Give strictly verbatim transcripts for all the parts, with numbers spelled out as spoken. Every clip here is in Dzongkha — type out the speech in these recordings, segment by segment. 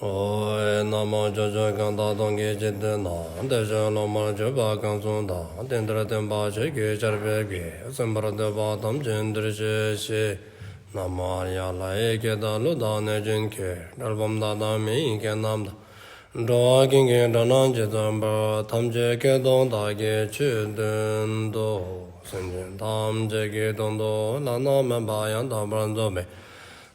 ཨོ། ན་མོ། ཕྱོགས་བཅུ་གང་དག་སྟོང་གི་འཇིག་རྟེན་ན། བདེ་གཤེགས་སློབ་མར་གྱུར་པ་གང་བཞུགས་དང་། དེང་འདིར་སྟོན་པ་ཆོས་ཀྱི་ཆར་འབེབས་ཀྱིས། གསན་པར་འདོད་པ་ཐམས་ཅད་འདིར་གཤེགས་ཤིག། ན་མོ་ཨཱརྱ། ལྷ་ཡི་སྐད་དང་ཀླུ་དང་གནོད་སྦྱིན་སྐད། གྲུལ་བུམ་དག་དང་མི་ཡི་སྐད་རྣམས་དང་། འགྲོ་བ་ཀུན་གྱི་སྒྲ་རྣམས་ཇི་ཙམ་པར། ཐམས་ཅད་སྐད་དུ་བདག་གིས་ཆོས་བསྟན་ཏོ། སེམས་ཅན་ཐམས་ཅད་ཀྱི་དོན་དུ་བླ་ན་མེད་པ་ཡང་དག་པར་རྫོགས་པའི་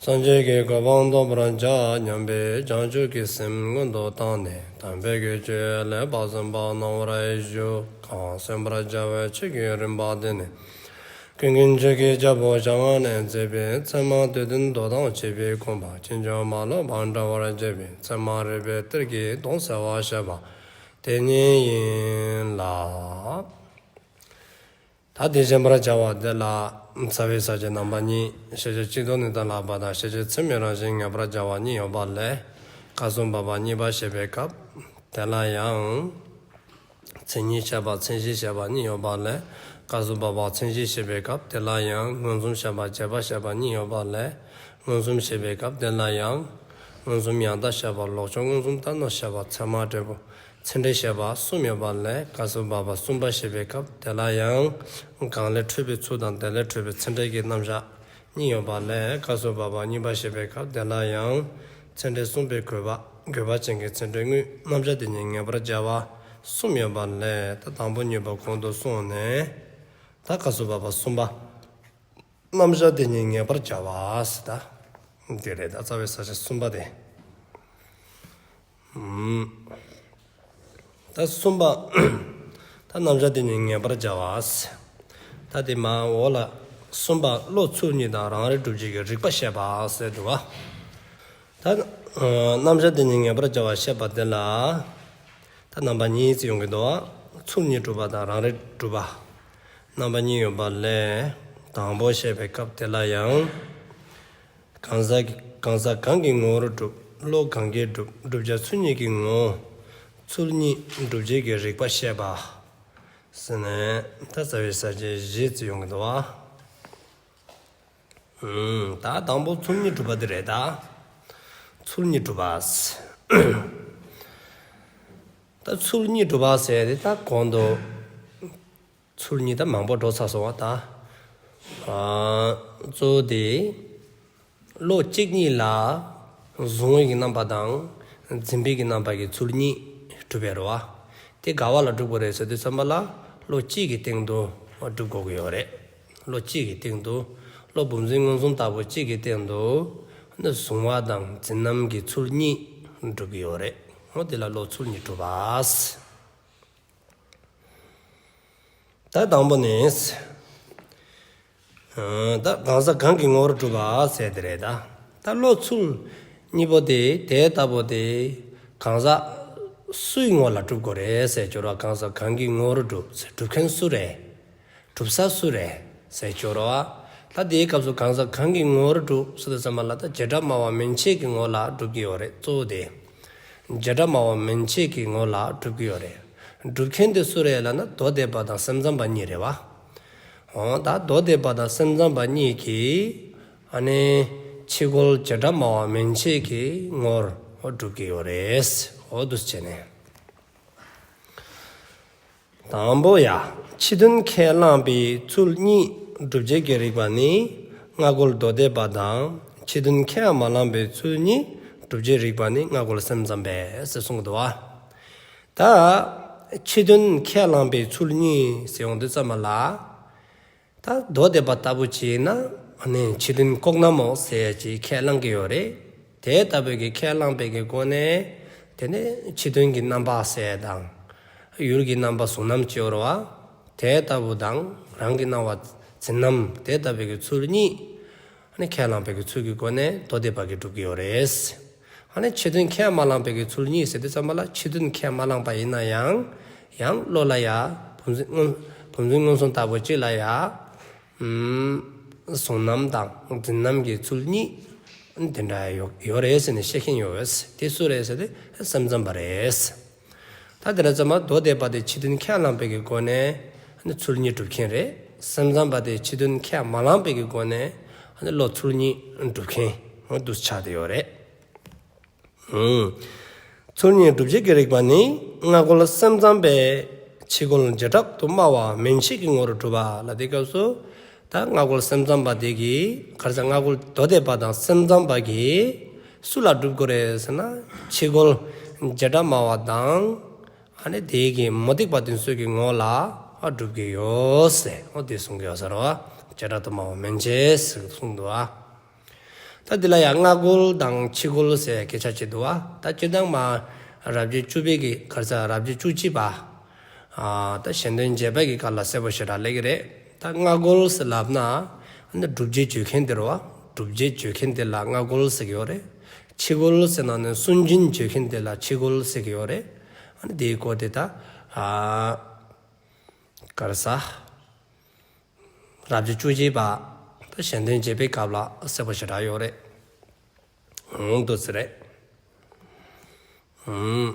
སངས་རྒྱས་ཀྱི་གོ་འཕང་ཐོབ་པར་བྱ་སྙམ་པའི་བྱང་ཆུབ་ཀྱི་སེམས་སྔོན་དུ་བཏང་ནས། དམ་པའི་ཆོས་ལེགས་པར་གསན་པ་གནང་བར་ཞུ། གང་གསན་པར་བྱ་བའི་ཆོས་ཀྱི་རིམ་པ་འདི་ནི། ཀུན་མཁྱེན་ཆོས་ཀྱི་རྒྱལ་པོ་ཞལ་སྔ་ནས་མཛད་པའི་ཚད་མ་སྡེ་བདུན་མདོ་དང་བཅས་པའི་དགོངས་པ་ཕྱིན་ཅི་མ་ལོག་པར་འགྲེལ་བར་བྱེད་པའི་ཚད་མ་རིགས་པའི་གཏེར་གྱི་དོན་གསལ་བར་བཤད་པ་དེ་ཉིད་ཡིན་ལ། ད་དེ་བཤད་པར་བྱ་བ་དེ་ལ་རྩ་བའི་ས་བཅད་རྣམ་པ་གཉིས། ཤེས་བྱ་སྤྱི་ལྡོག་ནས་གཏན་ལ་དབབ་པ་དང་། ཤེས་བྱེད་ཚད་མའི་རང་བཞིན་ངེས་པར་བྱ་བ་གཉིས་ཡོད་པ་ལས། སྐབས་སུ་བབ་པ་གཉིས་པ་བཤད་པའི་སྐབས་དེ་ལ་ཡང་། མཚན་ཉིད་བཤད་པ་མཚན་གཞི་བཤད་པ་གཉིས་ཡོད་པ་ལས། སྐབས་སུ་བབ་པ་མཚན་གཞི་བཤད་པའི་སྐབས་དེ་ལ་ཡང་། མངོན་སུམ་བཤད་པ་རྗེས་དཔག་བཤད་པ་གཉིས་ཡོད་པ་ལས། མངོན་སུམ་བཤད་པའི་སྐབས་དེ་ལ་ཡང་། མངོན་སུམ་ཡང་དག་བཤད་པ། ལོག་ཕྱོགས་མངོན་སུམ་ལྟར་སྣང་བཤད་པ། ཚད་མ་འབྲས་བུ་ཚད་འབྲས་བཤད་པ་གསུམ་ཡོད་པ་ལས། སྐབས་སུ་བབ་པ་གསུམ་པ་བཤད་པའི་སྐབས་དེ་ལ་ཡང་། གང་ལས་འཕྲོས་པའི་ཚུལ་དང་། དེ་ལས་འཕྲོས་པའི་ཚད་འབྲས་ཀྱི་རྣམ་གཞག་གཉིས་ཡོད་པ་ལས། སྐབས་སུ་བབ་པ་གཉིས་པ་བཤད་པའི་སྐབས་དེ་ལ་ཡང་། ཚད་འབྲས་གསུངས་པའི་དགོས་པ། དགོས་པ་ཅན་གྱི་ཚད་འབྲས་དངོས། རྣམ་གཞག་དེ་ཉིད་ངེས་པར་བྱ་བ་གསུམ་ཡོད་པ་ལས། ད་དང་པོ་གཉིས་པ་གོང་དུ་སོང་ནས། ད་སྐབས་སུ་བབ་པ་གསུམ་པ། རྣམ་གཞག་དེ་ཉིད་ངེས་པར་བྱ་བ་ཟེར་ད། འདི་རེད། ད་རྩ་བའི་ས་བཅད་གསུམ་པ་དེ། ཨུམ། ད་གསུམ་པ། ད་རྣམ་གཞག་དེ་ཉིད་ངེས་པར་བྱ་བ་ཟེར། ད་དེ་མར་འོག་ལ་གསུམ་པ། བློ་ཚུལ་གཉིས་དང་རང་རིག་སྒྲུབ་བྱེད་ཀྱི་རིགས་པ་བཤད་པ་ཟེར་འདུག་པ། ད་རྣམ་གཞག་དེ་ཉིད་ངེས་པར་བྱ་བ་བཤད་པ་དེ་ལ། ད་རྣམ་པ་གཉིས་ཅིག་ཡོང་གི་འདུག་པ། ཚུལ་གཉིས་སྒྲུབ་པ་དང་རང་རིག་སྒྲུབ་པ། རྣམ་པ་གཉིས་ཡོད་པ་ལས། དང་པོ་བཤད་པའི་སྐབས་དེ་ལ་ཡང་། གང་ཟག་གང་ཟག་གང་གི་ངོ་བོར་སྒྲུབ། བློ་གང་གིས་སྒྲུབ། བསྒྲུབ་བྱ་ཚུལ་གཉིས་ཀྱི་ངོ་བོ། ཚུལ་གཉིས་སྒྲུབ་བྱེད་ཀྱི་རིགས་པ་བཤད་པ། ཟེར་ནས་ད་རྩ་བའི་ས་བཅད་བཞི་ཅིག་ཡོང་གི་འདུག་པ། ཨུམ། ད་དང་པོ་ཚུལ་གཉིས་སྒྲུབ་པ་འདི་རེད་ད། ཚུལ་གཉིས་སྒྲུབ་པ་ཟེར། ད་ཚུལ་གཉིས་སྒྲུབ་པ་ཟེར་དེ་ད་གོང་དུ་ཚུལ་གཉིས་ད་མང་པོ་འགྲོ་ཚར་སོང་པ་ད། ཨ། གཙོ་བོ་དེ། བློ་གཅིག་ཉིད་ལ་གཟུང་བའི་གི་རྣམ་པ་དང་འཛིན་པའི་གི་རྣམ་པ་གི་ཚུལ་གཉིས་སྒྲུབ་པའི་རེད་པ། དེ་ག་བ་ལ་སྒྲུབ་དགོས་རེད་ཟེར་དུས་ཙམ་པ་ལ་བློ་གཅིག་གི་སྟེང་དུ་སྒྲུབ་དགོས་ཀྱི་ཡོད་རེད། བློ་གཅིག་གི་སྟེང་དུ། བློ་བུམ་འཛིན་མངོན་སུམ་ལྟ་བུ་གཅིག་གི་སྟེང་དུ། ཨ་ནི་གཟུང་བ་དང་འཛིན་རྣམ་གྱི་ཚུལ་གཉིས་སྒྲུབ་ཀྱི་ཡོད་རེད། འོ་དེ་ལ་བློ་ཚུལ་གཉིས་སྒྲུབ་པ་ཟེར། ད་དང་པོ་ནི། ཨ། ད་གང་ཟག་གང་གི་ངོ་བོར་སྒྲུབ་པ་ཟེར་དེ་རེད་ད། ད་བློ་ཚུལ་གཉིས་པོ་དེ་དེ་ལྟ་བུ་དེ་གང་ཟག་སུའི་ངོ་ལ་སྒྲུབ་དགོས་རེད་ཟེར་སྦྱོར་བ། གང་ཟག་གང་གི་ངོ་བོར་སྒྲུབ་ཟེར། སྒྲུབ་མཁན་སུ་རེད། སྒྲུབ་ས་སུ་རེད་ཟེར་སྦྱོར་བ། ད་དེའི་སྐབས་སུ་གང་ཟག་གང་གི་ངོ་བོར་སྒྲུབ་ཟེར་དུས་ཙམ་པ་ལ་ད་བྱེ་བྲག་སྨྲ་བ་མན་ཆད་ཀྱི་ངོ་ལ་སྒྲུབ་ཀྱི་ཡོད་རེད་གཙོ་བོ་དེ། བྱེ་བྲག་སྨྲ་བ་མན་ཆད་ཀྱི་ངོ་ལ་སྒྲུབ་ཀྱི་ཡོད་རེད། སྒྲུབ་མཁན་དེ་སུ་རེད་ལབ་ན་མདོ་སྡེ་པ་དང་སེམས་ཙམ་པ་གཉིས་རེད་པ། འོ་ད་མདོ་སྡེ་པ་དང་སེམས་ཙམ་པ་གཉིས་ཀྱིས་ཨ་ནི་ཕྱི་རྒོལ་བྱེ་བྲག་སྨྲ་བ་མན་ཆད་ཀྱི་ངོར་འོ་སྒྲུབ་ཀྱི་ཡོད་རེད། འོ་འདུག་སེ་བྱས་ནས། དང་པོ་ཡ། ཕྱི་དོན་ཁས་བླངས་པའི་ཚུལ་གཉིས་སྒྲུབ་བྱེད་ཀྱི་རིགས་པ་ནི་སྔ་རྒོལ་མདོ་སྡེ་པ་དང་། ཕྱི་དོན་ཁས་མ་བླངས་པའི་ཚུལ་གཉིས་སྒྲུབ་བྱེད་རིགས་པ་ནི་སྔ་རྒོལ་སེམས་ཙམ་པས་ཟེར་གསུངས་འདུག་པ། ད་ཕྱི་དོན་ཁས་བླངས་པའི་ཚུལ་གཉིས་ཟེར་ཡོང་དུས་ཙམ་པ་ལ། ད་མདོ་སྡེ་པ་ལྟ་བུ་བྱས་ན་ཨ་ནི་ཕྱི་དོན་ལྐོག་རྣམ་མོ་ཟེར་ཅིག་ཁས་བླང་གི་ཡོད་རེད། དེ་ལྟ་བུའི་གི་ཁས་བླངས་པའི་གི་སྒོ་ནས་དེ་ནས་ཕྱི་དོན་གྱི་རྣམ་པ་ཟེར་དང་། ཡུལ་གྱི་རྣམ་པ་གཟུང་རྣམ་ཅིག་ཡོད་རེད་པ། དེ་ལྟ་བུ་དང་རང་གི་སྣང་བ་འཛིན་རྣམ་དེ་ལྟ་བུའི་གི་ཚུལ་གཉིས། ཨ་ནི་ཁས་བླངས་པའི་གི་ཚུལ་གྱི་སྒོ་ནས་མདོ་སྡེ་པ་གིས་སྒྲུབ་ཀྱི་ཡོད་རེད། ཨ་ནི་ཕྱི་དོན་ཁས་མ་བླངས་པའི་གི་ཚུལ་གཉིས་ཟེར་དུས་ཙམ་པ་ལ་ཕྱི་དོན་ཁས་མ་བླངས་པ་ཡིན་ན་ཡང་། ཡང་བློ་ལ་ཡ། བུམ་འཛིན་མངོན་བུམ་འཛིན་མངོན་སུམ་ལྟ་བུ་གཅིག་ལ་ཡ། ཨུམ། གཟུང་རྣམ་དང་འཛིན་རྣམ་གྱི་ཚུལ་གཉིས། དེ་འདྲ་ཡོད་ཡོད་རེད་ཟེར་ནས་བཤད་མཁན་ཡོད་པས། དེ་སུ་རེད་ཟེར་དུས་སེམས་ཙམ་པ་རེད། ད་དེ་འདྲ་ཙམ་པ་མདོ་སྡེ་པ་དེ་ཕྱི་དོན་ཁས་བླངས་པའི་གི་སྒོ་ནས་ཨ་ནི་ཚུལ་གཉིས་སྒྲུབ་མཁན་རེད། སེམས་ཙམ་པ་དེ་ཕྱི་དོན་ཁས་མ་བླངས་པའི་གི་སྒོ་ནས་ཨ་ནི་བློ་ཚུལ་གཉིས་སྒྲུབ་མཁན་འོ་འདུག་ཆགས་བསྡད་ཡོད་རེད། ཨུམ། ཚུལ་གཉིས་སྒྲུབ་བྱེད་ཀྱི་རིགས་པ་ནི། སྔ་རྒོལ་སེམས་ཙམ་པས་ཕྱི་རྒོལ་བྱེ་བྲག་ཏུ་སྨྲ་བ་མན་ཆད་ཀྱི་ངོར་སྒྲུབ་པ་ལ། དེའི་སྐབས་སུ་ད་སྔ་རྒོལ་སེམས་ཙམ་པ་དེ་གིས་ག་རེ་ཟེར། སྔ་རྒོལ་མདོ་སྡེ་པ་དང་སེམས་ཙམ་པ་གིས་སུ་ལ་སྒྲུབ་དགོས་རེད་ཟེར་ན། ཕྱི་རྒོལ་བྱེ་བྲག་སྨྲ་བ་དང་། ཨ་ནི་དེ་གི་མུ་སྟེགས་པ་དེ་ཚོ་གི་ངོ་ལ་ཨ་སྒྲུབ་ཀྱི་ཡོད་ཟེར། འོ་དེ་གསུང་གི་ཡོད་ས་རེད་བ། བྱེ་བྲག་ཏུ་སྨྲ་བ་མན་ཆད་ཟེར་གསུངས་འདུག་བ། ད་འདི་ལ་ཡང་སྔ་རྒོལ་དང་ཕྱི་རྒོལ་ཟེར་སྐད་ཆ་བྱེད་འདུག་བ། ད་སྤྱིར་བཏང་མ་རབ་བྱེད་བཅུ་པའི་གི་ག་རེ་ཟེར། རབ་བྱེད་བཅུ་གཅིག་པ། ཨ་ད་གཞན་དོན་བྱེད་པའི་གི་སྐབས་ལ་གསལ་པོ་ཞེ་དྲག་སླེབས་ཀྱི་རེད། ད་སྔ་རྒོལ་ཟེར་ལབ་ན་ཨ་ནི་སྒྲུབ་བྱེད་བརྗོད་མཁན་དེ་རེད་བ། སྒྲུབ་བྱེད་བརྗོད་མཁན་དེ་ལ་སྔ་རྒོལ་ཟེར་གྱི་ཡོད་རེད། ཕྱི་རྒོལ་ཟེར་ན་ནི་སུན་འབྱིན་བརྗོད་མཁན་དེ་ལ་ཕྱི་རྒོལ་ཟེར་གྱི་ཡོད་རེད། ཨ་ནི་དེའི་སྐོར་དེ་ད་ཨ་ག་རེ་ཟེར། རབ་བྱེད་བཅུ་གཅིག་པ་ད་གཞན་དོན་བྱེད་པའི་སྐབས་ལ་གསལ་པོ་ཞེ་དྲག་ཡོད་རེད། འོང་འདུག་ཟེར་རེད། ཨུམ།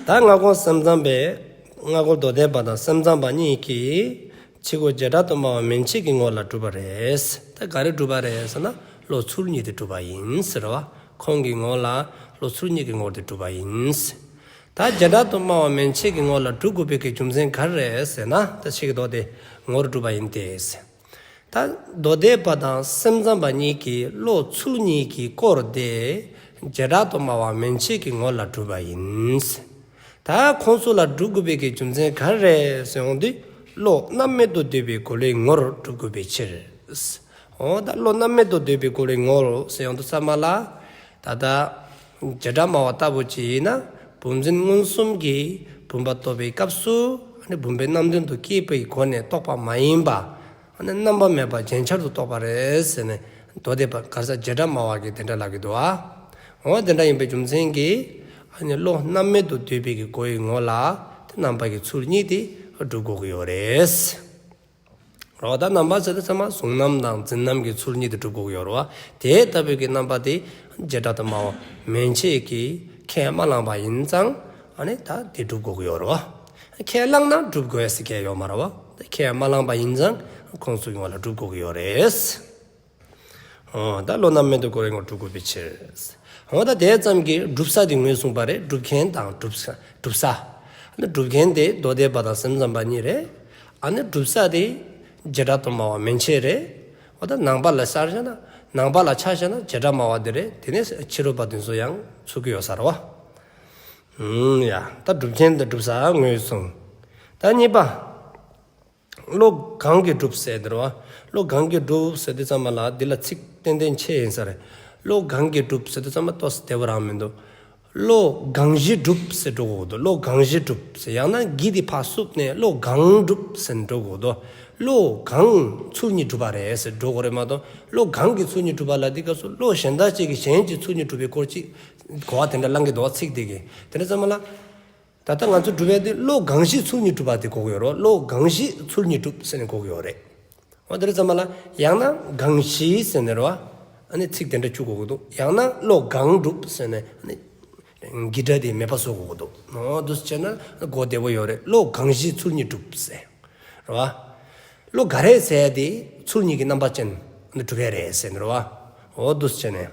ད་སྔ་རྒོལ་སེམས་ཙམ་པས། སྔ་རྒོལ་མདོ་སྡེ་པ་དང་སེམས་ཙམ་པ་གཉིས་ཀྱིས་ཕྱི་རྒོལ་བྱེ་བྲག་ཏུ་སྨྲ་བ་མན་ཆད་ཀྱི་ངོ་ལ་སྒྲུབ་པ་རེད། ད་ག་རེ་སྒྲུབ་པ་རེད་ཟེར་ན། བློ་ཚུལ་གཉིས་དེ་སྒྲུབ་པ་ཡིན་ཟེར་བ། ཁོང་གི་ངོ་ལ་བློ་ཚུལ་གཉིས་ཀྱི་ངོར་དེ་སྒྲུབ་པ་ཡིན། ད་བྱེ་བྲག་ཏུ་སྨྲ་བ་མན་ཆད་ཀྱི་ངོ་ལ་སྒྲུབ་དགོས་པའི་གི་རྒྱུ་མཚན་ག་རེ་རེད་ཟེར་ན། ད་ཕྱི་གི་མདོ་སྡེ་ངོར་སྒྲུབ་པ་ཡིན་ཏེ། ད་མདོ་སྡེ་པ་དང་སེམས་ཙམ་པ་གཉིས་ཀྱིས་བློ་ཚུལ་གཉིས་ཀྱི་སྐོར་དེ་བྱེ་བྲག་ཏུ་སྨྲ་བ་མན་ཆད་ཀྱི་ངོ་ལ་སྒྲུབ་པ་ཡིན། ད་ཁོང་ཚོ་ལ་སྒྲུབ་དགོས་པའི་གི་རྒྱུ་མཚན་ག་རེ་རེད་ཟེར་ཡོང་དུས། བློ་རྣམ་མེད་དུ་འདོད་པའི་རྒོལ་བའི་ངོར་སྒྲུབ་དགོས་པའི་ཕྱིར། འོ་ད་བློ་རྣམ་མེད་དུ་འདོད་པའི་རྒོལ་བའི་ངོར་ཟེར་ཡོང་དུས་ཙམ་པ་ལ། ད་ལྟ་བྱེ་བྲག་སྨྲ་བ་ལྟ་བུ་ཅིག་ཡིན་ན། བུམ་འཛིན་མངོན་སུམ་གྱིས་བུམ་པ་རྟོགས་པའི་སྐབས་སུ་ཨ་ནི་བུམ་པའི་རྣམ་ལྡན་དུ་སྐྱེས་པའི་སྒོ་ནས་རྟོགས་པ་མ་ཡིན་པ། ཨ་ནི་རྣམ་པ་མེད་པ་རྗེན་ཆར་དུ་རྟོགས་པ་རེད་ཟེར་ནས། མདོ་སྡེ་པ་ག་རེ་ཟེར། བྱེ་བྲག་སྨྲ་བ་གིས་དེ་འདྲ་ལབ་ཀྱི་འདུག་ཨ། འོ་དེ་འདྲ་ཡིན་པའི་རྒྱུ་མཚན་གྱིས་ཨ་ནི་བློ་རྣམ་མེད་དུ་འདོད་པའི་གི་རྒོལ་བའི་ངོ་ལ་དེ་རྣམ་པ་གི་ཚུལ་གཉིས་དེ་སྒྲུབ་དགོས་ཀྱི་ཡོད་རེད། རོ། ད་རྣམ་པ་ཟེར་དུས་ཙམ་པ་གཟུང་རྣམ་དང་འཛིན་རྣམ་གྱི་ཚུལ་གཉིས་དེ་སྒྲུབ་དགོས་ཀྱི་ཡོད་རེད་བ། དེ་ལྟ་བུའི་གི་རྣམ་པ་དེ་བྱེ་བྲག་ཏུ་སྨྲ་བ་མན་ཆད་ཀྱིས་ཁས་མ་བླངས་པ་ཡིན་ཙང་། ཨ་ནི་ད་དེ་སྒྲུབ་དགོས་ཀྱི་ཡོད་རེད་བ། ཁས་བླངས་ན་སྒྲུབ་དགོས་ཟེར་མཁན་ཡོད་མ་རེད་བ། ཁས་མ་བླངས་པ་ཡིན་ཙང་ཁོང་ཚོ་གི་ངོ་ལ་སྒྲུབ་དགོས་ཀྱི་ཡོད་རེད། འོ་ད་བློ་རྣམ་མེད་དུ་རྒོལ་བའི་ངོར་སྒྲུབ་དགོས་པའི་ཕྱིར། འོ་ད་དེ་ཙམ་གྱིས་སྒྲུབ་ས་དེ་ངོས་བཟུང་བ་རེད། སྒྲུབ་མཁན་དང་སྒྲུབ་ས། སྒྲུབ་ས། ཨ་ནི་སྒྲུབ་མཁན་དེ་མདོ་སྡེ་པ་དང་སེམས་ཙམ་པ་གཉིས་རེད། ཨ་ནི་སྒྲུབ་ས་དེ་བྱེ་བྲག་ཏུ་སྨྲ་བ་མན་ཆད་རེད། འོ་ད་ནང་པ་ལ་ཆ་བཞག་ན། ནང་པ་ལ་ཆ་བཞག་ན་བྱེ་བྲག་སྨྲ་བ་དེ་རེད། དེ་ནས་ཕྱི་རོལ་པ་དེ་ཚོ་ཡང་ཚུད་ཀྱི་ཡོད་ས་རེད་བ། ཨུམ། ཡ། ད་སྒྲུབ་མཁན་དང་སྒྲུབ་ས་ངོས་བཟུང་། ད་གཉིས་པ། བློ་གང་གིས་སྒྲུབ་ཟེར་དེ་རེད་བ། བློ་གང་གིས་སྒྲུབ་ཟེར་དུས་ཙམ་པ་ལ་འདི་ལ་ཚིག་ཏན་ཏན་ཆད་ཡིན་ས་རེད། བློ་གང་གིས་སྒྲུབ་ཟེར་དུས་ཙམ་པ་ཏོག་ཙམ་བདེ་པོ་རང་མི་འདུག་བློ་གང་ཞིག་སྒྲུབ་ཟེར་འགྲོ་དགོས་འདུག་བློ་གང་ཞིག་སྒྲུབ་ཟེར། ཡང་ན་གི་འདི་ཕར་བསུབས་ནས་བློ་གང་སྒྲུབ་ཟེར་འགྲོ་དགོས་འདུག་བློ་གང་ཚུལ་གཉིས་སྒྲུབ་པ་རེད་ཟེར་འགྲོ་དགོས་རེད་མ་གཏོགས། བློ་གང་གིས་ཚུལ་གཉིས་སྒྲུབ་པ་ལ་འདི་སྐབས་སུ་བློ་གཞན་དག་ཅིག་གིས་གཞན་གྱི་ཚུལ་གཉིས་སྒྲུབ་པའི་སྐོར་ཅིག་གོ་བ་དེ་འདྲ་བླང་གི་འདུག་བ། ཚིག་དེ་གིས་དེ་འདྲ་ཙམ་པ་ལ། ད་ལྟ་ང་ཚོ་སྒྲུབ་ཡ་དེ་བློ་གང་ཞིག་ཚུལ་གཉིས་སྒྲུབ་པ་དེ་གོ་གི་ཡོད་རེད། བློ་གང་ཞིག་ཚུལ་གཉིས་སྒྲུབ་ཟེར་ནས་གོ་གི་ཡོད་རེད། འོ་དེ་རེད་ཙམ་པ་ལ་ཡང་ན་གང་ཞིག་ཟེར་ནས་རེད་བ། ཨ་ནི་ཚིག་དེ་འདྲ་བཅུག་དགོས་ཀྱི་འདུག་ཡང་ན་བློ་གང་སྒྲུབ་ཟེར་ནས་ཨ་ནི་གི་སྒྲ་དེ་མེད་པ་བཟོ་དགོས་ཀྱི་འདུག་འོ་འདུག་སེ་བྱས་ན་གོ་བདེ་པོ་ཡོད་རེད། བློ་གང་ཞིག་ཚུལ་གཉིས་སྒྲུབ་ཟེར། རེད་བ། བློ་ག་རེ་ཟེར་ཡ་དེ་ཚུལ་གཉིས་ཀྱི་རྣམ་པ་ཅན་ཨ་ནི་སྒྲུབ་ཡ་རེད་ཟེར་ནས་རེད་བ། འོ་འདུག་སེ་བྱས་ནས།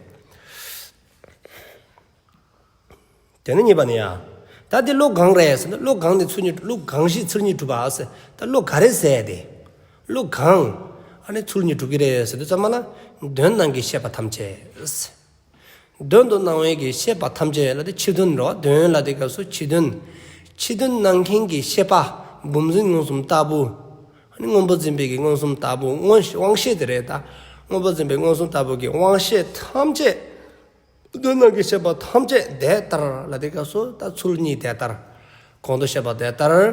དེ་ནས་གཉིས་པ་ནི་ཡ། ད་འདི་བློ་གང་རེད་ཟེར་ན། བློ་གང་དེ་ཚུལ་གཉིས། བློ་གང་ཞིག་ཚུལ་གཉིས་སྒྲུབ་པ་ཟེར། ད་བློ་ག་རེ་ཟེར་དེ། བློ་གང་། ཨ་ནི་ཚུལ་གཉིས་སྒྲུབ་ཀྱི་རེད་ཟེར་དུས་ཙམ་པ་ལ། དོན་སྣང་གི་ཤེས་པ་ཐམས་ཅད། དོན་དུ་སྣང་བའི་གི་ཤེས་པ་ཐམས་ཅད་ལ་དེ་ཕྱི་དོན་རོ། དོན་ལ་དེ་སྐབས་སུ་ཕྱི་དོན། ཕྱི་དོན་སྣང་མཁན་གྱི་ཤེས་པ། བུམ་འཛིན་མངོན་སུམ་ལྟ་བུ། ཨ་ནི་སྔོན་པོ་འཛིན་པའི་གི་མངོན་སུམ་ལྟ་བུ། དབང་དབང་ཤེས་དེ་རེད་ད། སྔོན་པོ་འཛིན་པའི་མངོན་སུམ་ལྟ་བུ་གི་དབང་ཤེས་ཐམས་ཅད། དོན་སྣང་གི་ཤེས་པ་ཐམས་ཅད་དེ་ལྟར་ལ་དེ་སྐབས་སུ་ད་ཚུལ་གཉིས་དེ་ལྟར། གོང་དུ་བཤད་པ་དེ་ལྟར།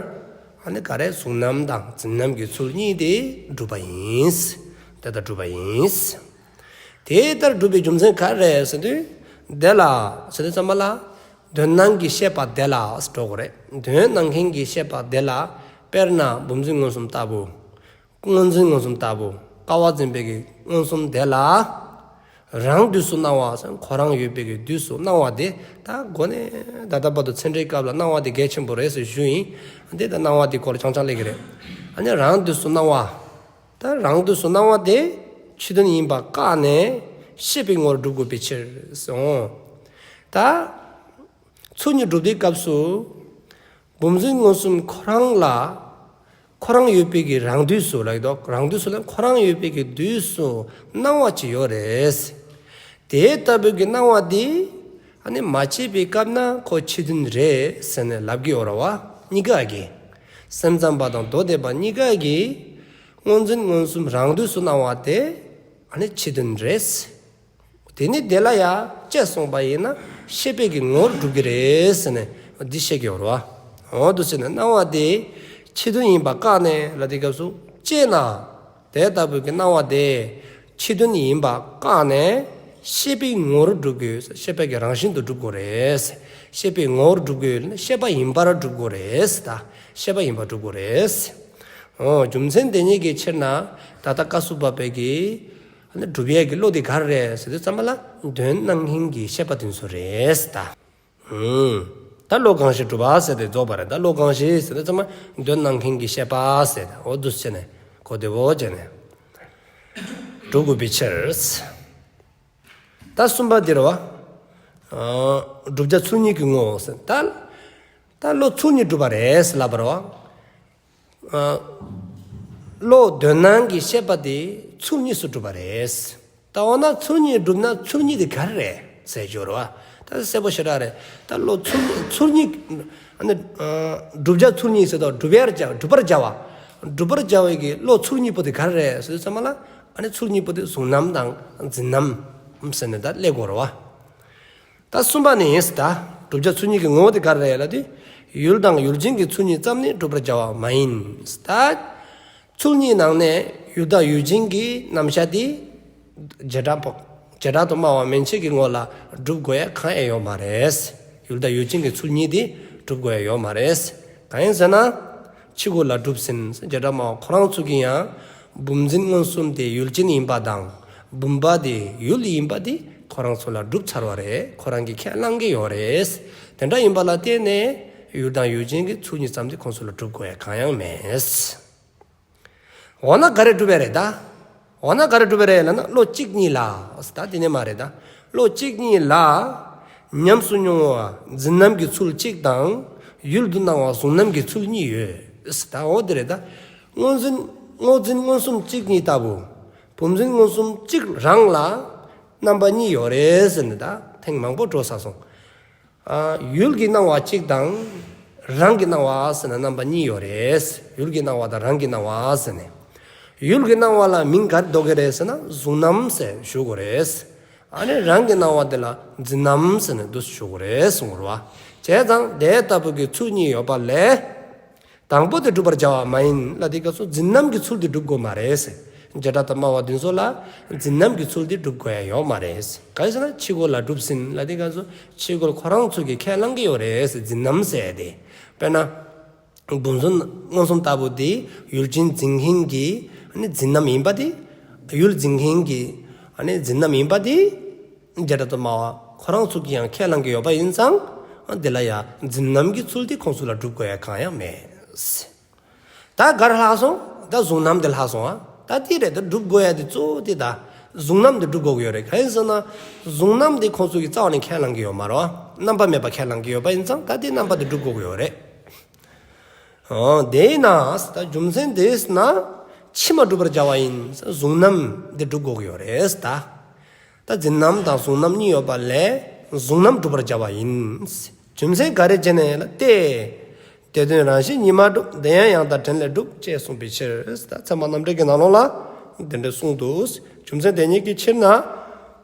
ཨ་ནི་ག་རེ་གཟུང་རྣམ་དང་འཛིན་རྣམ་གྱི་ཚུལ་གཉིས་དེ་སྒྲུབ་པ་ཡིན། དེ་ལྟར་སྒྲུབ་པ་ཡིན། དེ་ལྟར་སྒྲུབ་པའི་རྒྱུ་མཚན་ག་རེ་ཟེར་དུས། དེ་ལ་ཟེར་དུས་ཙམ་པ་ལ། དོན་སྣང་གི་ཤེས་པ་དེ་ལ་འགྲོ་དགོས་རེད། དོན་སྣང་མཁན་གྱི་ཤེས་པ་དེ་ལ། དཔེར་ན་བུམ་འཛིན་མངོན་སུམ་ལྟ་བུ། སྔོ་འཛིན་མངོན་སུམ་ལྟ་བུ། ཀ་བ་འཛིན་པའི་གི་མངོན་སུམ་དེ་ལ། རང་དུས་སུ་སྣང་བ་ཟེར། ཁོ་རང་ཡོད་པའི་གི་དུས་སུ་སྣང་བ་དེ། ད་འགོ་ནས་ད་ལྟ་བར་དུ་ཚད་འབྲས་སྐབས་ལ་སྣང་བ་དེ་གལ་ཆེན་པོ་རེད་ཟེར་ཞུས་ཡིན། འདི་ད་སྣང་བ་དེ་སྐོར་ལ་ཆང་ཆང་ལས་ཀྱི་རེད། ཨ་ནི་རང་དུས་སུ་སྣང་བ། ད་རང་དུས་སུ་སྣང་བ་དེ་ཕྱི་དོན་ཡིན་པ་བཀག་ནས་ཤེས་པའི་ངོར་སྒྲུབ་དགོས་པའི་ཕྱིར་ཟེར། ད་ཚུལ་གཉིས་སྒྲུབ་དུས་སྐབས་སུ་བུམ་འཛིན་མངོན་སུམ་ཁོ་རང་ལ་ཁོ་རང་ཡོད་པའི་གི་རང་དུས་སུ་ལ་དོ་རང་དུས་སུ་ལ་ཁོ་རང་ཡོད་པའི་གི་དུས་སུ་སྣང་བ་ཅིག་ཡོད་རེད། དེ་ལྟ་བུའི་གི་སྣང་བ་དེ་ཨ་ནི་མ་སྐྱེས་པའི་སྐབས་ན་ཁོ་ཕྱི་དོན་རེད་ཟེར་ནས་ལབ་ཀྱི་ཡོད་རེད་བ། གཉིས་ཀ་གི་སེམས་ཙམ་པ་དང་མདོ་སྡེ་པ་གཉིས་ཀ་གི་སྔོ་འཛིན་མངོན་སུམ་རང་དུས་སུ་སྣང་བ་དེ་ཨ་ནི་ཕྱི་དོན་རེད། དེ་ནི་དེ་ལ་ཡང་དཔྱད་སོང་པ་ཡིན་ན་ཤེས་པའི་གི་ངོ་བོར་གྲུབ་ཀྱི་རེད་ཟེར་ནས་འདི་བཤད་ཀྱི་ཡོད་རེད་བ། འོ་འདུག་ཟེར་ནས་སྣང་བ་དེ་ཕྱི་དོན་ཡིན་པ་བཀག་ནས་ལ་དེ་སྐབས་སུ་དཔྱད་ན། དེ་ལྟ་བུའི་གི་སྣང་བ་དེ་ཕྱི་དོན་ཡིན་པ་བཀག་ནས་ཤེས་པའི་ངོ་བོར་གྲུབ་དགོས། ཤེས་པའི་གི་རང་བཞིན་དུ་གྲུབ་དགོས་རེད། ཤེས་པའི་ངོ་བོར་གྲུབ་དགོས་ན་ཤེས་པ་ཡིན་པར་གྲུབ་དགོས་རེད་ད། ཤེས་པ་ཡིན་པར་གྲུབ་དགོས་རེད། འོ་རྒྱུ་མཚན་དེ་ཉིད་ཀྱི་ཕྱིར་ན་ད་ལྟ་བཀའ་སྲུང་པ་པའི་གི་ཨ་ནི་སྒྲུབ་ཡས་ཀྱི་བློ་དེ་ག་རེ་རེད་ཟེར་དུས་ཙམ་པ་ལ་དོན་སྣང་མཁན་གྱི་ཤེས་པ་དེ་ཚོ་རེད་ད། ཨུམ། ད་བློ་གང་ཞིག་སྒྲུབ་པ་ཟེར་ཏེ་རྫོགས་པ་རེད། ད་བློ་གང་ཞིག་ཟེར་ཏེ་ཚང་མ་དོན་སྣང་མཁན་གྱི་ཤེས་པ་ཟེར་ཏེ་འོ་འདུག་བྱས་ནས་གོ་བདེ་བོ་བྱས་ནས་སྒྲུབ་དགོས་པའི་ཕྱིར། ད་གསུམ་པ་འདི་རེད་བ། ཨ་བསྒྲུབ་བྱ་ཚུལ་གཉིས་ཀྱི་ངོ་བོ་ཟེར། ད་ད་བློ་ཚུལ་གཉིས་སྒྲུབ་པ་རེད་ཟེར་ལབ་པ་རེད་བ། ཨ་བློ་དོན་སྣང་གི་ཤེས་པ་དེ་ཚུལ་གཉིས་སུ་གྲུབ་པ་རེད། ད་འོ་ན་ཚུལ་གཉིས་སྒྲུབ་ན་ཚུལ་གཉིས་དེ་ག་རེ་རེད་ཟེར་ཞུ་རོ། ད་གསལ་པོ་ཞེ་དྲག་རེད། ད་བློ་ཚུལ་ཚུལ་གཉིས་ཨ་ནི་ཨ་བསྒྲུབ་བྱ་ཚུལ་གཉིས་ཟེར་དུས་སྒྲུབ་པར་བྱ་སྒྲུབ་པར་བྱ་བ་སྒྲུབ་པར་བྱ་བའི་གི་བློ་ཚུལ་གཉིས་པོ་དེ་ག་རེ་རེད་ཟེར་དུས་ཙམ་པ་ལ་ཨ་ནི་ཚུལ་གཉིས་པོ་དེ་གཟུང་རྣམ་དང་འཛིན་རྣམ་ཟེར་ནས་ད་སླེབས་དགོས་རེད་བ། ད་གསུམ་པ་ནི་ཡིན་ཟེར། ད་བསྒྲུབ་བྱ་ཚུལ་གཉིས་ཀྱི་ངོ་བོ་དེ་ག་རེ་རེད་ལབ་དུས། ཡུལ་དང་ཡུལ་ཅན་གྱི་ཚུལ་གཉིས་ཙམ་ནི་བསྒྲུབ་པར་བྱ་བ་མ་ཡིན་ཟེར། ད་ཚུལ་གཉིས་ནང་ནས་ཡུལ་དང་ཡུལ་ཅན་གྱི་རྣམ་གཞག་དེ་བྱེ་བྲག་པོ་བྱེ་བྲག་ཏུ་སྨྲ་བ་མན་ཆད་ཀྱི་ངོ་ལ་སྒྲུབ་དགོས་ཡ་གང་ཡང་ཡོད་མ་རེད། ཡུལ་དང་ཡུལ་ཅན་གྱི་ཚུལ་གཉིས་དེ་སྒྲུབ་དགོས་ཡ་ཡོད་མ་རེད། གང་ཡིན་ཟེར་ན། ཕྱི་རྒོལ་ལ་གྲུབ་ཟིན་བྱེ་བྲག་སྨྲ་བ་ཁོ་རང་ཚོ་གིས་ཡང་བུམ་འཛིན་མངོན་སུམ་དེ་ཡུལ་ཅན་ཡིན་པ་དང་བུམ་པ་དེ་ཡུལ་ཡིན་པ་དེ་ཁོ་རང་ཚོ་ལ་གྲུབ་ཚར་བ་རེད། ཁོ་རང་གིས་ཁས་བླངས་ཀྱི་ཡོད་རེད། དེ་འདྲ་ཡིན་པ་ལ་བརྟེན་ནས་ཡུལ་དང་ཡུལ་ཅན་གྱི་ཚུལ་གཉིས་ཙམ་དེ་ཁོང་ཚོ་ལ་གྲུབ་དགོས་ཡ་གང་ཡང་མེད། འོ་ན་ག་རེ་གྲུབ་པ་རེད་ད། འོ་ན་ག་རེ་གྲུབ་པ་རེད་ལབ་ན་བློ་གཅིག་ཉིད་ལ། ད་དེ་ནས་མ་རེད་ད། བློ་གཅིག་ཉིད་ལ་ཉམས་སུ་མྱོང་བ་འཛིན་རྣམ་གྱི་ཚུལ་གཅིག་དང་ཡུལ་དུ་སྣང་བ་གཟུང་རྣམ་གྱི་ཚུལ་གཉིས་ཡོད། ད་འོ་དེ་རེད་ད། སྔོ་འཛིན་སྔོ་འཛིན་མངོན་སུམ་གཅིག་ཉིད་ལྟ་བུ། བུམ་འཛིན་མངོན་སུམ་གཅིག་རང་ལ་རྣམ་པ་གཉིས་ཡོད་རེད་ཟེར་ནས་ད་ཐེངས་མང་པོ་འགྲོ་ས་སོང་། ཨ་ཡུལ་གྱི་སྣང་བ་གཅིག་དང་རང་གི་སྣང་བ་ཟེར་ནས་རྣམ་པ་གཉིས་ཡོད་རེད། ཡུལ་གྱི་སྣང་བ་དང་རང་གི་སྣང་བ་ཟེར་ནས། ཡུལ་གྱི་སྣང་བ་ལ་མིང་ག་རེ་འདོགས་ཀྱི་རེད་ཟེར་ན་གཟུང་རྣམ་ཟེར་ཞུ་དགོས་རེད། ཨ་ནི་རང་གི་སྣང་བ་དེ་ལ་འཛིན་རྣམ་ཟེར་ནས་འདུག་ཞུ་དགོས་རེད་གསུངས་རེད་བ། བྱས་ཙང་དེ་ལྟ་བུ་གི་ཚུལ་གཉིས་ཡོད་པ་ལས། དང་པོ་དེ་སྒྲུབ་པར་བྱ་བ་མ་ཡིན་ལ་དེ་སྐབས་སུ་འཛིན་རྣམ་གྱི་ཚུལ་དེ་སྒྲུབ་དགོས་མ་རེད་ཟེར། བྱེ་བྲག་ཏུ་སྨྲ་བ་འདི་ཚོ་ལ་འཛིན་རྣམ་གྱི་ཚུལ་དེ་སྒྲུབ་དགོས་ཡ་ཡོད་མ་རེད་ཟེར། གང་ཡིན་ཟེར་ན་ཕྱི་རྒོལ་ལ་གྲུབ་ཟིན་ལ་དེ་སྐབས་སུ་ཕྱི་རྒོལ་ཁོ་རང་ཚོ་གིས་ཁས་བླངས་ཀྱི་ཡོད་རེད་ཟེར། འཛིན་རྣམ་ཟེར་དེ། དཔེར་ན། བུམ་འཛིན་མངོན་སུམ་ལྟ་བུ་དེ་ཡུལ་ཅན་འཛིན་མཁན་གྱི་ཨ་ནི་འཛིན་རྣམ་ཡིན་པ་དེ། ཡུལ་འཛིན་མཁན་གྱི་ཨ་ནི་འཛིན་རྣམ་ཡིན་པ་དེ། བྱེ་བྲག་ཏུ་སྨྲ་བ་ཁོ་རང་ཚོ་གིས་ཡང་ཁས་བླངས་ཀྱི་ཡོད་པ་ཡིན་ཙང་། དེ་ལ་ཡང་འཛིན་རྣམ་གྱི་ཚུལ་དེ་ཁོང་ཚོ་ལ་སྒྲུབ་དགོས་ཡ་གང་ཡང་མེད། ད་ག་རེ་ལྷག་སོང་། ད་གཟུང་རྣམ་དེ་ལྷག་སོང་ཨ། ད་དེ་རེད། ད་སྒྲུབ་དགོས་ཡ་དེ་གཙོ་བོ་དེ་ད་གཟུང་རྣམ་དེ་སྒྲུབ་དགོས་ཀྱི་ཡོད་རེད། གང་ཡིན་ཟེར་ན་གཟུང་རྣམ་དེ་ཁོང་ཚོ་གིས་རྩ་བ་ནས་ཁས་བླངས་ཀྱི་ཡོད་མ་རེད་བ། རྣམ་པ་མེད་པ་ཁས་བླངས་ཀྱི་ཡོད་པ་ཡིན་ཙང་ད་དེ་རྣམ་པ་དེ་སྒྲུབ་དགོས་ཀྱི་ཡོད་རེད། འོ་དེས་ན་ད་རྒྱུ་མཚན་དེས་ན་ཕྱི་མ་སྒྲུབ་པར་བྱ་བ་ཡིན། གཟུང་རྣམ་དེ་སྒྲུབ་དགོས་ཀྱི་ཡོད་རེད་ད། ད་འཛིན་རྣམ་དང་གཟུང་རྣམ་གཉིས་ཡོད་པ་ལས་གཟུང་རྣམ་སྒྲུབ་པར་བྱ་བ་ཡིན། རྒྱུ་མཚན་ག་རེ་བྱས་ནས་ལབ་སྟེ། དེ་དོན་རང་བཞིན་ཉིད་མ་གྲུབ། དེ་ཡང་ཡང་དག་དྲན་ལས་གྲུབ་ཅེས་གསུངས་པའི་ཕྱིར། ད་ཚད་མ་རྣམ་འགྲེལ་གྱི་ནང་ལོགས་ལ་དེ་འདྲ་གསུངས་འདུག། རྒྱུ་མཚན་དེ་ཉིད་ཀྱི་ཕྱིར་ན།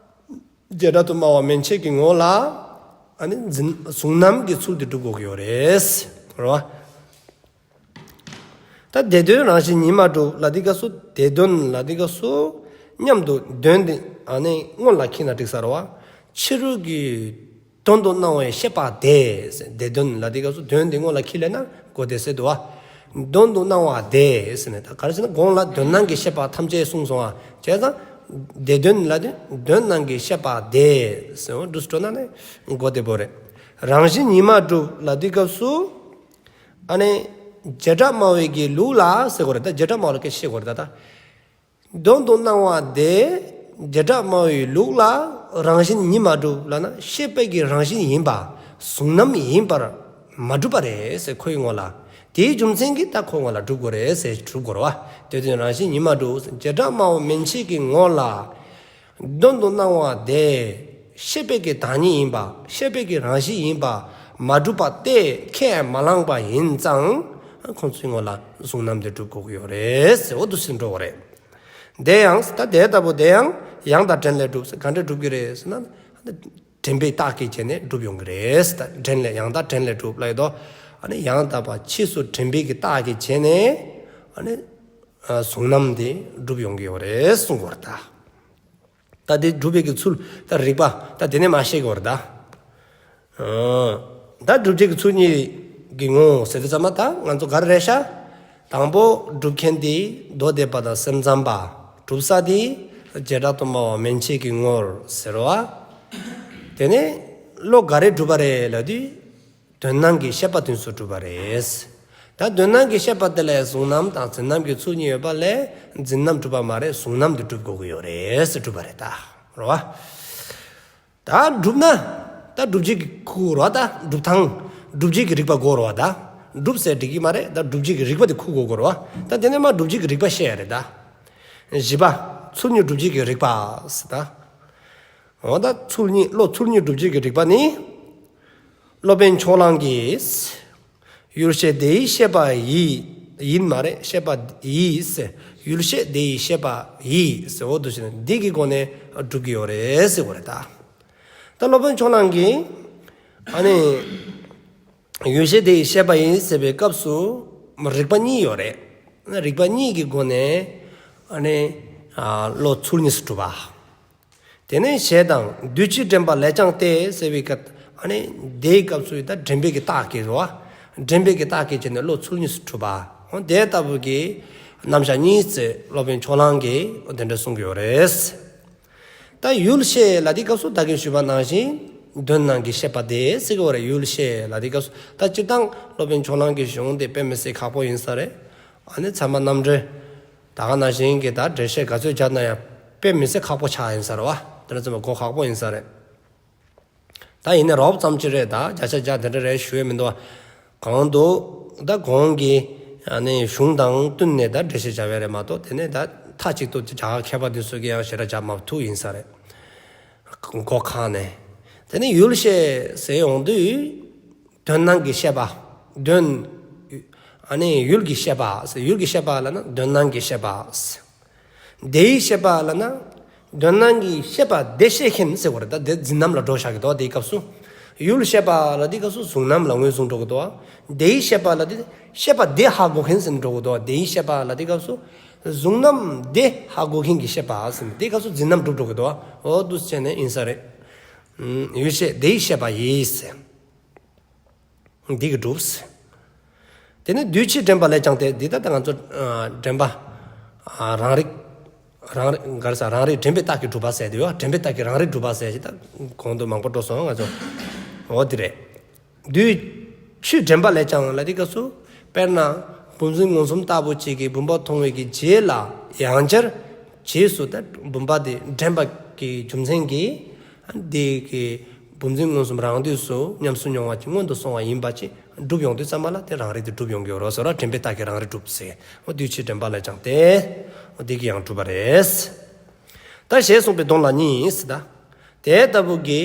བྱེ་བྲག་ཏུ་སྨྲ་བ་མན་ཆད་ཀྱི་ངོ་ལ་ཨ་ནི་འཛིན་གཟུང་རྣམ་གྱི་ཚུལ་དེ་སྒྲུབ་དགོས་ཀྱི་ཡོད་རེད། རེད་བ། ད་དེ་དོན་རང་བཞིན་ཉིད་མ་གྲུབ་ལ་དེ་སྐབས་སུ་དེ་དོན་ལ་དེ་སྐབས་སུ་མཉམ་དུ་དོན་དེ་ཨ་ནི་སྔོན་ལ་འཁྱེར་ན་འགྲིག་ས་རེད་བ། ཕྱི་རོལ་གྱི་དོན་དུ་སྣང་བའི་ཤེས་པ་དེ། དེ་དོན་ལ་དེ་སྐབས་སུ་དོན་དེ་སྔོན་ལ་འཁྱེར་ལེ་ན་གོ་བདེ་སེ་འདུག་བ། དོན་དུ་སྣང་བ་དེ་ཟེར་ནས་ད་ག་རེ་ཟེར་ན་གོང་ལ་དོན་སྣང་གི་ཤེས་པ་ཐམས་ཅད་གསུངས་སོང་ཨ། བྱས་ཙང་དེ་དོན་ལ་དེ་དོན་སྣང་གི་ཤེས་པ་དེ་ཟེར་འོ་འདུག་སྤྲོ་ན་ནི་གོ་བདེ་པོ་རེད། རང་བཞིན་ཉིད་མ་གྲུབ་ལ་དེ་སྐབས་སུ་ཨ་ནི་བྱེ་བྲག་སྨྲ་བའི་གི་ལུགས་ལ་ཟེར་དགོས་རེད། ད་བྱེ་བྲག་སྨྲ་བ་ལ་སྐད་ཆ་བཤད་དགོས་རེད་ད་ད། དོན་དུ་སྣང་བ་དེ་བྱེ་བྲག་སྨྲ་བའི་ལུགས་ལ་ རང་བཞིན་ཉིད་མ་གྲུབ་ལབ་ན་ཤེས་པའི་གི་རང་བཞིན་ཡིན་པ་གཟུང་རྣམ་ཡིན་པར་མ་གྲུབ་པ་རེད་ཟེར། ཁོའི་ངོ་ལ། དེའི་རྒྱུ་མཚན་གྱིས་ད་ཁོའི་ངོ་ལ་གྲུབ་དགོས་རེད་ཟེར། གྲུབ་དགོས་རེད་བ། དེ་དོན་རང་བཞིན་ཉིད་མ་གྲུབ། བྱེ་བྲག་སྨྲ་བ་མན་ཆད་ཀྱི་ངོ་ལ། དོན་དུ་སྣང་བ་དེ་ཤེས་པའི་གི་བདག་ཉིད་ཡིན་པ། ཤེས་པའི་གི་རང་བཞིན་ཡིན་པ་མ་གྲུབ་པ་དེ་ཁས་མ་བླངས་པ་ཡིན་ཙང་། ཁོང་ཚོའི་ངོ་ལ་གཟུང་རྣམ་དེ་གྲུབ་དགོས་ཀྱི་ཡོད་རེད་ཟེར། འོ་འདུག་སེ་འགྲོ་གི་རེད། དེ་ཡང་། ད་དེ་ལྟ་བུ་དེ་ཡང་ཡང་དག་དྲན་ལས་གྲུབ་ཟེར། ག་འདྲས་གྲུབ་ཀྱི་རེད་ཟེར་ན། དྲན་པའི་རྟགས་ཀྱིས་བྱས་ནས་གྲུབ་ཡོང་གི་རེད། ད་དྲན་ལས། ཡང་དག་དྲན་ལས་གྲུབ་ལབ་ཡོད་དོ། ཨ་ནི་ཡང་དག་པ་ཕྱིས་སུ་དྲན་པའི་གི་རྟགས་ཀྱིས་བྱས་ནས། ཨ་ནི་གཟུང་རྣམ་དེ་གྲུབ་ཡོང་གི་ཡོད་རེད་གསུང་གི་ཡོད་རེད་ད། ད་དེ་གྲུབ་པའི་གི་ཚུལ་ད་རིགས་པ་ད་དེ་ནས་མར་བཤད་ཀྱི་ཡོད་རེད་ད། ཨ། ད་སྒྲུབ་བྱེད་ཀྱི་ཚུལ་གཉིས་ཀྱི་ངོ་ཟེར་དུས་ཙམ་པ་ད་ང་ཚོ་ག་རེ་རེད་ཤག་དང་པོ་སྒྲུབ་མཁན་དེ་མདོ་སྡེ་པ་དང་སེམས་ཙམ་པ། གྲུབ་ས་དེ་བྱེ་བྲག་ཏུ་སྨྲ་བ་མན་ཆད་ཀྱི་ངོར་ཟེར་བ། དེ་ནས་བློ་ག་རེ་གྲུབ་པ་རེད་ལབ་དུས། དོན་སྣང་གི་ཤེས་པ་དེ་ཚོ་གྲུབ་པ་རེད། ད་དོན་སྣང་གི་ཤེས་པ་དེ་ལས་གཟུང་རྣམ་དང་འཛིན་རྣམ་གྱི་ཚུལ་གཉིས་ཡོད་པ་ལས་འཛིན་རྣམ་གྲུབ་པ་མ་རེད། གཟུང་རྣམ་དེ་གྲུབ་དགོས་ཀྱི་ཡོད་རེད་ཟེར་གྲུབ་པ་རེད་ད། རེད་བ། ད་གྲུབ་ན། ད་སྒྲུབ་བྱེད་ཀྱི་ཁུ་རོ། ད་སྒྲུབ་ཐངས། སྒྲུབ་བྱེད་ཀྱི་རིགས་པ་དགོས་རོ། ད་སྒྲུབ་ཟེར་འགྲིག་གི་མ་རེད། ད་སྒྲུབ་བྱེད་ཀྱི་རིགས་པ་དེ་ཁུ་དགོས་དགོས་རོ། ད་དེ་ནས་མར་སྒྲུབ་བྱེད་ཀྱི་རིགས་པ་བཤད་ཡ་རེད་ད། བཞི་པ། ཚུལ་གཉིས་སྒྲུབ་བྱེད་ཀྱི་རིགས་པ་ཟེར་ད། འོ་ད་ཚུལ་གཉིས། བློ་ཚུལ་གཉིས་སྒྲུབ་བྱེད་ཀྱི་རིགས་པ་ནི། སློབ་དཔོན་ཕྱོགས་གླང་གིས། ཡུལ་ཤེས་དེའི་ཤེས་པ་ཡིས། ཡིན་མ་རེད། ཤེས་པ་ཡིས། ཡུལ་ཤེས་དེའི་ཤེས་པ་ཡིས། འོ་འདུག་བྱས་ནས་འདི་གི་སྒོ་ནས་སྒྲུབ་ཀྱི་ཡོད་རེད་ཟེར་བ་རེད་ད། ད་སློབ་དཔོན་ཕྱོགས་གླང་གིས་ཨ་ནི་ཡུལ་ཤེས་དེའི་ཤེས་པ་ཡིས་ཟེར་བའི་སྐབས་སུ་རིགས་པ་གཉིས་ཡོད་རེད། རིགས་པ་གཉིས་ཀྱི་སྒོ་ནས་ཨ་ནི་ཨ་བློ་ཚུལ་གཉིས་སུ་གྲུབ་པ། དེ་ནས་ཞེས་དང་། དུས་ཕྱིས་དྲན་པ་ལས་ཀྱང་སྟེ་ཟེར་བའི་སྐབས། ཨ་ནི་དེའི་སྐབས་སུ་ད་དྲན་པའི་གི་རྟགས་ཀྱིས་རོ། དྲན་པའི་གི་རྟགས་ཀྱིས་བྱས་ནས་བློ་ཚུལ་གཉིས་སུ་གྲུབ་པ། འོ་དེ་ལྟ་བུ་གི་རྣམ་གཞག་གཉིས་ཟེར་སློབ་དཔོན་ཕྱོགས་གླང་གིས་འོ་དེ་འདྲ་གསུང་གི་ཡོད་རེད། ད་ཡུལ་ཤེས་ལབ་དུས་སྐབས་སུ་ད་གིན་ཞུས་པ་ནང་བཞིན་དོན་སྣང་གི་ཤེས་པ་དེ་ཟེར་གི་ཡོད་རེད། ཡུལ་ཤེས་ལབ་དུས་སྐབས་སུ་ད་སྤྱིར་བཏང་སློབ་དཔོན་ཕྱོགས་གླང་གི་གཞུང་དེ་དཔེ་མི་སྲིད་ཁག་པོ་ཡིན་ས་རེད། ཨ་ནི་ཚད་མ་རྣམ་འགྲེལ། ད་ག་ནང་བཞིན་གྱི་ད་འགྲེལ་བཤད་ག་ཚོད་བརྒྱབ་ན་ཡང་དཔེ་མི་སྲིད་ཁག་པོ་ཆགས་ཡིན་ས་རེད་བ། དེ་ནས་ཚང་མ་གོ་ཁག་པོ་ཡིན་ས་རེད། ད་ཡིན་ནའི་རོབ་ཙམ་ཅིག་རེད། ད་བརྒྱ་ཆ་བརྒྱ་དེ་འདྲ་རེད་ཞུ་ཡས་མི་འདུག་བ། གང་དུ་ད་གོང་གི་ཨ་ནི་གཞུང་དང་བསྟུན་ནས་ད་འགྲེལ་བཤད་བརྒྱབ་ཡས་རེད་མ་གཏོགས། དེ་ནས་ད་མཐའ་གཅིག་ཏུ་རྒྱ་གར་མཁས་པ་འདི་ཚོ་གིས་ཡང་ཞེ་དྲག་བརྒྱབ་མ་ཐུབ་ཡིན་ས་རེད། གོ་ཁག་ནས། དེ་ནས་ཡུལ་ཤེས་ཟེར་ཡོང་དུས། དོན་སྣང་གི་ཤེས་པ། དོན། ཨ་ནི་ཡུལ་གྱི་ཤེས་པ་ཟེར། ཡུལ་གྱི་ཤེས་པ་ལབ་ན་དོན་སྣང་གི་ཤེས་པ་ཟེར། དེའི་ཤེས་པ་ལབ་ན། དོན་སྣང་གི་ཤེས་པ་དེ་ཤེས་མཁན་ཟེར་བ་རེད། ད་དེ་འཛིན་རྣམ་ལ་འགྲོ་བཞག་གི་འདུག་བ། དེའི་སྐབས་སུ། ཡུལ་ཤེས་པ་ལབ་དུས་སྐབས་སུ་གཟུང་རྣམ་ལ་ངོས་བཟུང་འགྲོ་གི་འདུག་བ། དེའི་ཤེས་པ་ལབ་དུས་ཤེས་པ་དེ་ཧ་གོ་མཁན་ཟེར་ནས་འགྲོ་གི་འདུག་བ། དེའི་ཤེས་པ་ལབ་དུས་སྐབས་སུ་གཟུང་རྣམ་དེ་ཧ་གོ་མཁན་གྱི་ཤེས་པ་ཟེར་ནས། དེའི་སྐབས་སུ་འཛིན་རྣམ་གྲུབ་འགྲོ་གི་འདུག་བ། འོ་འདུག་བྱས་ནས་ཡིན་ས་རེད། ཡུལ་ཤེས་དེའི་ཤེས་པ་ཡིས་ཟེར། འདི་གིས་གྲུབ་ཟེར། དེ་ནས་དུས་ཕྱིས་དྲན་པ་ལས་ཀྱང་སྟེ། འདི་ད་ལྟ་ང་ཚོ་ཨ་དྲན་པ་ཨ་རང་རིག་རང་རིག་ག་རེ་ཟེར། རང་རིག་དྲན་པའི་རྟགས་ཀྱིས་གྲུབ་པ་ཟེར་དུས་བ། དྲན་པའི་རྟགས་ཀྱིས་རང་རིག་གྲུབ་པ་ཟེར་ཅིག་ད་གོང་དུ་མང་པོ་འགྲོ་སོང་ང་ཚོ། འོ་འདི་རེད། དུས་ཕྱིས་དྲན་པ་ལས་ཀྱང་ལབ་དུས་སྐབས་སུ། དཔེར་ན་བུམ་འཛིན་མངོན་སུམ་ལྟ་བུ་ཅིག་གིས་བུམ་པ་མཐོང་བའི་གི་རྗེས་ལ་ཡང་བསྐྱར་རྗེས་སུ་ད་བུམ་པ་དེ་དྲན་པ་གི་རྒྱུ་མཚན་གྱིས་དེ་གི་བུམ་འཛིན་མངོན་སུམ་རང་དུས་སུ་ཉམས་སུ་མྱོང་བ་ཅིག་སྔོན་དུ་སོང་བ་ཡིན་པ་ཅིག་གྲུབ་ཡོང་དུས་ཙམ་པ་ལ་དེ་རང་རིག་དེ་གྲུབ་ཡོང་གི་ཡོད་རེད་ཟེར་བ། དྲན་པའི་རྟགས་ཀྱིས་རང་རིག་གྲུབ་ཟེར། འོ་དུས་ཕྱིས་དྲན་པ་ལས་ཀྱང་སྟེ། འོ་དེ་གིས་ཡང་གྲུབ་པ་རེད། ད་ཞེས་གསུངས་པའི་དོན་ལ་གཉིས་ཟེར་ད། དེ་ལྟ་བུ་གི་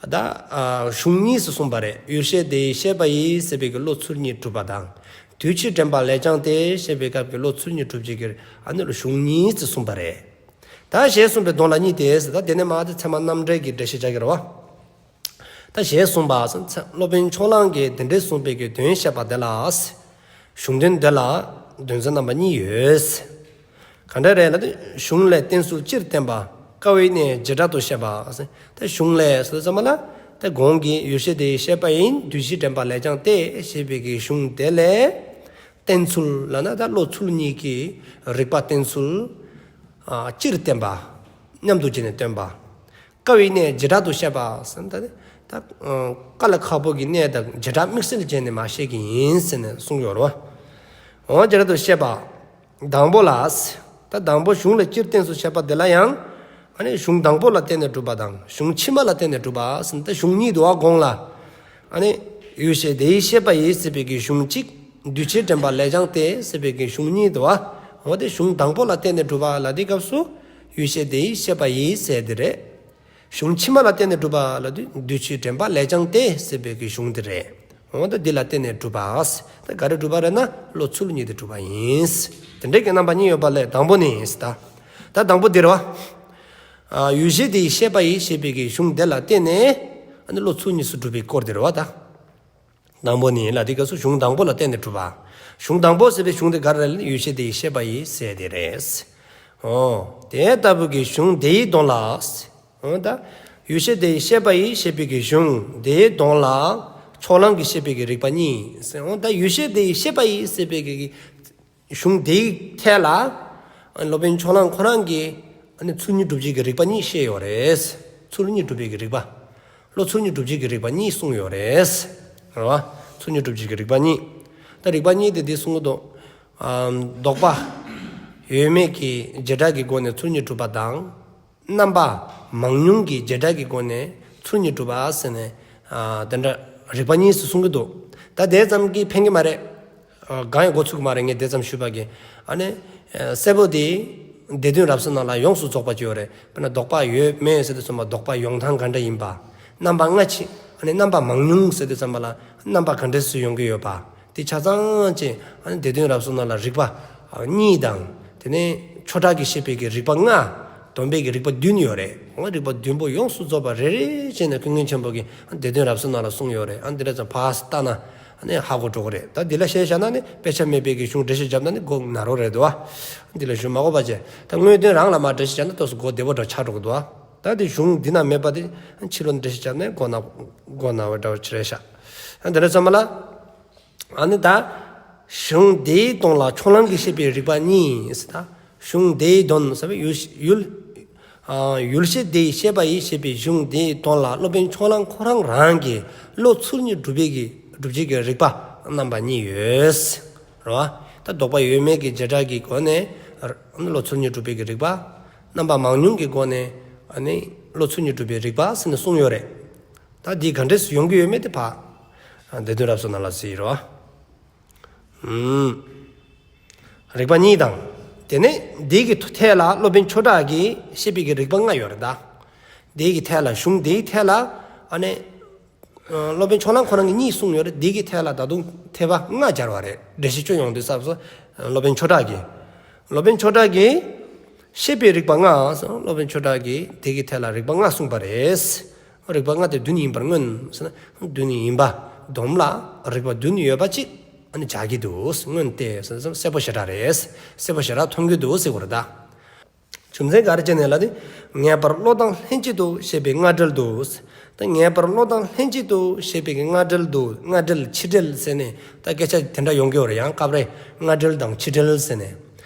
ད་ཨ་གཞུང་གཉིས་སུ་གསུངས་པ་རེད། ཡུལ་ཤེས་དེའི་ཤེས་པ་ཡིས་ཟེར་བའི་གི་བློ་ཚུལ་གཉིས་གྲུབ་པ་དང་། དུས་ཕྱིས་དྲན་པ་ལས་ཀྱང་སྟེ་ཞེས་པའི་སྐབས་ཀྱི་བློ་ཚུལ་གཉིས་གྲུབ་བྱེད་ཀྱི་ཨ་ནི་ལ་གཞུང་གཉིས་སུ་གསུངས་པ་རེད། ད་ཞེས་གསུངས་པའི་དོན་ལ་གཉིས་ཏེ་ཟེར། ད་དེ་ནས་མར་དེ་ཚད་མ་རྣམ་འགྲེལ་གྱི་འགྲེལ་བཤད་རྒྱག་གི་རེད་བ། ད་ཞེས་གསུངས་པ་ཟེར། སློབ་དཔོན་ཕྱོགས་གླང་གིས་དེ་འདྲའི་གསུངས་པའི་གི་དོན་བཤད་པ་དེ་ལ། གཞུང་དོན་དེ་ལ་དོན་ཚན་རྣམ་པ་གཉིས་ཡོད། ག་འདྲ་རེད་ལབ་དུས། གཞུང་ལས་བསྟན་ཚུལ་སྤྱིར་བསྟན་པ། དཀའ་བའི་གནས་བྱེ་བྲག་ཏུ་བཤད་པ་ཟེར། ད་གཞུང་ལས་ཟེར་ཙམ་པ་ལ། ད་གོང་གི་ཡུལ་ཤེས་དེའི་ཤེས་པ་ཡིན། དུས་ཕྱིས་དྲན་པ་ལས་ཀྱང་སྟེ་ཞེས་པའི་གི་གཞུང་དེ་ལས། བསྟན་ཚུལ་ལབ་ན་ད་བློ་ཚུལ་གཉིས་ཀྱི་རིགས་པ་བསྟན་ཚུལ། ཨ་སྤྱིར་བསྟན་པ། མཉམ་དུ་བྱས་ནས་སྟོན་པ། དཀའ་བའི་གནས་བྱེ་བྲག་ཏུ་བཤད་པ་ཟེར་ན། ད་ད་དཀའ་ལས་ཁག་པོ་གི་གནས་དང་བྱེ་བྲག་དམིགས་བསལ་བྱས་ནས་མར་བཤད་ཀྱི་ཡིན་ཟེར་ནས་གསུངས་ཡོད་རེད་བ། འོ་བྱེ་བྲག་ཏུ་བཤད་པ། དང་པོ་ལ། ད་དང་པོ་གཞུང་ལས་སྤྱིར་བསྟན་ཚུལ་བཤད་པ་དེ་ལ་ཡང་ ཨ་ནི་གཞུང་དང་པོ་ལ་བརྟེན་ནས་གྲུབ་པ་དང་གཞུང་ཕྱི་མ་ལ་བརྟེན་ནས་གྲུབ་པ་ཟེར་ན་ད་གཞུང་གཉིས་འདུག་པ་གོང་ལ། ཨ་ནི་ཡུལ་ཤེས་དེ་ཡི་ཤེས་པ་ཡིས་ཟེར་བའི་གི་གཞུང་གཅིག་བསྡུས་ཕྱིར་དྲན་པ་ལས་ཀྱང་སྟེ་ཟེར་བའི་གི་གཞུང་གཉིས་འདུག་པ། འོ་དེ་གཞུང་དང་པོ་ལ་བརྟེན་ནས་གྲུབ་པ་ལ་དེའི་སྐབས་སུ་ཡུལ་ཤེས་དེ་ཡི་ཤེས་པ་ཡིས་ཟེར་དེ་རེད། གཞུང་ཕྱི་མ་ལ་བརྟེན་ནས་གྲུབ་པ་ལ་དེ་བསྡུས་ཕྱིར་དྲན་པ་ལས་ཀྱང་སྟེ་ཟེར་བའི་གི་གཞུང་དེ་རེད། འོ་ད་འདི་ལ་བརྟེན་ནས་གྲུབ་པ། ད་ག་རེ་གྲུབ་པ་རེད་ན་བློ་ཚུལ་གཉིས་ཏེ་གྲུབ་པ་ཡིན། དེ་འདྲའི་གི་རྣམ་པ་གཉིས་ཡོད་པ་ལས་དང་པོ་ནི་ད། ད་དང་པོ་འདི་རེད་པ། ཡུལ་ཤེས་དེ་ཡི་ཤེས་པ་ཡིས་ཞེས་པའི་གི་གཞུང་དེ་ལ་བརྟེན་ནས་ཨ་ནི་བློ་ཚུལ་གཉིས་སུ་གྲུབ་པའི་སྐོར་དེ་རེད་པ་ད། དང་པོ་ནི་ལ་དེའི་སྐབས་སུ་གཞུང་དང་པོ་ལ་བརྟེན་ནས་གྲུབ་པ། གཞུང་དང་པོ་ཟེར་བའི་གཞུང་དེ་ག་རེ་རེད་ལབ་ན་ཡུལ་ཤེས་དེ་ཡི་ཤེས་པ་ཡིས་ཟེར་དེ་རེད། འོ། དེ་ལྟ་བུ་གི་གཞུང་དེའི་དོན་ལ། འོ་ད། ཡུལ་ཤེས་དེ་ཡི་ཤེས་པ་ཡིས་ཞེས་པའི་གི་གཞུང་དེའི་དོན་ལ་ཕྱོགས་གླང་གིས་བཤད་པའི་གི་རིགས་པ་གཉིས། འོ་ད་ཡུལ་ཤེས་དེ་ཡི་ཤེས་པ་ཡིས་ཟེར་བའི་གི་གཞུང་དེའི་ཐད་ལ། སློབ་དཔོན་ཕྱོགས་གླང་ཁོ་རང་གིས་ཨ་ནི་ཚུལ་གཉིས་སྒྲུབ་བྱེད་ཀྱི་རིགས་པ་གཉིས་བཤད་ཡོད་རེད། ཚུལ་གཉིས་སྒྲུབ་བྱེད་ཀྱི་རིགས་པ། བློ་ཚུལ་གཉིས་སྒྲུབ་བྱེད་ཀྱི་རིགས་པ་གཉིས་གསུངས་ཡོད་རེད། རེད་པ། ཚུལ་གཉིས་སྒྲུབ་བྱེད་ཀྱི་རིགས་པ་གཉིས། ད་རིགས་པ་གཉིས་དེ་འདི་གསུང་གི་འདུག་ཨམ། ལྡོག་པ་ཡོད་མེད་ཀྱི་བྱེ་བྲག་གི་སྒོ་ནས་ཚུལ་གཉིས་སྒྲུབ་པ་དང་། རྣམ་པ་མང་ཉུང་གི་བྱེ་བྲག་གི་སྒོ་ནས་ཚུལ་གཉིས་སྒྲུབ་པ་ཟེར་ནས། ཨ། དེ་འདྲ་རིགས་པ་གཉིས་སུ་གསུང་གི་འདུག་ད་དེ་ཙམ་གྱིས་ཕན་གྱི་མ་རེད། ཨ། གང་ཡང་འགོ་ཚུགས་ཀྱི་མ་རེད། ངས་དེ་ཙམ་ཞུས་པ་གིས། ཨ་ནི། ཨ། གསལ་པོ་དེ་སྡེ་བདུན་རབ་གསལ་ནང་ལ་ཡོངས་སུ་རྫོགས་པ་ཅིག་ཡོད་རེད། དཔེར་ན་ལྡོག་པ་ཡོད་མེད་ཟེར་དུས་ཙམ་པ་ལྡོག་པ་ཡོང་སྟངས་ག་འདྲ་ཡིན་པ། རྣམ་པ་སྔ་ཕྱི། ཨ་ནི་རྣམ་པ་མང་ཉུང་ཟེར་དུས་ཙམ་པ་ལ་རྣམ་པ་ག་འདྲ་སུ་ཡོང་གི་ཡོད་པ། དེ་ཆ་ཚང་ཅིག་ཨ་ནི་སྡེ་བདུན་རབ་གསལ་ནང་ལ་རིགས་པ་གཉིས་དང་། དེ་ནས་ཆོས་གྲགས་ཀྱིས་བཤད་པའི་གི་རིགས་པ་ལྔ། སྡོམ་པའི་གི་རིགས་པ་བདུན་ཡོད་རེད། འོ་རིགས་པ་བདུན་པོ་ཡོངས་སུ་རྫོགས་པ་རེ་རེ་བྱས་ནས་ཀུན་མཁྱེན་ཆེན་པོ་གིས་སྡེ་བདུན་རབ་གསལ་ནང་ལ་གསུངས་ཡོད་རེད། ཨ་ནི་འདི་འདྲ་ཙམ་ཕར་ལྟ་ན་ཨ་ནི་ཧ་གོ་འགྲོ་གི་རེད། ད་འདི་ལ་བཤད་བཞག་ན་ནི་དཔེ་ཆ་མེད་པའི་གི་གཞུང་འགྲེལ་བཤད་བརྒྱབ་ན་ནི་མགོ་ན་རོགས་རེད་འདུག་པ། འདི་ལ་ཞུ་མ་དགོས་པ་བྱས། ད་དངོས་དོན་རང་ལ་མར་འགྲེལ་བཤད་བརྒྱབ་ན་ཏོག་ཙམ་མགོ་བདེ་པོ་འདྲ་ཆགས་འགྲོ་གི་འདུག་པ། ད་དེ་གཞུང་འདི་ན་མེད་པ་དེ་ཕྱི་ལོགས་འགྲེལ་བཤད་བརྒྱབ་ན་མགོ་ན་མགོ་ན་བ་འདྲ་བ་ཅིག་རེད་ཤག་ཨ་འདི་འདྲ་ཙམ་པ་ལ། ཨ་ནི་ད་གཞུང་དེའི་དོན་ལ་ཕྱོགས་གླང་གིས་བཤད་པའི་རིགས་པ་གཉིས་ཟེར། ད་གཞུང་དེའི་དོན་ཟེར་བའི་ཡུལ་ཡུལ། ཨ། ཡུལ་ཤེས་དེ་ཡི་ཤེས་པ་ཡིས་ཞེས་པའི་གཞུང་དེའི་དོན་ལ་སློབ་དཔོན་ཕྱོགས་གླང་ཁོ་རང་རང་གིས་བློ་ཚུལ་གཉིས་སྒྲུབ་པའི་གི་སྒྲུབ་བྱེད་ཀྱི་རིགས་པ་རྣམ་པ་གཉིས་ཡོད། རེད་པ། ད་ལྡོག་པ་ཡོད་མེད་ཀྱི་བྱེ་བྲག་གི་སྒོ་ནས་བློ་ཚུལ་གཉིས་སྒྲུབ་པའི་གི་རིགས་པ། རྣམ་པ་མང་ཉུང་གི་སྒོ་ནས་ཨ་ནི་བློ་ཚུལ་གཉིས་སྒྲུབ་པའི་རིགས་པ་ཟེར་ནས་གསུངས་ཡོད་རེད། ད་འདི་ག་འདྲས་སུ་ཡོང་གི་ཡོད་མེད་དེ་ཕར་སྡེ་བདུན་རབ་གསལ་ནང་ལ་གཟིགས་རོགས། ཨུམ། རིགས་པ་གཉིས་དང་། དེ་ནས་འདི་གི་ཐད་ལ་སློབ་དཔོན་ཆོས་གྲགས་ཀྱིས་བཤད་པའི་གི་རིགས་པ་ལྔ་ཡོད་རེད་ད། འདི་གི་ཐད་ལ་གཞུང་འདིའི་ཐད་ལ་ཨ་ནི། སློབ་དཔོན་ཕྱོགས་གླང་ཁོ་རང་གིས་གཉིས་གསུངས་ཡོད་རེད། འདི་གི་ཐད་ལ་ད་དུང་ཐེབས་པ་ལྔ་སྦྱར་བ་རེད། འགྲེལ་བཤད་བཅོས་ཡོང་དུས་སྐབས་སུ་སློབ་དཔོན་ཆོས་གྲགས་ཀྱིས། སློབ་དཔོན་ཆོས་གྲགས་ཀྱིས་བཤད་པའི་རིགས་པ་ལྔ། སློབ་དཔོན་ཆོས་གྲགས་ཀྱིས་དེ་གི་ཐད་ལ་རིགས་པ་ལྔ་གསུངས་པ་རེད། རིགས་པ་ལྔ་དེ་བདུན་ཡིན་པར་མངོན་ཟེར་ན་བདུན་ཡིན་པ། སྡོམ་ལ་རིགས་པ་བདུན་ཡོད་པ་ཅིག་ཨ་ནི་སྦྱར་གྱི་འདུག་མངོན་ཏེ་ཟེར་ན་གསལ་པོ་ཞེ་དྲག་རེད། གསལ་པོ་ཞེ་དྲག་མཐོང་གི་འདུག་ཟེར་དགོས་རེད་ད། རྒྱུ་མཚན་ག་རེ་བྱས་ནས་ལབ་དུས། ངེས་པར་བློ་དང་ལྷན་ཅིག་ཏུ་ཞེས་པའི་སྔ་འགྲེལ་དུ། ད་ངེས་པར་བློ་དང་ལྷན་ཅིག་ཏུ་ཞེས་པའི་སྔ་འགྲེལ་དུ། སྔ་འགྲེལ་ཕྱི་འགྲེལ་ཟེར་ནས་ད་སྐད་ཆ་དེ་འདྲ་ཡོང་གི་ཡོད་རེད། ཡང་སྐབས་རེ་སྔ་འགྲེལ་དང་ཕྱི་འགྲེལ་ཟེར་ནས།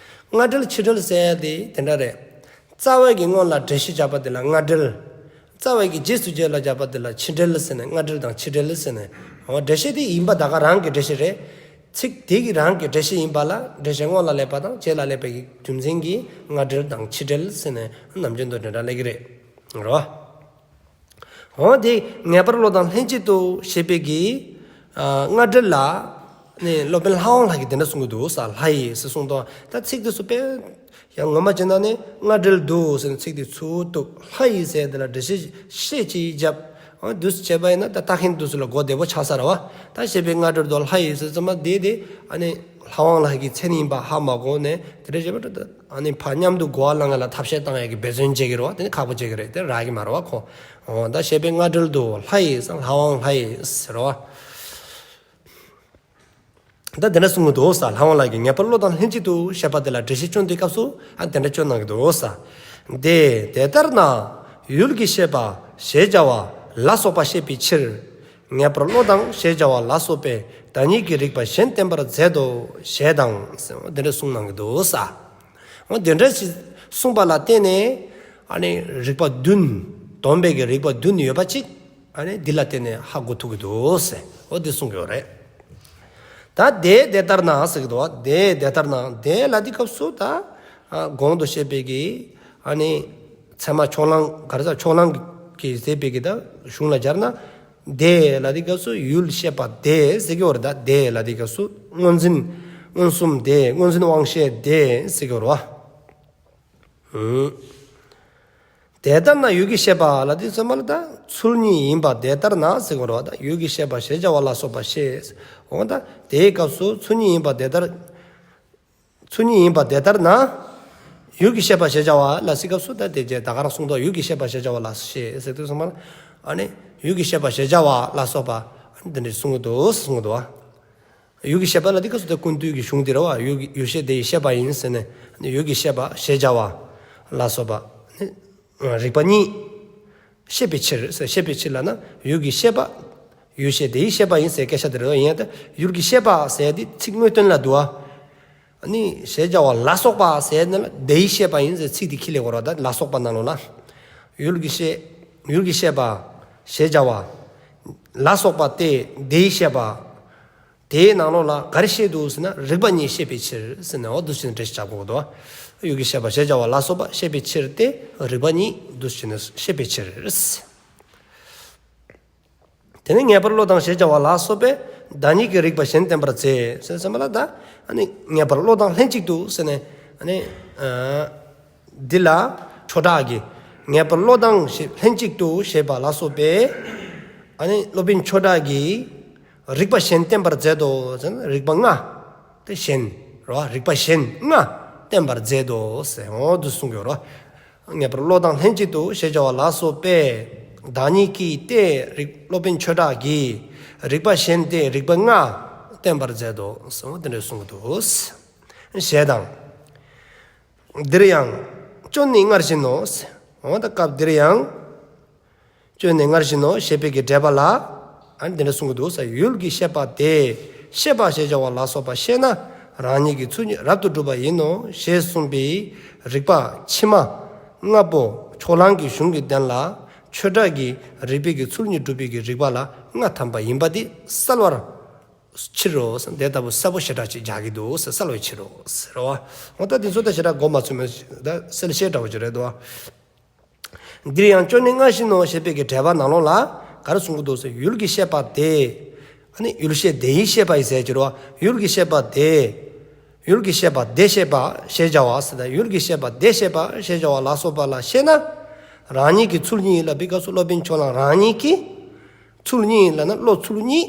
སྔ་འགྲེལ་ཕྱི་འགྲེལ་ཟེར་ཡ་དེ་དེ་འདྲ་རེད། རྩ་བའི་གི་སྔོན་ལ་འགྲེལ་བཤད་བརྒྱབ་པ་དེ་ལ་སྔ་འགྲེལ། རྩ་བའི་གི་རྗེས་སུ་རྗེས་ལ་བརྒྱབ་པ་དེ་ལ་ཕྱི་འགྲེལ་ཟེར་ནས། སྔ་འགྲེལ་དང་ཕྱི་འགྲེལ་ཟེར་ནས། འོ་འགྲེལ་བཤད་དེ་ཡིན་པ་ད་ག་རང་གི་འགྲེལ་བཤད་རེད། ཚིག་དེ་གི་རང་གི་འགྲེལ་བཤད་ཡིན་པ་ལ་འགྲེལ་བཤད་སྔོན་ལ་སླེབས་པ་དང་རྗེས་ལ་སླེབས་པའི་གི་རྒྱུ་མཚན་གྱིས་སྔ་འགྲེལ་དང་ཕྱི་འགྲེལ་ཟེར་ནས་ནམ་རྒྱུན་དུ་འདི་འདྲ་སླེབས་ཀྱི་རེད། རོ། འོ་དེ་ངེས་པར་བློ་དང་ལྷན་ཅིག་ཏུ་ཞེས་པའི་གི་ཨ་སྔ་འགྲེལ་ལ་ནི་སློབ་དཔོན་ལྷ་དབང་ལྷ་གིས་དེ་འདྲ་གསུང་གི་འདུག་ས། ལྷ་ཡིས་ཟེར་གསུངས་དོ། ད་ཚིག་དེ་ཚོ་དཔེ་ཡང་ངོ་མ་བྱས་ན་ནི་སྔ་འགྲེལ་དུ་ཟེར་ནས་ཚིག་དེ་ཚུར་བཏུབ། ལྷ་ཡིས་ཟེར་དེ་ལ་འགྲེལ་བཤད་ཤད་ཅིག་བརྒྱབ། འོ་འདུག་སེ་བྱས་པ་ཡིན་ན་ད་ལྟ་མཁན་འདུག་སེ་ལ་གོ་བདེ་པོ་ཆགས་ས་རེད་པ། ད་ཞེས་པའི་སྔ་འགྲེལ་དུ་ལྷ་ཡིས་ཟེར་ཙམ་པ་དེ་དེ་ཨ་ནི་ལྷ་དབང་ལྷ་གི་མཚན་ཡིན་པ་ཧ་མ་གོ་ནས་དེ་འདྲ་བྱས་པ་ད་ཨ་ནི་ཕར་མཉམ་དུ་གོ་བ་བླང་ཡ་ལ་ཐབས་ཤེས་བཏང་ཡ་གི་འབད་བརྩོན་བྱེད་ཀྱི་རེད་པ། དེ་ནི་ཁག་པོ་བྱེད་ཀྱི་རེད། དེ་རག་གི་མ་རེད་པ་ཁོ། འོ་ད་ཞེས་པའི་སྔ་འགྲེལ་དུ་ལྷ་ཡིས་ལྷ་དབང་ལྷ་ཡིས་ཟེར་རོ། ད་དེ་འདྲ་གསུང་གི་འདུག་ས། ལྷ་དབང་ལྷ་གིས་ངེས་པར་བློ་དང་ལྷན་ཅིག་ཏུ་ཞེས་པ་དེ་ལ་འགྲེལ་བཤད་བཅོ་དུས་སྐབས་སུ་ཨ་དེ་འདྲ་བཅོ་གནང་གི་འདུག་ས། དེ་དེ་ལྟར་ན་ཡུལ་གྱི་ཤེས་པ་ཞེས་བྱ་བ་ལ་སོགས་པ་བཤད་པའི་ཕྱིར། ངེས་པར་བློ་དང་ཞེས་བྱ་བ་ལ་སོགས་པའི་བདག་ཉིད་ཀྱི་རིགས་པ་གཞན་བསྟན་པར་མཛད་དོ་ཞེས་དང་། དེ་འདྲ་གསུང་གནང་གི་འདུག་ས། འོ་དེ་འདྲ་ཞིག་གསུངས་པ་ལ་བརྟེན་ནས་ཨ་ནི་རིགས་པ་བདུན། སྡོམ་པའི་གི་རིགས་པ་བདུན་ཡོད་པ་ཅིག་ཨ་ནི་འདི་ལ་བརྟེན་ནས་ཧ་གོ་ཐུབ་ཀྱི་འདུག་ཟེར། འོ་འདི་གསུང་གི་ཡོད་རེད། ད་དེ་དེ་ལྟར་ན་ཟེར་གི་འདུག་པ། དེ་དེ་ལྟར་ན་དེ་ལ་འདི་སྐབས་སུ་ད་ཨ་གོང་དུ་བཤད་པའི་གི་ཨ་ནི་ ཚད་མ་ཕྱོགས་གླང་ག་རེ་ཟེར་ཕྱོགས་གླང་གིས་ཟེར་བའི་གི་ད་གཞུང་ལ་སྦྱར་ན། དེ་ལ་དེ་སྐབས་སུ་ཡུལ་ཤེས་པ་དེ་ཟེར་གི་ཡོད་རེད་ད། དེ་ལ་དེ་སྐབས་སུ་མངོན་འཛིན་མངོན་སུམ་དེ་མངོན་འཛིན་དབང་ཤེས་དེ་ཟེར་གི་ཡོད་རེད་བ། དེ་ལྟར་ན་ཡུལ་གྱི་ཤེས་པ་ལ་དེ་ཚོ་མ་ལ་ད་ཚུལ་གཉིས་ཡིན་པ་དེ་ལྟར་ན་ཟེར་གི་ཡོད་རེད་བ། ད་ཡུལ་གྱི་ཤེས་པ་ཞེས་བྱ་བ་ལ་སོགས་པ་ཤེས། འོ་ད་དེའི་སྐབས་སུ་ཚུལ་གཉིས་ཡིན་པ་དེ་ལྟར། ཚུལ་གཉིས་ཡིན་པ་དེ་ལྟར་ན། ཡུལ་གྱི་ཤེས་པ་ཞེས་བྱ་བ་ལ་ཟེར་སྐབས་སུ་ད་དེ་རྗེས་ད་ག་རང་གསུངས་འདུག་ཡུལ་གྱི་ཤེས་པ་ཞེས་བྱ་བ་ལ་ཤེས་ཟེར་དུས་ཙམ་པ་ལ། ཨ་ནི་ཡུལ་གྱི་ཤེས་པ་ཞེས་བྱ་བ་ལ་སོགས་པ་ཨ་ནི་དེ་འདྲ་གསུང་གི་འདུག་གསུང་གི་འདུག་བ། ཡུལ་གྱི་ཤེས་པ་ལ་དེ་སྐབས་སུ་ད་ཀུན་བཏུས་ཀྱི་གཞུང་དེ་རེད་བ། ཡུལ་གྱི་ཡུལ་ཤེས་དེ་ཡི་ཤེས་པ་ཡིན་ཟེར་ནས་ཨ་ནི་ཡུལ་གྱི་ཤེས་པ་ཞེས་བྱ་བ་ལ་སོགས་པ་ཨ་ནི་རིགས་པ་གཉིས། ཤེས་པའི་ཕྱིར་ཟེར། ཤེས་པའི་ཕྱིར་ལབ་ན་ཡུལ་གྱི་ཤེས་པ། ཡུལ་ཤེས་དེ་ཡི་ཤེས་པ་ཡིན་ཟེར་སྐད་ཆ་དེ་རེད། ཡིན་ཡང་ད་ཡུལ་གྱི་ཤེས་པ་ཟེར་དེ་ཚིག་དངོས་དོན་ལ་འདུག་བ། ཨ་ནི་ཞེས་བྱ་བ་ལ་སོགས་པ་ཟེར་ན་ལ་དེ་ཡི་ཤེས་པ་ཡིན་ཟེར་ཚིག་དེ་ཁྱེར་ལེ་གོ་ར། ད་ལ་སོགས་པ་ནང་ལོགས་ལ། ཡུལ་གྱི་ཤེས། ཡུལ་གྱི་ཤེས་པ། ཞེས་བྱ་བ། ལ་སོགས་པ་སྟེ་དེ་ཡི་ཤེས་པ། དེའི་ནང་ལོགས་ལ་ག་རེ་བཤད་འདུག་ཟེར་ན་རིགས་པ་གཉིས་ཤེས་པའི་ཕྱིར་ཟེར་ནས་འོ་འདུག་སེ་འགྲེལ་བཤད་བྱ་དགོས་འདུག་ཡུལ་གྱི་ཤེས་པ་ཞེས་བྱ་བ་ལ་སོགས་པ་ཤེས་པའི་ཕྱིར་ཏེ་རིགས་པ་གཉིས་འདུག་སེ་ཤེས་པའི་ཕྱིར། དེ་ནས་ངེས་པར་བློ་དང་ཞེས་བྱ་བ་ལ་སོགས་པས་བདག་ཉིད་ཀྱི་རིགས་པ་གཞན་བསྟན་པར་མཛད་ཟེར་ཟེར་མ་ལ་ད། ཨ་ནི་ངེས་པར་བློ་དང་ལྷན་ཅིག་ཏུ་ཟེར་ནས་ཨ་ནི། འདི་ལ་ཆོས་གྲགས་ཀྱིས་ངེས་པར་བློ་དང་ཞེས་ལྷན་ཅིག་ཏུ་ཞེས་པ་ལ་སོགས་པས། ཨ་ནི་སློབ་དཔོན་ཆོས་གྲགས་ཀྱིས་རིགས་པ་གཞན་བསྟན་པར་མཛད་དོ་ཟེར་ན་རིགས་པ་ལྔ། དེ་གཞན་རོ་རིགས་པ་གཞན་ལྔ་བསྟན་པར་མཛད་དོ་ཟེར་འོ་འདུག་གསུང་གི་རོ། ངེས་པར་བློ་དང་ལྷན་ཅིག་ཏུ་ཞེས་བྱ་བ་ལ་སོགས་པས་བདག་ཉིད་ཀྱི་སྟེ་རིགས་སློབ་དཔོན་ཆོས་གྲགས་ཀྱིས་རིགས་པ་གཞན་ཏེ་རིགས་པ་ལྔ་བསྟན་པར་མཛད་དོ་ཟེར་འོ་དེ་འདྲ་གསུང་གི་འདུག་ཞེས་དང་། འདིར་ཡང་སྐྱོན་ནི་སྔར་བཞིན་ནོ། འོ་ད་སྐབས་འདིར་ཡང་། སྐྱོན་ནི་སྔར་བཞིན་ནོ་ཞེས་པའི་གི་འགྲེལ་པ་ལ། ཨ་ནི་འདི་འདྲ་གསུང་གི་འདུག་ས། ཡུལ་གྱི་ཤེས་པ་དེ་ཤེས་པ་ཞེས་བྱ་བ་ལ་སོགས་པ་ཤེས་ན་རང་ཉིད་ཀྱི་ཚུལ་གཉིས་རབ་ཏུ་གྲུབ་པ་ཡིན་ནོ་ཞེས་གསུངས་པའི་རིགས་པ་ཕྱི་མ་ལྔ་པོ་ཕྱོགས་གླང་གི་གཞུང་གི་དོན་ལ་ཆོས་གྲགས་ཀྱི་རིགས་པའི་གི་ཚུལ་གཉིས་སྒྲུབ་པའི་གི་རིགས་པ་ལ་ལྔ་ཐམ་པ་ཡིན་པ་དེ་གསལ་བར། ཕྱིར་རོ། དེ་ལྟ་བུ་གསལ་པོ་ཞེ་དྲག་ཅིག་རྒྱག་གི་འདུག་ཟེར་གསལ་བའི་ཕྱིར་རོ་ཟེར་རོ། འོ་ད་དེ་ཚོ་ད་ཞེ་དྲག་མགོ་མ་ཚོས་མེད་ད་གསལ་བཤད་འདྲ་བོ་ཅིག་རེད་དོ། འདིར་ཡང་སྐྱོན་ནི་སྔར་བཞིན་ནོ་ཞེས་པའི་གི་འགྲེལ་པ་ནང་ལོགས་ལ་ག་རེ་གསུང་གི་འདུག་ཟེར་ཡུལ་གྱི་ཤེས་པ་དེ། ཨ་ནི་ཡུལ་ཤེས་དེ་ཡི་ཤེས་པ་ཡི་ཟེར་གྱི་རོ། ཡུལ་གྱི་ཤེས་པ་དེ། ཡུལ་གྱི་ཤེས་པ་དེ་ཤེས་པ་ཞེས་བྱ་བ་ཟེར་ད་ཡུལ་གྱི་ཤེས་པ་དེ་ཤེས་པ་ཞེས་བྱ་བ་ལ་སོགས་པ་ལ་ཤེས་ན། རང་ཉིད་ཀྱི་ཚུལ་གཉིས་ལ་བའི་སྐབས་སུ་སློབ་དཔོན་ཕྱོགས་གླང་རང་ཉིད་ཀྱི། ཚུལ་གཉིས་ལབ་ན་བློ་ཚུལ་གཉིས་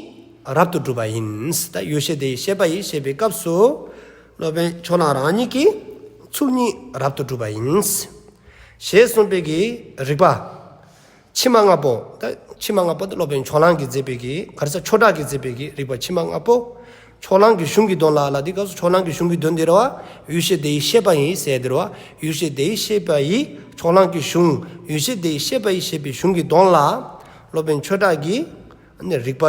རབ་ཏུ་གྲུབ་པ་ཡིན། ད་ཡུལ་ཤེས་དེ་ཡི་ཤེས་པ་ཡིས་ཞེས་པའི་སྐབས་སུ། སློབ་དཔོན་ཕྱོགས་གླང་རང་ཉིད་ཀྱི་ཚུལ་གཉིས་རབ་ཏུ་གྲུབ་པ་ཡིན། ཞེས་གསུངས་པའི་གི་རིགས་པ། ཕྱི་མ་ལྔ་པོ། ད་ཕྱི་མ་ལྔ་པོ་དེ་སློབ་དཔོན་ཕྱོགས་གླང་གིས་མཛད་པའི་གི་ག་རེ་ཟེར་ཆོས་གྲགས་ཀྱིས་མཛད་པའི་གི་རིགས་པ་ཕྱི་མ་ལྔ་པོ། ཕྱོགས་གླང་གི་གཞུང་གི་དོན་ལ་ལ་དེ་སྐབས་སུ་ཕྱོགས་གླང་གི་གཞུང་གི་དོན་དེ་རེད་བ། ཡུལ་ཤེས་དེ་ཡི་ཤེས་པ་ཡིན་ཟེར་དེ་རེད་བ། ཡུལ་ཤེས་དེ་ཡི་ཤེས་པ་ཡིས་ཕྱོགས་གླང་གི་གཞུང་ཡུལ་ཤེས་དེ་ཡི་ཤེས་པ་ཡིས་ཞེས་པའི་གཞུང་གི་དོན་ལ། སློབ་དཔོན་ཆོས་གྲགས་ཀྱིས་ནི་རིགས་པ།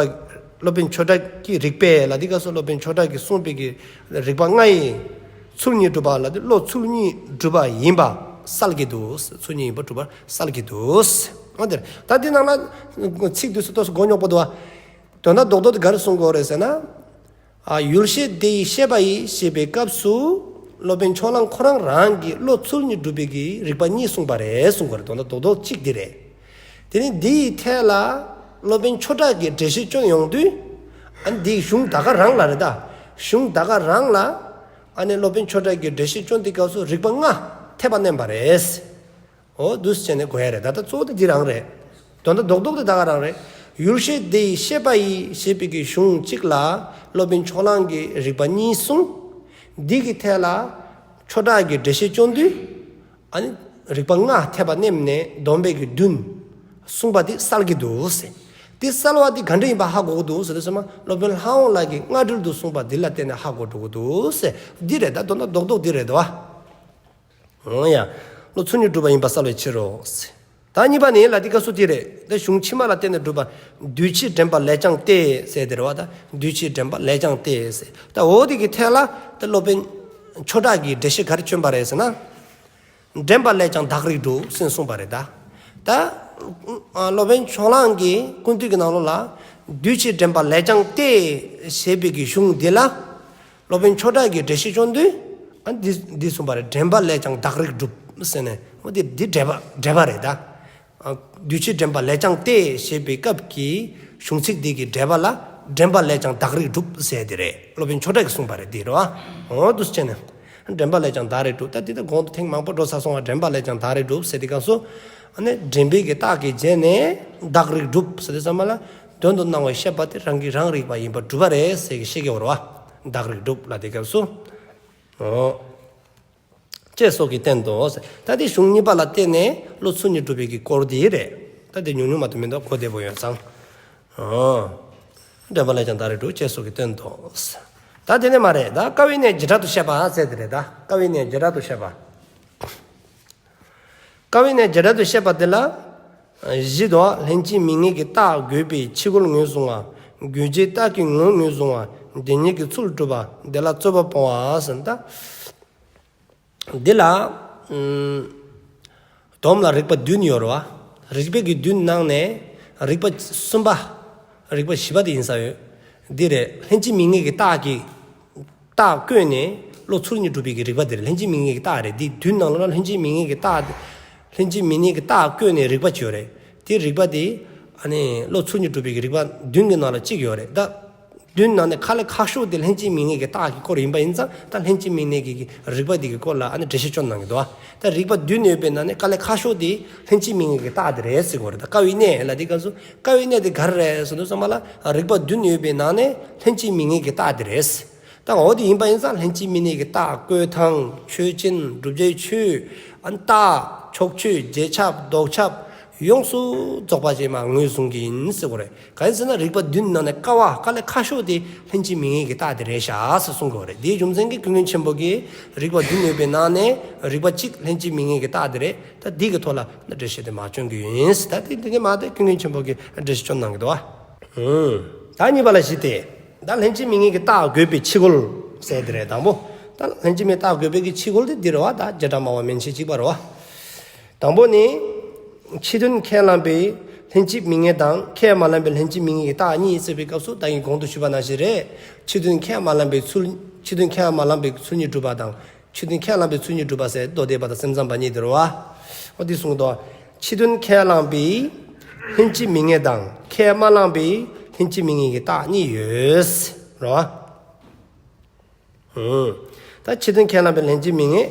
སློབ་དཔོན་ཆོས་གྲགས་ཀྱི་རིགས་པས་ལ་དེ་སྐབས་སུ་སློབ་དཔོན་ཆོས་གྲགས་ཀྱིས་གསུངས་པའི་གི་རིགས་པ་ལྔ་ཡི་ཚུལ་གཉིས་གྲུབ་པ་ལ་དེ་བློ་ཚུལ་གཉིས་གྲུབ་པ་ཡིན་པ་གསལ་གྱི་འདུག་ཚུལ་གཉིས་ཡིན་པ་གྲུབ་པ་གསལ་གྱི་འདུག་འོ་དེ་རེད། ད་དེ་ནང་ལ་ཚིག་དུས་སུ་ཏོག་ཙམ་མགོ་རྙོག་པོ་འདུག་བ། དོན་དག་རྡོག་རྡོག་དེ་ག་རེ་གསུང་དགོས་རེད་ཟེར་ན། ཨ་ཡུལ་ཤེས་དེ་ཡི་ཤེས་པ་ཡིས་ཞེས་པའི་སྐབས་སུ་སློབ་དཔོན་ཕྱོགས་གླང་ཁོ་རང་རང་གིས་བློ་ཚུལ་གཉིས་གྲུབ་པའི་གི་རིགས་པ་གཉིས་གསུངས་པ་རེད་གསུང་དགོས་རེད། དོན་དག་རྡོག་རྡོག་གཅིག་འདི་རེད། དེ་ནི་འདི་ཡི་ཐད་ལ་སློབ་དཔོན་ཆོས་གྲགས་ཀྱིས་འགྲེལ་བཤད་བསྐྱོན་ཡོང་དུས། ཨ་ནི་འདི་གཞུང་ད་ག་རང་ལ་རེད་ད། གཞུང་ད་ག་རང་ལ། ཨ་ནི་སློབ་དཔོན་ཆོས་གྲགས་ཀྱིས་འགྲེལ་བཤད་བསྐྱོན་དུས་སྐབས་སུ་རིགས་པ་ལྔ་འཐེབ་པ་བསྣན་པ་རེད། འོ་འདུག་སེ་བྱས་ནས་གོ་ཡ་རེད། ད་ལྟ་གཙོ་བོ་དེ་འདི་རང་རེད། དོན་དག་རྡོག་རྡོག་དེ་ད་ག་རང་རེད། ཡུལ་ཤེས་དེ་ཡི་ཤེས་པ་ཡིས་ཞེས་པའི་གི་གཞུང་གཅིག་ལ་སློབ་དཔོན་ཕྱོགས་གླང་གིས་རིགས་པ་གཉིས་གསུངས། འདི་གི་ཐད་ལ་ཆོས་གྲགས་ཀྱིས་འགྲེལ་བཤད་བསྐྱོན་དུས། ཨ་ནི་རིགས་པ་ལྔ་འཐེབ་པ་བསྣན་ནས་བསྡོམས་པའི་གི་བདུན་གསུངས་པ་དེ་གསལ་གྱི་འདུག་ཟེར། དེ་གསལ་བ་དེ་ག་འདྲ་ཡིན་པ་ཧ་གོ་གི་འདུག་ཟེར་དུས་ཙམ་པ་སློབ་དཔོན་ལྷ་དབང་བློ་གིས་སྔ་འགྲེལ་དུ་གསུངས་པ་འདི་ལ་བརྟེན་ནས་ཧ་གོ་འགྲོ་གི་འདུག་ཟེར། འདི་རེད་ད། དོན་དག་རྡོག་རྡོག་འདི་རེད་དོ། འོ་ཡ། བློ་ཚུལ་གཉིས་གྲུབ་པ་ཡིན་པ་གསལ་བའི་ཕྱིར་རོ། ད་གཉིས་པ་ནི་ལ་དེ་སྐབས་སུ་དེ་རེད། ད་གཞུང་ཕྱི་མ་ལ་བརྟེན་ནས་གྲུབ་པ། དུས་ཕྱིས་དྲན་པ་ལས་ཀྱང་སྟེ་ཟེར་དེ་རེད་བ་ད། དུས་ཕྱིས་དྲན་པ་ལས་ཀྱང་སྟེ་ཟེར། ད་འོ་དེ་གི་ཐད་ལ་ད་སློབ་དཔོན་ཆོས་གྲགས་ཀྱིས་འགྲེལ་བཤད་ག་རེ་བསྐྱོན་པ་རེད་ཟེར་ན། དྲན་པ་ལས་ཀྱང་བདག་རིག་གྲུབ་ཟེར་གསུངས་པ་རེད་ད། ད་སློབ་དཔོན་ཕྱོགས་གླང་གིས་ཀུན་བཏུས་ཀྱི་ནང་ལོགས་ལ། དུས་ཕྱིས་དྲན་པ་ལས་ཀྱང་སྟེ་ཞེས་པའི་གི་གཞུང་འདི་ལ། སློབ་དཔོན་ཆོས་གྲགས་ཀྱིས་འགྲེལ་བཤད་བསྐྱོན་དུས། ཨ་འདི་འདི་གསུངས་པ་རེད། དྲན་པ་ལས་ཀྱང་བདག་རིག་གྲུབ་ཟེར་ནས་ འོ་དེ་འདི་འགྲེལ་པ་འགྲེལ་པ་རེད་ད། ཨ་དུས་ཕྱིས་དྲན་པ་ལས་ཀྱང་སྟེ་ཞེས་པའི་སྐབས་ཀྱི་གཞུང་ཚིག་འདི་གི་འགྲེལ་པ་ལ་དྲན་པ་ལས་ཀྱང་བདག་རིག་སྒྲུབ་ཟེར་དེ་རེད། སློབ་དཔོན་ཆོས་གྲགས་ཀྱིས་གསུངས་པ་རེད་འདི་རེད་བ། འོ་འདུག་སེ་བྱས་ནས། དྲན་པ་ལས་ཀྱང་བདག་རིག་སྒྲུབ། ད་འདི་ད་གོང་དུ་ཐེངས་མང་པོ་འགྲོ་ཚར་སོང་བ། དྲན་པ་ལས་ཀྱང་བདག་རིག་སྒྲུབ་ཟེར་དེ་སྐབས་སུ། ཨ་ནི་དྲན་པའི་གི་རྟགས་ཀྱི་རྗེས་ནས་བདག་རིག་སྒྲུབ་ཟེར་དུས་ཙམ་པ་ལ་དོན་དུ་སྣང་བའི་ཤེས་པ་དེ་རང་གིས་རང་རིག་པ་ཡིན་པར་གྲུབ་པ་རེད་ཟེར་གི་བཤད་ཀྱི་ཡོད་རེད་བ། བདག་རིག་སྒྲུབ་ལ་དེ་སྐབས་སུ། འོ། ཅེས་སོགས་ཀྱིས་བསྟན་ཏོ། ད་དེ་གཞུང་གཉིས་པ་ལ་བརྟེན་ནས་བློ་ཚུལ་གཉིས་སྒྲུབ་པའི་གི་སྐོར་འདི་རེད། ད་དེ་ཉུང་ཉུང་མ་གཏོགས་མི་འདུག་གོ་བདེ་པོ་ཡོད་ཙང་། འོ། དྲན་པ་ལས་ཀྱང་བདག་རིག་སྒྲུབ། ཅེས་སོགས་ཀྱིས་བསྟན་ཏོ། ད་དེ་ནས་མར་རེད་ད། དཀའ་བའི་གནས་བྱེ་བྲག་ཏུ་བཤད་པ་ཟེར་དེ་རེད་ད། དཀའ་བའི་གནས་བྱེ་བྲག་ཏུ་བཤད་པ། དཀའ་བའི་གནས་བྱེ་བྲག་ཏུ་བཤད་པ་དེ་ལ། བཞི་དོ། ལྷན་ཅིག་དམིགས་ངེས་ཀྱི་རྟགས་དགོས་པའི་ཕྱི་རྒོལ་ངོས་བཟུང་བ། དགོས་བྱའི་རྟགས་ཀྱི་ངོ་བོ་ངོས་བཟུང་བ། དེ་ཉིད་ཀྱི་ཚུལ་སྒྲུབ་པ། དེ་ལ་རྩོད་པ་སྤོང་བ་ཟེར་ད། འདི་ལ། ཨུམ། སྡོམ་ལ་རིགས་པ་བདུན་ཡོད་རེད་བ། རིགས་པའི་གི་བདུན་ནང་ནས་རིགས་པ་གསུམ་པ། རིགས་པ་བཞི་པ་དེ་ཡིན་ས་ཡོད། འདི་རེད། ལྷན་ཅིག་དམིགས་ངེས་ཀྱི་རྟགས་ཀྱི་རྟགས་བཀོད་ནས་བློ་ཚུལ་གཉིས་སྒྲུབ་པའི་གི་རིགས་པ་དེ་རེད། ལྷན་ཅིག་དམིགས་ངེས་ཀྱི་རྟགས་རེད། འདི་བདུན་ནང་ལོགས་ན་ལྷན་ཅིག་དམིགས་ངེས་ཀྱི་རྟགས་དེ། ལྷན་ཅིག་དམིགས་ངེས་ཀྱི་རྟགས་བཀོད་ནས་རིགས་པ་གཅིག་ཡོད་རེད། དེ་རིགས་པ་དེ། ཨ་ནི་བློ་ཚུལ་གཉིས་སྒྲུབ་པའི་གི་རིགས་པ་བདུན་གྱི་ནང་ལ་གཅིག་ཡོད་རེད་ད། བདུན་ནང་ནས་དཀའ་ལས་ཁག་ཤོས་དེ་ལྷན་ཅིག་དམིགས་ངེས་ཀྱི་རྟགས་ཀྱི་སྐོར་ཡིན་པ་ཡིན་ཙང་། ད་ལྷན་ཅིག་དམིགས་ངེས་ཀྱི་རིགས་པ་དེ་གི་སྐོར་ལ་ཨ་ནི་འགྲེལ་བཤད་སྐྱོན་གནང་གི་འདུག་ད་རིགས་པ་བདུན་ཡོད་པའི་ནང་ནས་དཀའ་ལས་ཁག་ཤོས་དེ་ལྷན་ཅིག་དམིགས་ངེས་ཀྱི་རྟགས་དེ་རེད་ཟེར་གྱི་ཡོད་རེད། ད་དཀའ་བའི་གནས་ལ་དེ་སྐབས་སུ་དཀའ་བའི་གནས་དེ་ག་རེ་རེད་ཟེར་དུས་ཙམ་པ་ལ། རིགས་པ་བདུན་ཡོད་པའི་ནང་ནས་ལྷན་ཅིག་དམིགས་ངེས་ཀྱི་རྟགས་དེ་རེད། ད་འོ་དེ་ཡིན་པ་ཡིན་ཙང་ལྷན་ཅིག་དམིགས་ངེས་ཀྱི་རྟགས་བཀོད་སྟངས། ཆོས་ཅན། བསྒྲུབ་བྱའི་ཆོས། ཨ་ནི་རྟགས། ཕྱོགས་ཆོས། རྗེས་ཁྱབ། ལྡོག་ཁྱབ། ཡོངས་སུ་རྫོགས་པ་ཅིག་མར་ངོས་བཟུང་གི་ཡིན་ཟེར་གྱི་ཡོད་རེད། གང་ཡིན་ཟེར་ན་རིགས་པ་བདུན་ནང་ནས་དཀའ་བ། དཀའ་ལས་ཁག་ཤོས་དེ་ལྷན་ཅིག་དམིགས་ངེས་ཀྱི་རྟགས་དེ་རེད་ཤག་ཟེར་གསུང་གི་ཡོད་རེད། དེའི་རྒྱུ་མཚན་གྱིས་ཀུན་མཁྱེན་ཆེན་པོ་གིས་རིགས་པ་བདུན་ཡོད་པའི་ནང་ནས་རིགས་པ་གཅིག་ལྷན་ཅིག་དམིགས་ངེས་ཀྱི་རྟགས་དེ་རེད། ད་འདི་གི་ཐོག་ལ་འགྲེལ་བཤད་དེ་མར་སྐྱོན་གྱི་ཡིན། ད་དེ་དེ་ནས་མར་དེ་ཀུན་མཁྱེན་ཆེན་པོ་གིས་འགྲེལ་བཤད་སྐྱོན་གནང་གི་འདུག་བ། ཨུམ། ད་གཉིས་པ་ལ་གཞི་སྟེ། ད་ལྷན་ཅིག་དམིགས་ངེས་ཀྱི་རྟགས་དགོས་པའི་ཕྱི་རྒོལ་ཟེར་དེ་རེད་དང་པོ། ད་ལྷན་ཅིག་དམིགས་རྟགས་དགོས་པའི་གི་ཕྱི་རྒོལ་དེ་འདི་རེད་བ། ད་བྱེ་བྲག་སྨྲ་བ་མན་ཆད་གཅིག་པ་རེད་བ། དང་པོ་ནི། ཕྱི་དོན་ཁས་བླངས་པའི་ལྷན་ཅིག་དམིགས་ངེས་དང་། ཁས་མ་བླངས་པའི་ལྷན་ཅིག་དམིགས་ངེས་ཀྱི་རྟགས་གཉིས་ཟེར་བའི་སྐབས་སུ་ད་གིན་གོང་དུ་ཞུས་པ་ནང་བཞིན་རེད། ཕྱི་དོན་ཁས་མ་བླངས་པའི་ཚུལ། ཕྱི་དོན་ཁས་མ་བླངས་པའི་ཚུལ་གཉིས་སྒྲུབ་པ་དང་། ཕྱི་དོན་ཁས་བླངས་པའི་ཚུལ་གཉིས་སྒྲུབ་པ་ཟེར་མདོ་སྡེ་པ་དང་སེམས་ཙམ་པ་གཉིས་དེ་རེད་བ། འོ་འདི་གསུངས་འདུག་ཕྱི་དོན་ཁས་བླངས་པའི་ལྷན་ཅིག་དམིགས་ངེས་དང་། ཁས་མ་བླངས་པའི་ལྷན་ཅིག་དམིགས་ངེས་ཀྱི་རྟགས་གཉིས་ཡོད། རེད་བ། ཨུམ། ད་ཕྱི་དོན་ཁས་བླངས་པའི་ལྷན་ཅིག་དམིགས་ངེས།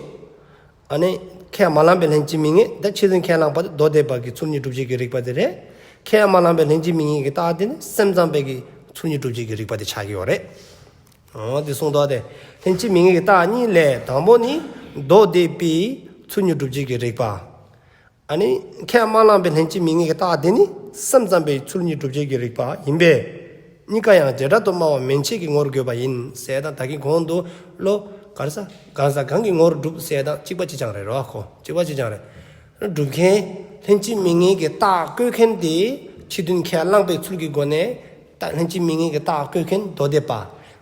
ཨ་ནི་ཁས་མ་བླངས་པའི་ལྷན་ཅིག་དམིགས་ངེས། ད་ཕྱི་དོན་ཁས་བླངས་པ་དེ་མདོ་སྡེ་པ་གི་ཚུལ་གཉིས་སྒྲུབ་བྱེད་ཀྱི་རིགས་པ་དེ་རེད། ཁས་མ་བླངས་པའི་ལྷན་ཅིག་དམིགས་ངེས་ཀྱི་རྟགས་དེ་ནི་སེམས་ཙམ་པའི་གི་ཚུལ་གཉིས་སྒྲུབ་བྱེད་ཀྱི་རིགས་པ་དེ་ཆགས་ཀྱི་ཡོད་རེད། འོ་དེ་གསུངས་འདུག་སྟེ། ལྷན་ཅིག་དམིགས་ངེས་ཀྱི་རྟགས་གཉིས་ལས་དང་པོ་ནི་མདོ་སྡེ་པའི་ཚུལ་གཉིས་སྒྲུབ་བྱེད་ཀྱི་རིགས་པ། ཨ་ནི་ཁས་མ་བླངས་པའི་ལྷན་ཅིག་དམིགས་ངེས་ཀྱི་རྟགས་དེ་ནི་སེམས་ཙམ་པའི་ཚུལ་གཉིས་སྒྲུབ་བྱེད་ཀྱི་རིགས་པ་ཡིན་པས། གཉིས་ཀ་ཡང་བྱེ་བྲག་ཏུ་སྨྲ་བ་མན་ཆད་ཀྱི་ངོར་དགོས་པ་ཡིན་ཟེར་དང་། ད་གིན་གོང་དུ་བློ་ག་རེ་ཟ་གང་ཟག་གང་གི་ངོར་སྒྲུབ་ཟེར་དང་གཅིག་པ་གཅིག་རྐྱང་རེད་རོ། ཁོ་གཅིག་པ་གཅིག་རྐྱང་རེད། སྒྲུབ་མཁན། ལྷན་ཅིག་དམིགས་ངེས་ཀྱི་རྟགས་བཀོད་མཁན་དེ་ཕྱི་དོན་ཁས་བླངས་པའི་ཚུལ་གྱི་སྒོ་ནས། ད་ལྷན་ཅིག་དམིགས་ངེས་ཀྱི་རྟགས་བཀོད་མཁན་མདོ་སྡེ་པ།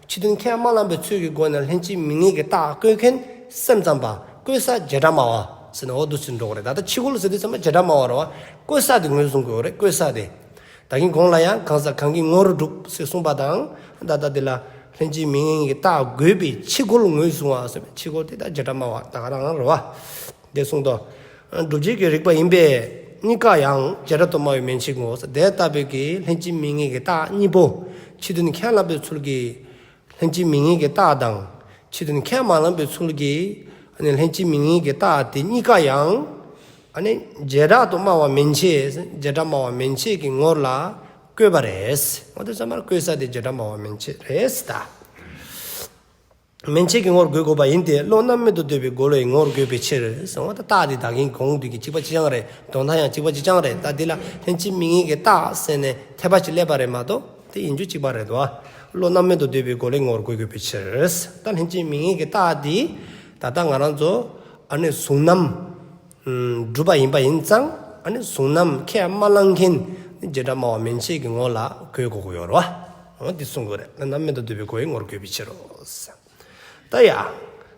ཕྱི་དོན་ཁས་མ་བླངས་པའི་ཚུལ་གྱི་སྒོ་ནས་ལྷན་ཅིག་དམིགས་ངེས་ཀྱི་རྟགས་བཀོད་མཁན་སེམས་ཙམ་པ། བཀོད་ས་བྱེ་བྲག་སྨྲ་བ་ཟེར་ནས་འོ་འདུག་སེ་འགྲོ་གི་རེད། ད་ལྟ་ཕྱི་རྒོལ་ཟེར་དུས་ཙམ་པ་བྱེ་བྲག་སྨྲ་བ་རེད་བ། བཀོད་ས་དེ་ངོས་བཟུང་དགོས་རེད། བཀོད་ས་དེ། ད་གིན་གོང་ལ་ཡང་གང་ཟག་གང་གི་ངོར་སྒྲུབ་ཟེར་གསུངས་པ་དང་། ད་ལྟ་འདི་ལ་ལྷན་ཅིག་དམིགས་ངེས་ཀྱི་རྟགས་དགོས་པའི་ཕྱི་རྒོལ་ངོས་བཟུང་བ་ཟེར་བའི་ཕྱི་རྒོལ་དེ་ད་བྱེ་བྲག་སྨྲ་བ་ད་ག་རང་རེད་བ། དེ་གསུངས་ཏོ། སྒྲུབ་བྱེད་ཀྱི་རིགས་པ་ཡིན་པས། གཉིས་ཀ་ཡང་བྱེ་བྲག་ཏུ་སྨྲ་བའི་མན་ཆད་ངོ་། དེ་ལྟ་བུའི་གི་ལྷན་ཅིག་དམིགས་ངེས་ཀྱི་རྟགས་གཉིས་པོ། ཕྱི་དོན་ཁས་བླངས་པའི་ཚུལ་གྱི་ལྷན་ཅིག་དམིགས་ངེས་ཀྱི་རྟགས་དང་། ཕྱི་དོན་ཁས་མ་བླངས་པའི་ཚུལ་གྱི་ལྷན་ཅིག་དམིགས་ངེས་ཀྱི་རྟགས་དེ་གཉིས་ཀ་ཡང་། ཨ་ནི་བྱེ་བྲག་ཏུ་སྨྲ་བ་མན་ཆད། བྱེ་བྲག་སྨྲ་བ་མན་ཆད་ཀྱི་ངོར་ལ་བཀོད་པ་རེད། འོ་དེ་ཚང་མར་བཀོད་ས་དེ་བྱེ་བྲག་སྨྲ་བ་མན་ཆད་རེད་ད། མན་ཆད་ཀྱི་ངོར་འགོད་དགོས་པ་ཡིན་ཏེ། བློ་རྣམ་མེད་དུ་འདོད་པའི་རྒོལ་བའི་ངོར་འགོད་པའི་ཕྱིར་ཟེར་བ། ད་རྟགས་འདི་ད་གིན་གོང་འདི་གི་གཅིག་པ་གཅིག་རྐྱང་རེད། དོན་དག་ཡང་གཅིག་པ་གཅིག་རྐྱང་རེད། ད་འདི་ལ་ལྷན་ཅིག་དམིགས་ངེས་ཀྱི་རྟགས་ཟེར་ནས་ཐེ་བ་ཅིག་སླེབས་པ་རེད་མ་གཏོགས་དེ་ཡིན་རྒྱུ་གཅིག་པ་རེད་དོ། བློ་རྣམ་མེད་དུ་འདོད་པའི་རྒོལ་བའི་ངོར་འགོད་དགོས་པའི་ཕྱིར། ད་ལྷན་ཅིག་དམིགས་ངེས་ཀྱི་རྟགས་འདི་ད་ལྟ་ང་རང་ཚོ་ཨ་ནི་གཟུང་རྣམ་སྒྲུབ་པ་ཡིན་པ་ཡིན་ཙང་། ཨ་ནི་གཟུང་རྣམ་ཁས་མ་བླངས་མཁན་བྱེ་བྲག་སྨྲ་བ་མན་ཆད་ཀྱི་ངོ་ལ་འགོད་དགོས་ཀྱི་ཡོད་རེད་བ། འོ་འདི་གསུང་དགོས་རེད། བློ་རྣམ་མེད་དུ་འདོད་པའི་རྒོལ་བའི་ངོར་འགོད་པའི་ཕྱིར་རོ། ད་ཡ།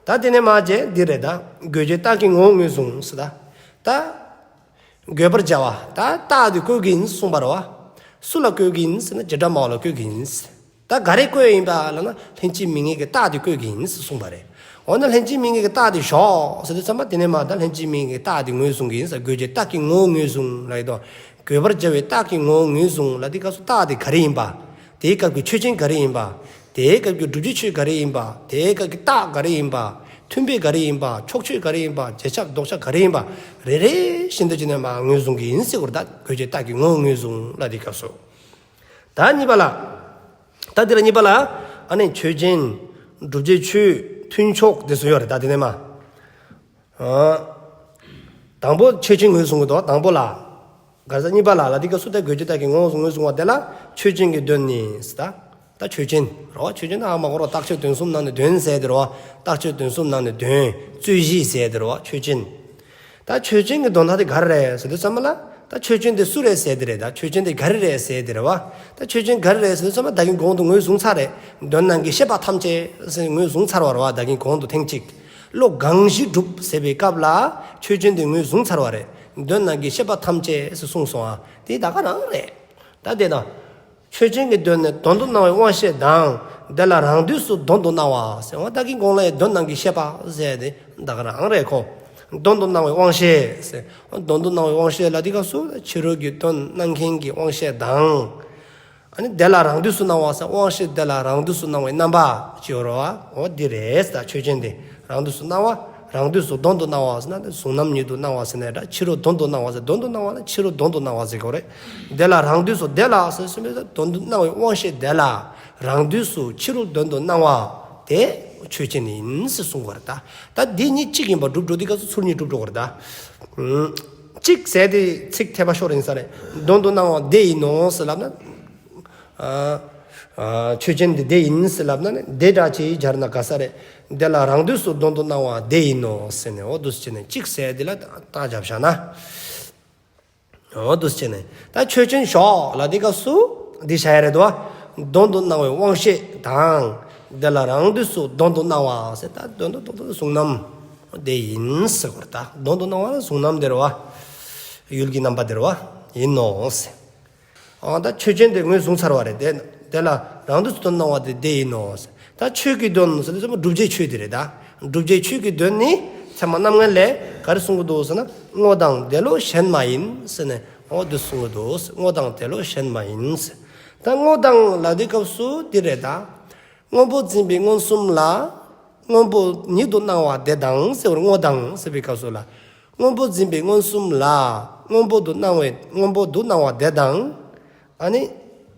ད་དེ་ནས་མར་བྱས་འདི་རེད་ད། དགོས་བྱའི་རྟགས་ཀྱི་ངོ་བོ་ངོས་བཟུང་ཟེར་ད། ད། དགོད་པར་བྱ་བ། ད་རྟགས་འདི་བཀོད་ཀྱི་ཡིན་གསུངས་པ་རེད་བ། སུ་ལ་བཀོད་ཀྱི་ཡིན་ཟེར་ན་བྱེ་བྲག་སྨྲ་བ་ལ་བཀོད་ཀྱི་ཡིན། ད་ག་རེ་བཀོད་ཡིན་པ་ལབ་ན་ལྷན་ཅིག་དམིགས་ངེས་ཀྱི་རྟགས་དེ་བཀོད་ཀྱི་ཡིན་ཟེར་གསུངས་པ་རེད། འོ་ན་ལྷན་ཅིག་དམིགས་ངེས་ཀྱི་རྟགས་དེ་ཞོག་ཟེར་དུས་ཙམ་པ་དེ་ནས་མར་ད་ལྷན་ཅིག་དམིགས་ངེས་ཀྱི་རྟགས་དེ་ངོས་བཟུང་གི་ཡིན་ཟེར། དགོད་བྱའི་རྟགས་ཀྱི་ངོ་བོ་ངོས་བཟུང་ལབ་ཡིན་དོ། དགོད་པར་བྱ་བའི་རྟགས་ཀྱི་ངོ་བོ་ངོས་བཟུང་ལབ་དུས་སྐབས་སུ་རྟགས་དེ་ག་རེ་ཡིན་པ། དེའི་སྐབས་ཀྱི་ཆོས་ཅན་ག་རེ་ཡིན་པ། དེའི་སྐབས་ཀྱི་བསྒྲུབ་བྱའི་ཆོས་ག་རེ་ཡིན་པ། དེའི་སྐབས་ཀྱི་རྟགས་ག་རེ་ཡིན་པ། མཐུན་དཔེ་ག་རེ་ཡིན་པ། ཕྱོགས་ཆོས་ག་རེ་ཡིན་པ། རྗེས་ཁྱབ་ལྡོག་ཁྱབ་ག་རེ་ཡིན་པ། རེ་རེ་བཞིན་དུ་བྱས་ནས་མར་ངོས་བཟུང་གི་ཡིན་ཟེར་གོ་རེད། ད་དགོད་བྱའི་རྟགས་ཀྱི་ངོ་བོ་ངོས་བཟུང་ལབ་དུས་སྐབས་སུ། ད་གཉིས་པ་ལ། ད་འདི་ལ་གཉིས་པ་ལ། ཨ་ནི་ཆོས་ཅན། བསྒྲུབ་བྱའི་ཆོས། མཐུན་ཕྱོགས་དེ་ཚོ་ཡོད་རེད། ད་དེ་ནས་མར། ཨ། དང་པོ་ཆོས་ཅན་ངོས་བཟུང་གི་འདུག། དང་པོ་ལ། ག་རེ་ཟེར། གཉིས་པ་ལ་ལབ་དུས་སྐབས་སུ་ད་དགོད་བྱའི་རྟགས་ཀྱི་ངོ་བོ་ངོས་བཟུང་བ་དེ་ལ་ཆོས་ཅན་གྱི་དོན་ནི་ཟེར། ད་ད་ཆོས་ཅན་རེད་བ། ཆོས་ཅན་ད་ཧ་མ་གོ་རོགས། རྟགས་ཆོས་དོན་གསུམ་ནང་ནས་དོན་ཟེར་དེ་རེད་བ། རྟགས་ཆོས་དོན་གསུམ་ནང་ནས་དོན། རྩོད་གཞི་ཟེར་དེ་རེད་བ། ཆོས་ཅན། ད་ཆོས་ཅན་གྱི་དོན་དག་དེ་ག་རེ་རེད་ཟེར་དུས་ཙམ་པ་ལ། ད་ཆོས་ཅན་དེ་སུ་རེད་ཟེར་དེ་རེད། ད་ཆོས་ཅན་དེ་ག་རེ་རེད་ཟེར་དེ་རེད་བ། ད་ཆོས་ཅན་ག་རེ་རེད་ཟེར་དུས་ཙམ་པ་ད་གིན་གོང་དུ་ངོས་བཟུང་ཚར་རེད། དོན་ནང་གི་ཤེས་པ་ཐམས་ཅད་ཟེར་ངོས་བཟུང་ཚར་བ་རེད་བ། ད་གིན་གོང་དུ་ཐེངས་གཅིག། བློ་གང་ཞིག་གྲུབ་ཟེར་བའི་སྐབས་ལ་ཆོས་ཅན་དེ་ངོས་བཟུང་ཚར་བ་རེད། དོན་ནང་གི་ཤེས་པ་ཐམས་ཅད་ཟེར་གསུངས་སོང་ཨ། དེ་ད་ག་རང་རེད། ད་དེ་དང་། ཆོས་ཅན་གྱི་དོན་ནི་དོན་དུ་སྣང་བའི་དབང་ཤེས་དང་། དེ་ལ་རང་དུས་སུ་དོན་དུ་སྣང་བ་ཟེར། འོ་ད་གིན་གོང་ལ་ཡང་དོན་ནང་གི་ཤེས་པ་ཟེར་དེ་ད་ག་རང་རེད་ཁོ། དོན་དུ་སྣང་བའི་དབང་ཤེས་ཟེར། འོ་དོན་དུ་སྣང་བའི་དབང་ཤེས་ལབ་དུས་སྐབས་སུ་ཕྱི་རོལ་གྱི་དོན་སྣང་མཁན་གྱི་དབང་ཤེས་དང་། ཨ་ནི་དེ་ལ་རང་དུས་སུ་སྣང་བ་ཟེར། དབང་ཤེས་དེ་ལ་རང་དུས་སུ་སྣང་བའི་རྣམ་པ་ཅིག་ཡོད་རེད་བ། འོ་འདི་རེད་ཟེར། ད་ཆོས་ཅན་དེ་རང་དུས་སུ་སྣང་བ། རང་དུས་སུ་དོན་དུ་སྣང་བ་ཟེར་ན་དེ་གཟུང་རྣམ་ཉིད་དུ་སྣང་བ་ཟེར་ནའི་འདྲ། ཕྱི་རོལ་དོན་དུ་སྣང་བ་ཟེར། དོན་དུ་སྣང་བ་ན་ཕྱི་རོལ་དོན་དུ་སྣང་བ་ཟེར་གྱི་རེད། དེ་ལ་རང་དུས་སུ། དེ་ལ་ཟེར་ཟེར་མི་ཟེར། དོན་དུ་སྣང་བའི་དབང་ཤེས་དེ་ལ་རང་དུས་སུ་ཕྱི་རོལ་དོན་དུ་སྣང་བ་དེ་ཆོས་ཅན་ཡིན་ཟེར་གསུང་གི་རེད་ད། ད་འདི་གཉིས་གཅིག་ཡིན་པ་གྲུབ་འགྲོ་དུས་སྐབས་སུ་ཚུལ་གཉིས་གྲུབ་འགྲོ་གི་རེད་ད། ཨུམ། གཅིག་ཟེར་དེ་ཚིག་འཐད་པ་ཤོར་ཡིན་ས་རེད། དོན་དུ་སྣང་བ་དེ་ཡིན་ནོ་ཟེར་ལབ་ན། ཨ། ཨ། ཆོས་ཅན་དེ་དེ་ཡིན་ཟེར་ལབ་ན་ནི་དེ་འདྲ་ཅིག་སྦྱར་ན་དགའ་ས་རེད། དེ་ལ་རང་དུས་སུ་དོན་དུ་སྣང་བ་དེ་ཡིན་ནོ་ཟེར་ནས། འོ་འདུག་སེ་བྱས་ནས་གཅིག་ཟེར་དེ་ལ་རྟགས་བརྒྱབ་བཞག་ན། འོ་འདུག་སེ་བྱས་ནས་ད་ཆོས་ཅན་ཞོག་ལབ་དུས་སྐབས་སུ་འདི་བཞག་ཡ་རེད་དོ། དོན་དུ་སྣང་བའི་དབང་ཤེས་དང་། དེ་ལ་རང་དུས་སུ་དོན་དུ་སྣང་བ་ཟེར། ད་དོན་དུ་དོན་དུ་གཟུང་རྣམ་དེ་ཡིན་ཟེར་གྱི་རེད་ད། དོན་དུ་སྣང་བ་ལ་གཟུང་རྣམ་དེ་རེད་བ། ཡུལ་གྱི་རྣམ་པ་དེ་རེད་བ། ཡིན་ནོ་ཟེར། ཨ། ད་ཆོས་ཅན་དེ་ངོས་བཟུང་ཚར་བ་རེད་དེ། དེ་ལ་རང་དུས་སུ་དོན་སྣང་བ་དེ་དེ་ཡིན་ནོ་ཟེར། ད་ཆོས་ཀྱི་དོན་ཟེར་དུས་ཙམ་པ་བསྒྲུབ་བྱའི་ཆོས་དེ་རེད་ད། བསྒྲུབ་བྱའི་ཆོས་ཀྱི་དོན་ནི་ཚད་མ་རྣམ་ངེས་ལས་ག་རེ་གསུང་གི་འདུག་ཟེར་ན། སྔོ་དང་དེ་བློ་གཞན་མ་ཡིན་ཟེར་ནས། འོ་འདི་གསུང་གི་འདུག་ཟེར། སྔོ་དང་དེ་བློ་གཞན་མ་ཡིན་ཟེར། ད་སྔོ་དང་ལབ་དུས་སྐབས་སུ་འདི་རེད་ད། སྔོན་པོ་འཛིན་པའི་མངོན་སུམ་ལ། སྔོན་པོ་ཉིད་དུ་སྣང་བ་དེ་དང་ཟེར་བ་རེད། སྔོ་དང་ཟེར་བའི་སྐབས་སུ་ལ། སྔོན་པོ་འཛིན་པའི་མངོན་སུམ་ལ། སྔོན་པོ་དུ་སྣང་བའི། སྔོན་པོ་དུ་སྣང་བ་དེ་དང་། ཨ་ནི།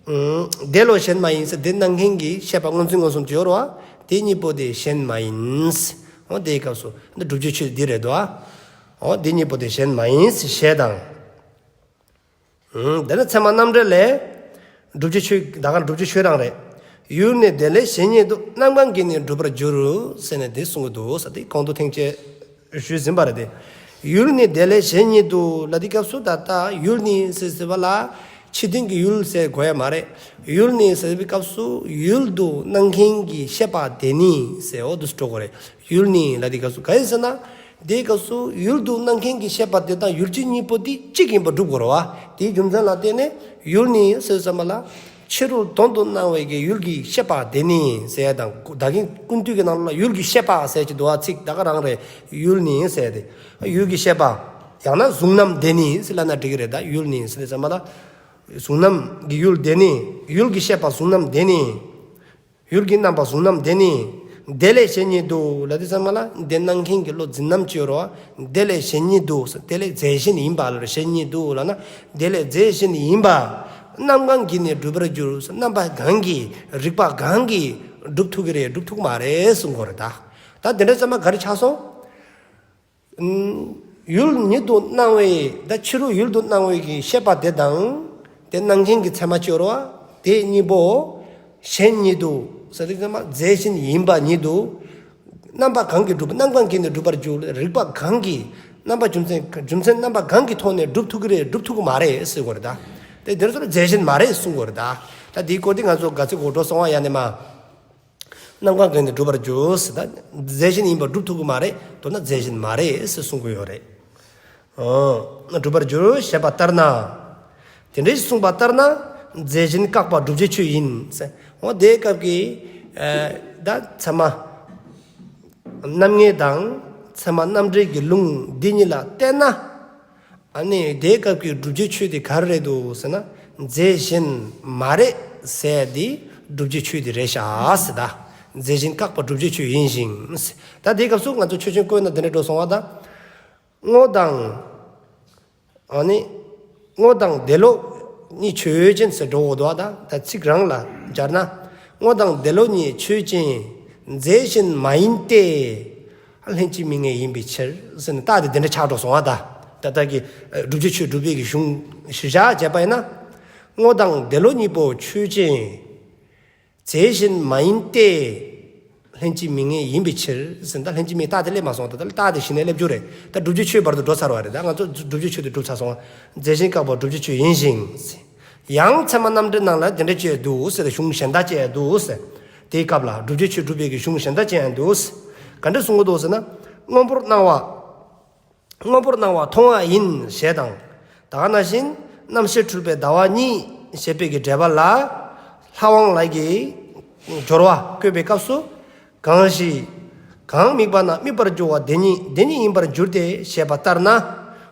ཨུམ། དེ་བློ་གཞན་མ་ཡིན་ཟེར། དེ་སྣང་མཁན་གྱི་ཤེས་པ་སྔོ་འཛིན་མངོན་སུམ་ཅིག་ཡོད་རེད་བ། དེ་གཉིས་པོ་དེ་གཞན་མ་ཡིན་ཟེར། འོ་དེའི་སྐབས་སུ་འདི་བསྒྲུབ་བྱའི་ཆོས་འདི་རེད་དོ། འོ་དེ་གཉིས་པོ་དེ་གཞན་མ་ཡིན་ཟེར་ཞེས་དང་། ཨུམ། དེ་ནས་ཚད་མ་རྣམ་འགྲེལ་ལས། བསྒྲུབ་བྱའི་ཆོས་ད་ག་རང་བསྒྲུབ་བྱའི་ཆོས་རང་རེད། ཡུལ་ནི་དེ་ལས་གཞན་ཉིད་དུ། རྣམ་གང་གིས་ནི་འགྲུབ་པར་འགྱུར་ཟེར་ནས་དེ་གསུང་གི་འདུག་ཟེར། དེ་གོང་དུ་ཐེངས་གཅིག་ཞུས་ཟིན་པ་རེད་དེ། ཡུལ་ནི་དེ་ལས་གཞན་ཉིད་དུ་ལབ་དུས་སྐབས་སུ་ད་ལྟ་ཡུལ་ནི་ཟེར་ཟེར་བ་ལ་ཕྱི་དོན་གྱི་ཡུལ་ཟེར་དགོས་ཡ་མ་རེད། ཡུལ་ནི་ཟེར་བའི་སྐབས་སུ་ཡུལ་དུ་སྣང་མཁན་གྱི་ཤེས་པ་དེ་ནི་ཟེར། འོ་འདུག་སེ་འགྲོ་དགོས་རེད། ཡུལ་ནི་ལབ་དུས་སྐབས་སུ་ག་རེ་ཟེར་ན། དེའི་སྐབས་སུ་ཡུལ་དུ་སྣང་མཁན་གྱི་ཤེས་པ་དེ་དང་ཡུལ་ཅན་གཉིས་པོ་དེ་གཅིག་ཡིན་པ་སྒྲུབ་དགོས་རེད་བ། དེའི་རྒྱུ་མཚན་ལ་བརྟེན་ནས་ཡུལ་ནི་ཟེར་ཙམ་པ་ལ། ཕྱི་རོལ་དོན་དུ་སྣང་བའི་གི་ཡུལ་གྱི་ཤེས་པ་དེ་ནི་ཟེར་ཡ་དང་། ད་གིན་ཀུན་བཏུས་ཀྱི་ནང་ལ་ཡུལ་གྱི་ཤེས་པ་ཟེར་གྱི་འདུག་བ། ཚིག་ད་ག་རང་རེད། ཡུལ་ནི་ཟེར་དེ། ཡུལ་གྱི་ཤེས་པ། ཡང་ན་གཟུང་རྣམ་དེ་ནི་ཟེར་ལབ་ན་འགྲིག་གི་རེད། ད་ཡུལ་ནི་ཟེར་ཙམ་པ་ལ། གཟུང་རྣམ་གྱི་ཡུལ་དེ་ནི། ཡུལ་གྱི་ཤེས་པ་གཟུང་རྣམ་དེ་ནི། ཡུལ་གྱི་རྣམ་པ་གཟུང་རྣམ་དེ་ནི། དེ་ལས་གཞན་ཉིད་དུ་ལབ་དུས་ཙམ་པ་ལ་དེ་སྣང་མཁན་གྱི་བློ་འཛིན་རྣམ་ཅིག་ཡོད་རེད་བ། དེ་ལས་གཞན་ཉིད་དུ་ཟེར། དེ་ལས་རྫས་གཞན་ཡིན་པ་ལ་གཞན་ཉིད་དུ་ལབ་ན། དེ་ལས་རྫས་གཞན་ཡིན་པ། རྣམ་གང་གིས་ནི་འགྲུབ་པར་འགྱུར་ཟེར། རྣམ་པ་གང་གིས། རིགས་པ་གང་གིས་འགྲུབ་ཐུབ་ཀྱི་རེད། འགྲུབ་ཐུབ་ཀྱི་མ་རེད་གསུང་གི་ཡོད་རེད་ད། ད་དེ་འདྲ་ཙམ་པ་ག་རེ་ཆགས་སོང་། ཨུམ། ཡུལ་ཉིད་དུ་སྣང་བའི། ད་ཕྱི་རོལ་ཡུལ་དུ་སྣང་བའི་གི་ཤེས་པ་དེ་དང་། དེ་སྣང་མཁན་གྱི་ཚད་མ་ཅིག་ཡོད་རེད་བ། དེ་གཉིས་པོ་གཞན་ཉིད་དུ་ཟེར་དུས་ཙམ་པ་རྫས་གཞན་ཡིན་པ་ཉིད་དུ། རྣམ་པ་གང་གིས་འགྲུབ། རྣམ་གང་གིས་ནི་འགྲུབ་པར་འགྱུར། རིགས་པ་གང་གིས། རྣམ་པ་རྒྱུ་མཚན། རྒྱུ་མཚན་རྣམ་པ་གང་གི་ཐོག་ནས་འགྲུབ་ཐུབ་ཀྱི་རེད། འགྲུབ་ཐུབ་ཀྱི་མ་རེད་ཟེར་གྱི་ཡོད་རེད་ད། དེ་དེར་ཚོ་ལ་རྫས་གཞན་མ་རེད་གསུང་གི་ཡོད་རེད་ད། ད་དེའི་སྐོར་དེ་ང་ཚོ་ག་ཚོད་གོ་འགྲོ་སོང་བ་ཡ་ནས་མ། རྣམ་གང་གིས་ནི་འགྲུབ་པར་འགྱུར་ཟེར། ད་རྫས་གཞན་ཡིན་པ་སྒྲུབ་ཐུབ་ཀྱི་མ་རེད། མདོར་ན་རྫས་གཞན་མ་རེད་ཟེར་གསུང་གི་ཡོད་རེད། ཨོ། སྒྲུབ་པར་འགྱུར་ཞེས་པ་ལྟར་ན། དེ་འདྲ་གསུངས་པ་ལྟར་ན། རྫས་གཞན་བཀག་པ་བསྒྲུབ་བྱའི་ཆོས་ཡིན་ཟེར། འོ་དེའི་སྐབས་ཀྱི་ཨ་ད་ཚད་མ་རྣམ་ངེས་དང་ཚད་མ་རྣམ་འགྲེལ་གྱི་ལུང་འདི་གཉིས་ལ་བལྟས་ན། ཨ་ནི་དེའི་སྐབས་ཀྱི་བསྒྲུབ་བྱའི་ཆོས་དེ་ག་རེ་རེད་འདུག་ཟེར་ན། རྫས་གཞན་མ་རེད་ཟེར་དེ་བསྒྲུབ་བྱའི་ཆོས་དེ་རེད་ཤག་ཟེར་ད། རྫས་གཞན་བཀག་པ་བསྒྲུབ་བྱའི་ཆོས་ཡིན་ཞིང་ཟེར། ད་དེའི་སྐབས་སུ་ང་ཚོ་ཆོས་ཅན་བཀོད་ན་དེ་འདྲ་འགྲོ་སོང་བ་ད། སྔོ་དང་། ཨ་ནི། སྔོ་དང་དེ་བློ་གཉིས་ཆོས་ཅན་ཟེར་འགྲོ་འོ་དོ་ད། ད་ཚིག་རང་ལ་སྦྱར་ན། སྔོ་དང་དེ་བློ་གཉིས་ཆོས་ཅན། རྫས་གཞན་མ་ཡིན་ཏེ། ལྷན་ཅིག་དམིགས་ངེས་ཡིན་པའི་ཕྱིར་ཟེར་ནས་རྟགས་དེ་དེ་འདྲ་ཆགས་འགྲོ་སོང་བ་ད། ད་ལྟ་གི་བསྒྲུབ་བྱའི་ཆོས་སྒྲུབ་པའི་གི་གཞུང་གཞི་བཞག་བྱས་པ་ཡིན་ན། སྔོ་དང་དེ་བློ་གཉིས་པོ་ཆོས་ཅན། རྫས་གཞན་མ་ཡིན་ཏེ། ལྷན་ཅིག་དམིགས་ངེས་ཡིན་པའི་ཕྱིར་ཟེར། ད་ལྷན་ཅིག་དམིགས་རྟགས་དེ་སླེབས་མ་སོང་། ད་ལྟ་རྟགས་དེ་གཞི་ནས་སླེབས་རྒྱུ་རེད། ད་བསྒྲུབ་བྱའི་ཆོས་བར་དུ་འགྲོ་ཚར་བ་རེད། ད་ང་ཚོ་བསྒྲུབ་བྱའི་ཆོས་དེ་གྲུབ་ཚར་སོང་བ། རྫས་གཞན་བཀག་པ་བསྒྲུབ་བྱའི་ཆོས་ཡིན་ཞིང་། ཡང་ཚད་མ་རྣམ་འགྲེལ་ནང་ལ་དེ་འདྲ་བྱས་འདུག་ཟེར། གཞུང་གཞན་དག་བྱས་འདུག་ཟེར། དེའི་སྐབས་ལ་བསྒྲུབ་བྱའི་ཆོས་སྒྲུབ་པའི་གི་གཞུང་གཞན་དག་བྱས་འདུག་ཟེར། ག་འདྲ་གསུང་གི་འདུག་ཟེར་ན། སྔོན་པོར་སྣང་བ། སྔོན་པོར་སྣང་བ་མཐོང་བ་ཡིན་ཞེས་དང་། ད་ག་ནང་བཞིན་རྣམ་ཤེས་འཁྲུལ་པའི་ཟླ་བ་གཉིས་ཞེས་པའི་གི་འགྲེལ་པ་ལ། ལྷ་དབང་ལགས་ཀྱིས་སྦྱོར་བ་བཀོད་པའི་སྐབས་སུ། གང་ཞིག་གང་དམིགས་པ་ན་དམིགས་པར་འགྱུར་བ་དེ་ཉིད་དེ་ཉིད་ཡིན་པར་འགྱུར་ཏེ་ཞེས་པ་ལྟར་ན།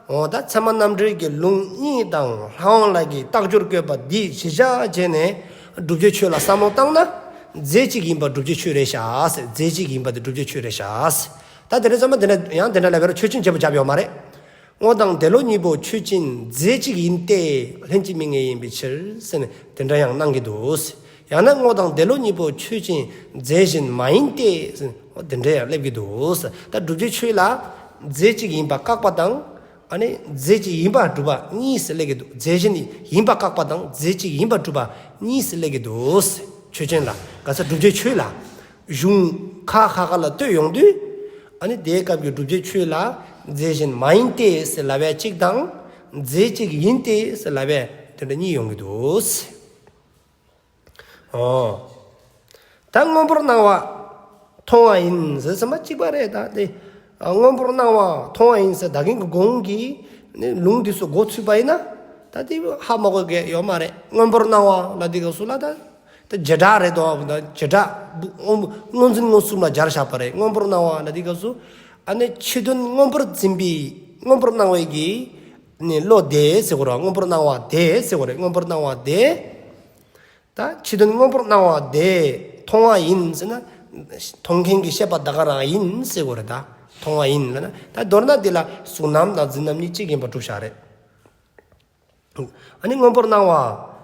འོ་ད་ཚད་མ་རྣམ་འགྲེལ་གྱི་ལུང་གཉིས་དང་ལྷ་དབང་ལགས་ཀྱིས་རྟགས་སྦྱོར་བཀོད་པ་འདི་གཞི་བཞག་བྱས་ནས་བསྒྲུབ་བྱའི་ཆོས་ལ་བསམ་བློ་བཏང་ན། རྫས་གཅིག་ཡིན་པ་བསྒྲུབ་བྱའི་ཆོས་རེད་ཤག་ཟེར། རྫས་གཅིག་ཡིན་པ་དེ་བསྒྲུབ་བྱའི་ཆོས་རེད་ཤག་ཟེར། ད་དེ་རེད་ཙམ་པ་དེ་འདྲ་ཡང་དེ་འདྲ་ལབ་པའི་ཆོས་ཅན་བྱེད་པོ་བྱ་བ་ཡོད་མ་རེད། སྔོ་དང་དེ་བློ་གཉིས་པོ་ཆོས་ཅན། རྫས་གཅིག་ཡིན་ཏེ། ལྷན་ཅིག་དམིགས་ངེས་ཡིན་པའི་ཕྱིར་ཟེར་ནས་དེ་འདྲ་ཡང་གནང་གི་འདུག། ཡང་ན་སྔོ་དང་དེ་བློ་གཉིས་པོ་ཆོས་ཅན། རྫས་གཞན་མ་ཡིན་ཏེ་ཟེར་ནས་དེ་འདྲ་ཡང་སླེབས་ཀྱི་འདུག། ད་བསྒྲུབ་བྱའི་ཆོས་ལ་རྫས་གཅིག་ཡིན་པ་བཀག་པ་དང་། ཨ་ནི་རྫས་གཅིག་ཡིན་པ་སྒྲུབ་པ་གཉིས་སུ་སླེབས་ཀྱི་འདུག། རྫས་གཞན་ཡིན་པ་བཀག་པ་དང་རྫས་གཅིག་ཡིན་པ་སྒྲུབ་པ་གཉིས་སུ་སླེབས་ཀྱི་འདུག། ཆོས་ཅན་ལ། ག་ས་བསྒྲུབ་བྱའི་ཆོས་ལ། གཞུང་ཁ་ཁ་ཁ་ལ་ལྟོས་ཡོང་དུས། ཨ་ནི་དེའི་སྐབས་ཀྱི་བསྒྲུབ་བྱའི་ཆོས་ལ་རྫས་གཞན་མ་ཡིན་ཏེ་ཟེར་ལབ་ཡ་གཅིག་དང་། རྫས་གཅིག་ཡིན་ཏེ་ཟེར་ལབ་ཡ་དེ་འདྲ་གཉིས་ཡོང་གི་འདུག། ཨོ། ད་སྔོན་པོར་སྣང་བ་མཐོང་བ་ཡིན་ཟེར་ཙམ་པ་གཅིག་པ་རེད། ད་དེ་ཨ་སྔོན་པོར་སྣང་བ་མཐོང་བ་ཡིན་ཟེར་ད་གིན་གྱི་གོང་གི་ནི་ལུང་འདི་ཚོ་མགོ་ཚུད་པ་ཡིན་ན། ད་དེ་ཧ་མ་གོ་གི་ཡོད་མ་རེད། སྔོན་པོར་སྣང་བ་ལ་དེ་ག་སུ་ལ་ད་ད་བྱེ་བྲག་རེད་དོ། ད་བྱེ་བྲག་སྔོ་འཛིན་མངོན་སུམ་ལ་སྦྱར་བཞག་པ་རེད། སྔོན་པོར་སྣང་བ་ལ་དེ་ག་སུ། ཨ་ནི་ཕྱི་དོན་སྔོན་པོར་འཛིན་པའི་སྔོན་པོར་སྣང་བའི་གི་ནི་བློ་དེ་ཟེར་གོ་ར། སྔོན་པོར་སྣང་བ་དེ་ཟེར་གོ་རེད། སྔོན་པོར་སྣང་བ་དེ། ད་ཕྱི་དོན་སྔོན་པོར་སྣང་བ་དེ་མཐོང་བ་ཡིན་ཟེར་ན། མཐོང་མཁན་གྱི་ཤེས་པ་ད་ག་རང་ཡིན་ཟེར་གོ་རེད། ད་མཐོང་བ་ཡིན་ལབ་ན། ད་མདོར་ན་འདི་ལ་གཟུང་རྣམ་དང་འཛིན་རྣམ་གཉིས་གཅིག་ཡིན་པ་གྲུབ་བཞག་རེད། ཨ་ནི་སྔོན་པོར་སྣང་བ་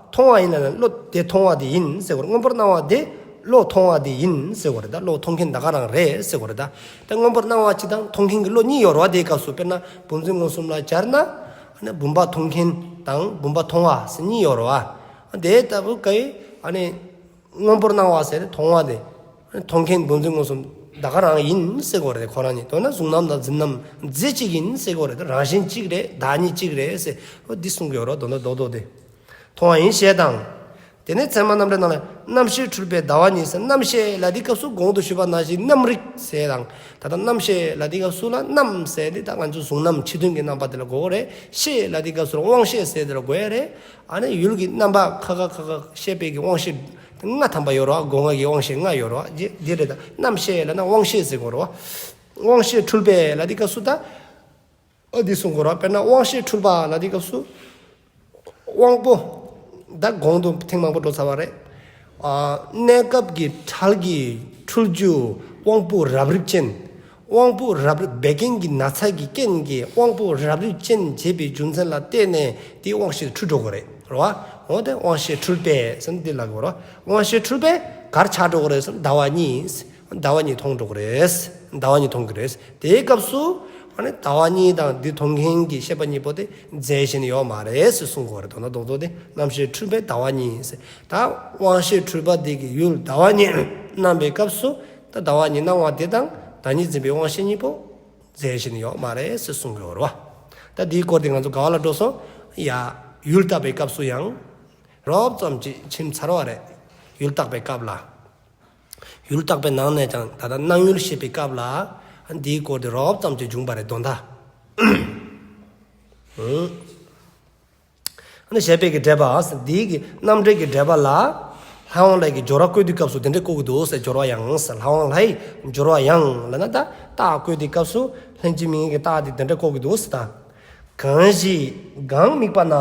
མཐོང་བ་ཡིན་ལབ་ན་བློ་དེ་མཐོང་བ་དེ་ཡིན་ཟེར་གོ་རེད། སྔོན་པོར་སྣང་བ་དེ་བློ་མཐོང་བ་དེ་ཡིན་ཟེར་གོ་རེད། ད་བློ་མཐོང་མཁན་ད་ག་རང་རེད་ཟེར་གོ་རེད། ད་ད་སྔོན་པོར་སྣང་བ་གཅིག་དང་མཐོང་མཁན་གྱི་བློ་གཉིས་ཡོད་རེད་བ། དེའི་སྐབས་སུ་དཔེར་ན་བུམ་འཛིན་མངོན་སུམ་ལ་སྦྱར་ན། ཨ་ནི་བུམ་པ་མཐོང་མཁན་དང་བུམ་པ་མཐོང་བ་ཟེར་གཉིས་ཡོད་རེད་བ། དེ་ལྟ་བུ་ག་ཡི་ཨ་ནི་སྔོན་པོར་སྣང་བ་ཟེར་མཐོང་བ་དེ། མཐོང་མཁན་བུམ་འཛིན་མངོན་སུམ་ད་ག་རང་ཡིན་ཟེར་གོ་རེད། ཁོ་རང་ཉིད། མདོར་ན་གཟུང་རྣམ་དང་འཛིན་རྣམ་རྫས་གཅིག་ཡིན་ཟེར་གོ་རེད། རང་བཞིན་གཅིག་རེད། བདག་ཉིད་གཅིག་རེད་ཟེར། འོ་འདི་གསུང་གི་ཡོད་རེད། མདོར་ན་རྡོག་རྡོག་དེ། མཐོང་བ་ཡིན་ཞེས་དང་། དེ་ནས་ཚད་མ་རྣམ་འགྲེལ་ནང་ལ་རྣམ་ཤེས་འཁྲུལ་པའི་ཟླ་བ་གཉིས་ཟེར། རྣམ་ཤེས་ལ་དེའི་སྐབས་སུ་གོང་དུ་ཞུས་པ་ནང་བཞིན་རྣམ་རིག་ཟེར་དང་། ད་ལྟ་རྣམ་ཤེས་ལ་དེའི་སྐབས་སུ་ལ་རྣམ་ཟེར་དེ་ད་ང་ཚོ་གཟུང་རྣམ་ཕྱི་དོན་གྱི་རྣམ་པ་དེ་ལ་གོ་གི་རེད། ཤེས་ལ་དེའི་སྐབས་སུ་ལ་དབང་ཤེས་ཟེར་དེ་ལ་གོ་ཡ་རེད། ཨ་ནི་ཡུལ་གྱི་རྣམ་པ་ཁ་ཁ་ཁ་ཁ་ཤེས་པའི་གི་དབང་ཤེས་ལྔ་ཐམ་པ་ཡོད་རེད་བ། སྒོ་ལྔ་གི་དབང་ཤེས་ལྔ་ཡོད་རེད་བ། འདི་འདི་རེད། ད་རྣམ་ཤེས་ལབ་ན་དབང་ཤེས་ཟེར་གོ་རེད་བ། དབང་ཤེས་འཁྲུལ་པའི་ལ་དེའི་སྐབས་སུ་ད། ཨ་འདི་གསུང་གོ་ར། དཔེར་ན་དབང་ཤེས་འཁྲུལ་པ་ལ་དེའི་སྐབས་སུ། དབང་པོ། ད་གོང་དུ་ཐེངས་མང་པོ་འགྲོ་ཚར་བ་རེད། ཨ་གནས་སྐབས་ཀྱི་འཕྲལ་གྱི་འཁྲུལ་རྒྱུ་དབང་པོ་རབ་རིབ་ཅན། དབང་པོ་རབ་རིབ་བད་ཀན་གྱི་ན་ཚ་གི་རྐྱེན་གྱིས་དབང་པོ་རབ་རིབ་ཅན་བྱེད་པའི་རྒྱུ་མཚན་ལ་བརྟེན་ནས་དེའི་དབང་ཤེས་འཁྲུལ་འགྲོ་གི་རེད། རེད་བ། འོ་དེ་དབང་ཤེས་འཁྲུལ་པས་ཟེར་ན་འདི་ལ་གོ་ར། དབང་ཤེས་འཁྲུལ་པས་གར་ཆགས་འགྲོ་གི་རེད་ཟེར་ན་ཟླ་བ་གཉིས། ཟླ་བ་གཉིས་མཐོང་འགྲོ་གི་རེད། ཟླ་བ་གཉིས་མཐོང་གི་རེད། དེའི་སྐབས་སུ་ཨ་ནི་ཟླ་བ་གཉིས་དང་འདི་མཐོང་མཁན་གྱི་ཤེས་པ་གཉིས་པོ་དེ་རྫས་གཞན་ཡོད་མ་རེད་ཟེར་གསུང་གི་ཡོད་རེད། མདོར་ན་རྡོག་རྡོག་དེ་རྣམ་ཤེས་འཁྲུལ་པས་ཟླ་བ་གཉིས་ཟེར། ད་དབང་ཤེས་འཁྲུལ་པ་དེ་གི་ཡུལ་ཟླ་བ་གཉིས་སྣང་བའི་སྐབས་སུ་ད་ཟླ་བ་གཉིས་སྣང་བ་དེ་དང་བདག་ཉིད་འཛིན་པའི་དབང་ཤེས་གཉིས་པོ་རྫས་གཞན་ཡོད་མ་རེད་ཟེར་གསུང་གི་ཡོད་རེད་བ། ད་འདིའི་སྐོར་དེ་ང་ཚོ་ག་བ་ལ་འགྲོ་སོང་། ཡ། ཡུལ་བརྟག་པའི་སྐབས་སུ་ཡང་རོབ་ཙམ་ཅིག་ཕྱིན་ཚར་བ་རེད། ཡུལ་བརྟག་པའི་སྐབས་ལ། ཡུལ་བརྟག་པའི་ནང་ནས་ཀྱང་ད་ལྟ་སྣང་ཡུལ་བཤད་པའི་སྐབས་ལ་འདིའི་སྐོར་དེ་རོབ་ཙམ་ཅིག་བྱུང་བ་རེད། དོན་དག་ཨ་ནི་ཞེས་པའི་གི་འགྲེལ་པ་འདིའི་གི་རྣམ་འགྲེལ་གྱི་འགྲེལ་པ་ལ། ལྷ་དབང་བློའི་གི་སྦྱོར་བ་བཀོད་དུས་སྐབས་སུ་དེ་འདྲ་བཀོད་ཀྱི་འདུག་ཟེར། སྦྱོར་བ་ཡང་ཟེར། ལྷ་དབང་བློའི་སྦྱོར་བ་ཡང་ལབ་ན་ད་རྟགས་བཀོད་དུས་སྐབས་སུ་ལྷན་ཅིག་དམིགས་ངེས་ཀྱི་རྟགས་དེ་དེ་འདྲ་བཀོད་ཀྱི་འདུག་ཟེར། ད་གང་ཞིག་གང་དམིགས་པ་ན།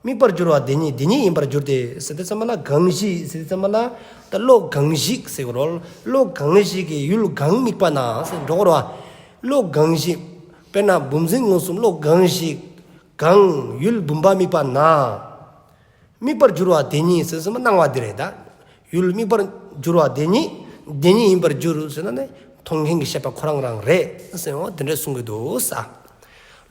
དམིགས་པར་འགྱུར་བ་དེ་ཉིད་དེ་ཉིད་ཡིན་པར་འགྱུར་ཏེ་ཟེར་དུས་ཙམ་པ་ལ། གང་ཞིག་ཟེར་དུས་ཙམ་པ་ལ་ད་བློ་གང་ཞིག་ཟེར་གོ་རོ། བློ་གང་ཞིག་གིས་ཡུལ་གང་དམིགས་པ་ན་ཟེར་འགྲོ་གོ་རོ། བློ་གང་ཞིག་དཔེར་ན་བུམ་འཛིན་མངོན་སུམ་བློ་གང་ཞིག་གང་ཡུལ་བུམ་པ་དམིགས་པ་ན། དམིགས་པར་འགྱུར་བ་དེ་ཉིད་ཟེར་ཙམ་སྣང་བ་འདི་རེད་ད། ཡུལ་དམིགས་པར་འགྱུར་བ་དེ་ཉིད་དེ་ཉིད་ཡིན་པར་འགྱུར་ཟེར་ན་ནི་མཐོང་མཁན་གྱི་ཤེས་པ་ཁོ་རང་རང་རེད་ཟེར། འོ་དེ་འདྲ་གསུང་གི་འདུག་ས།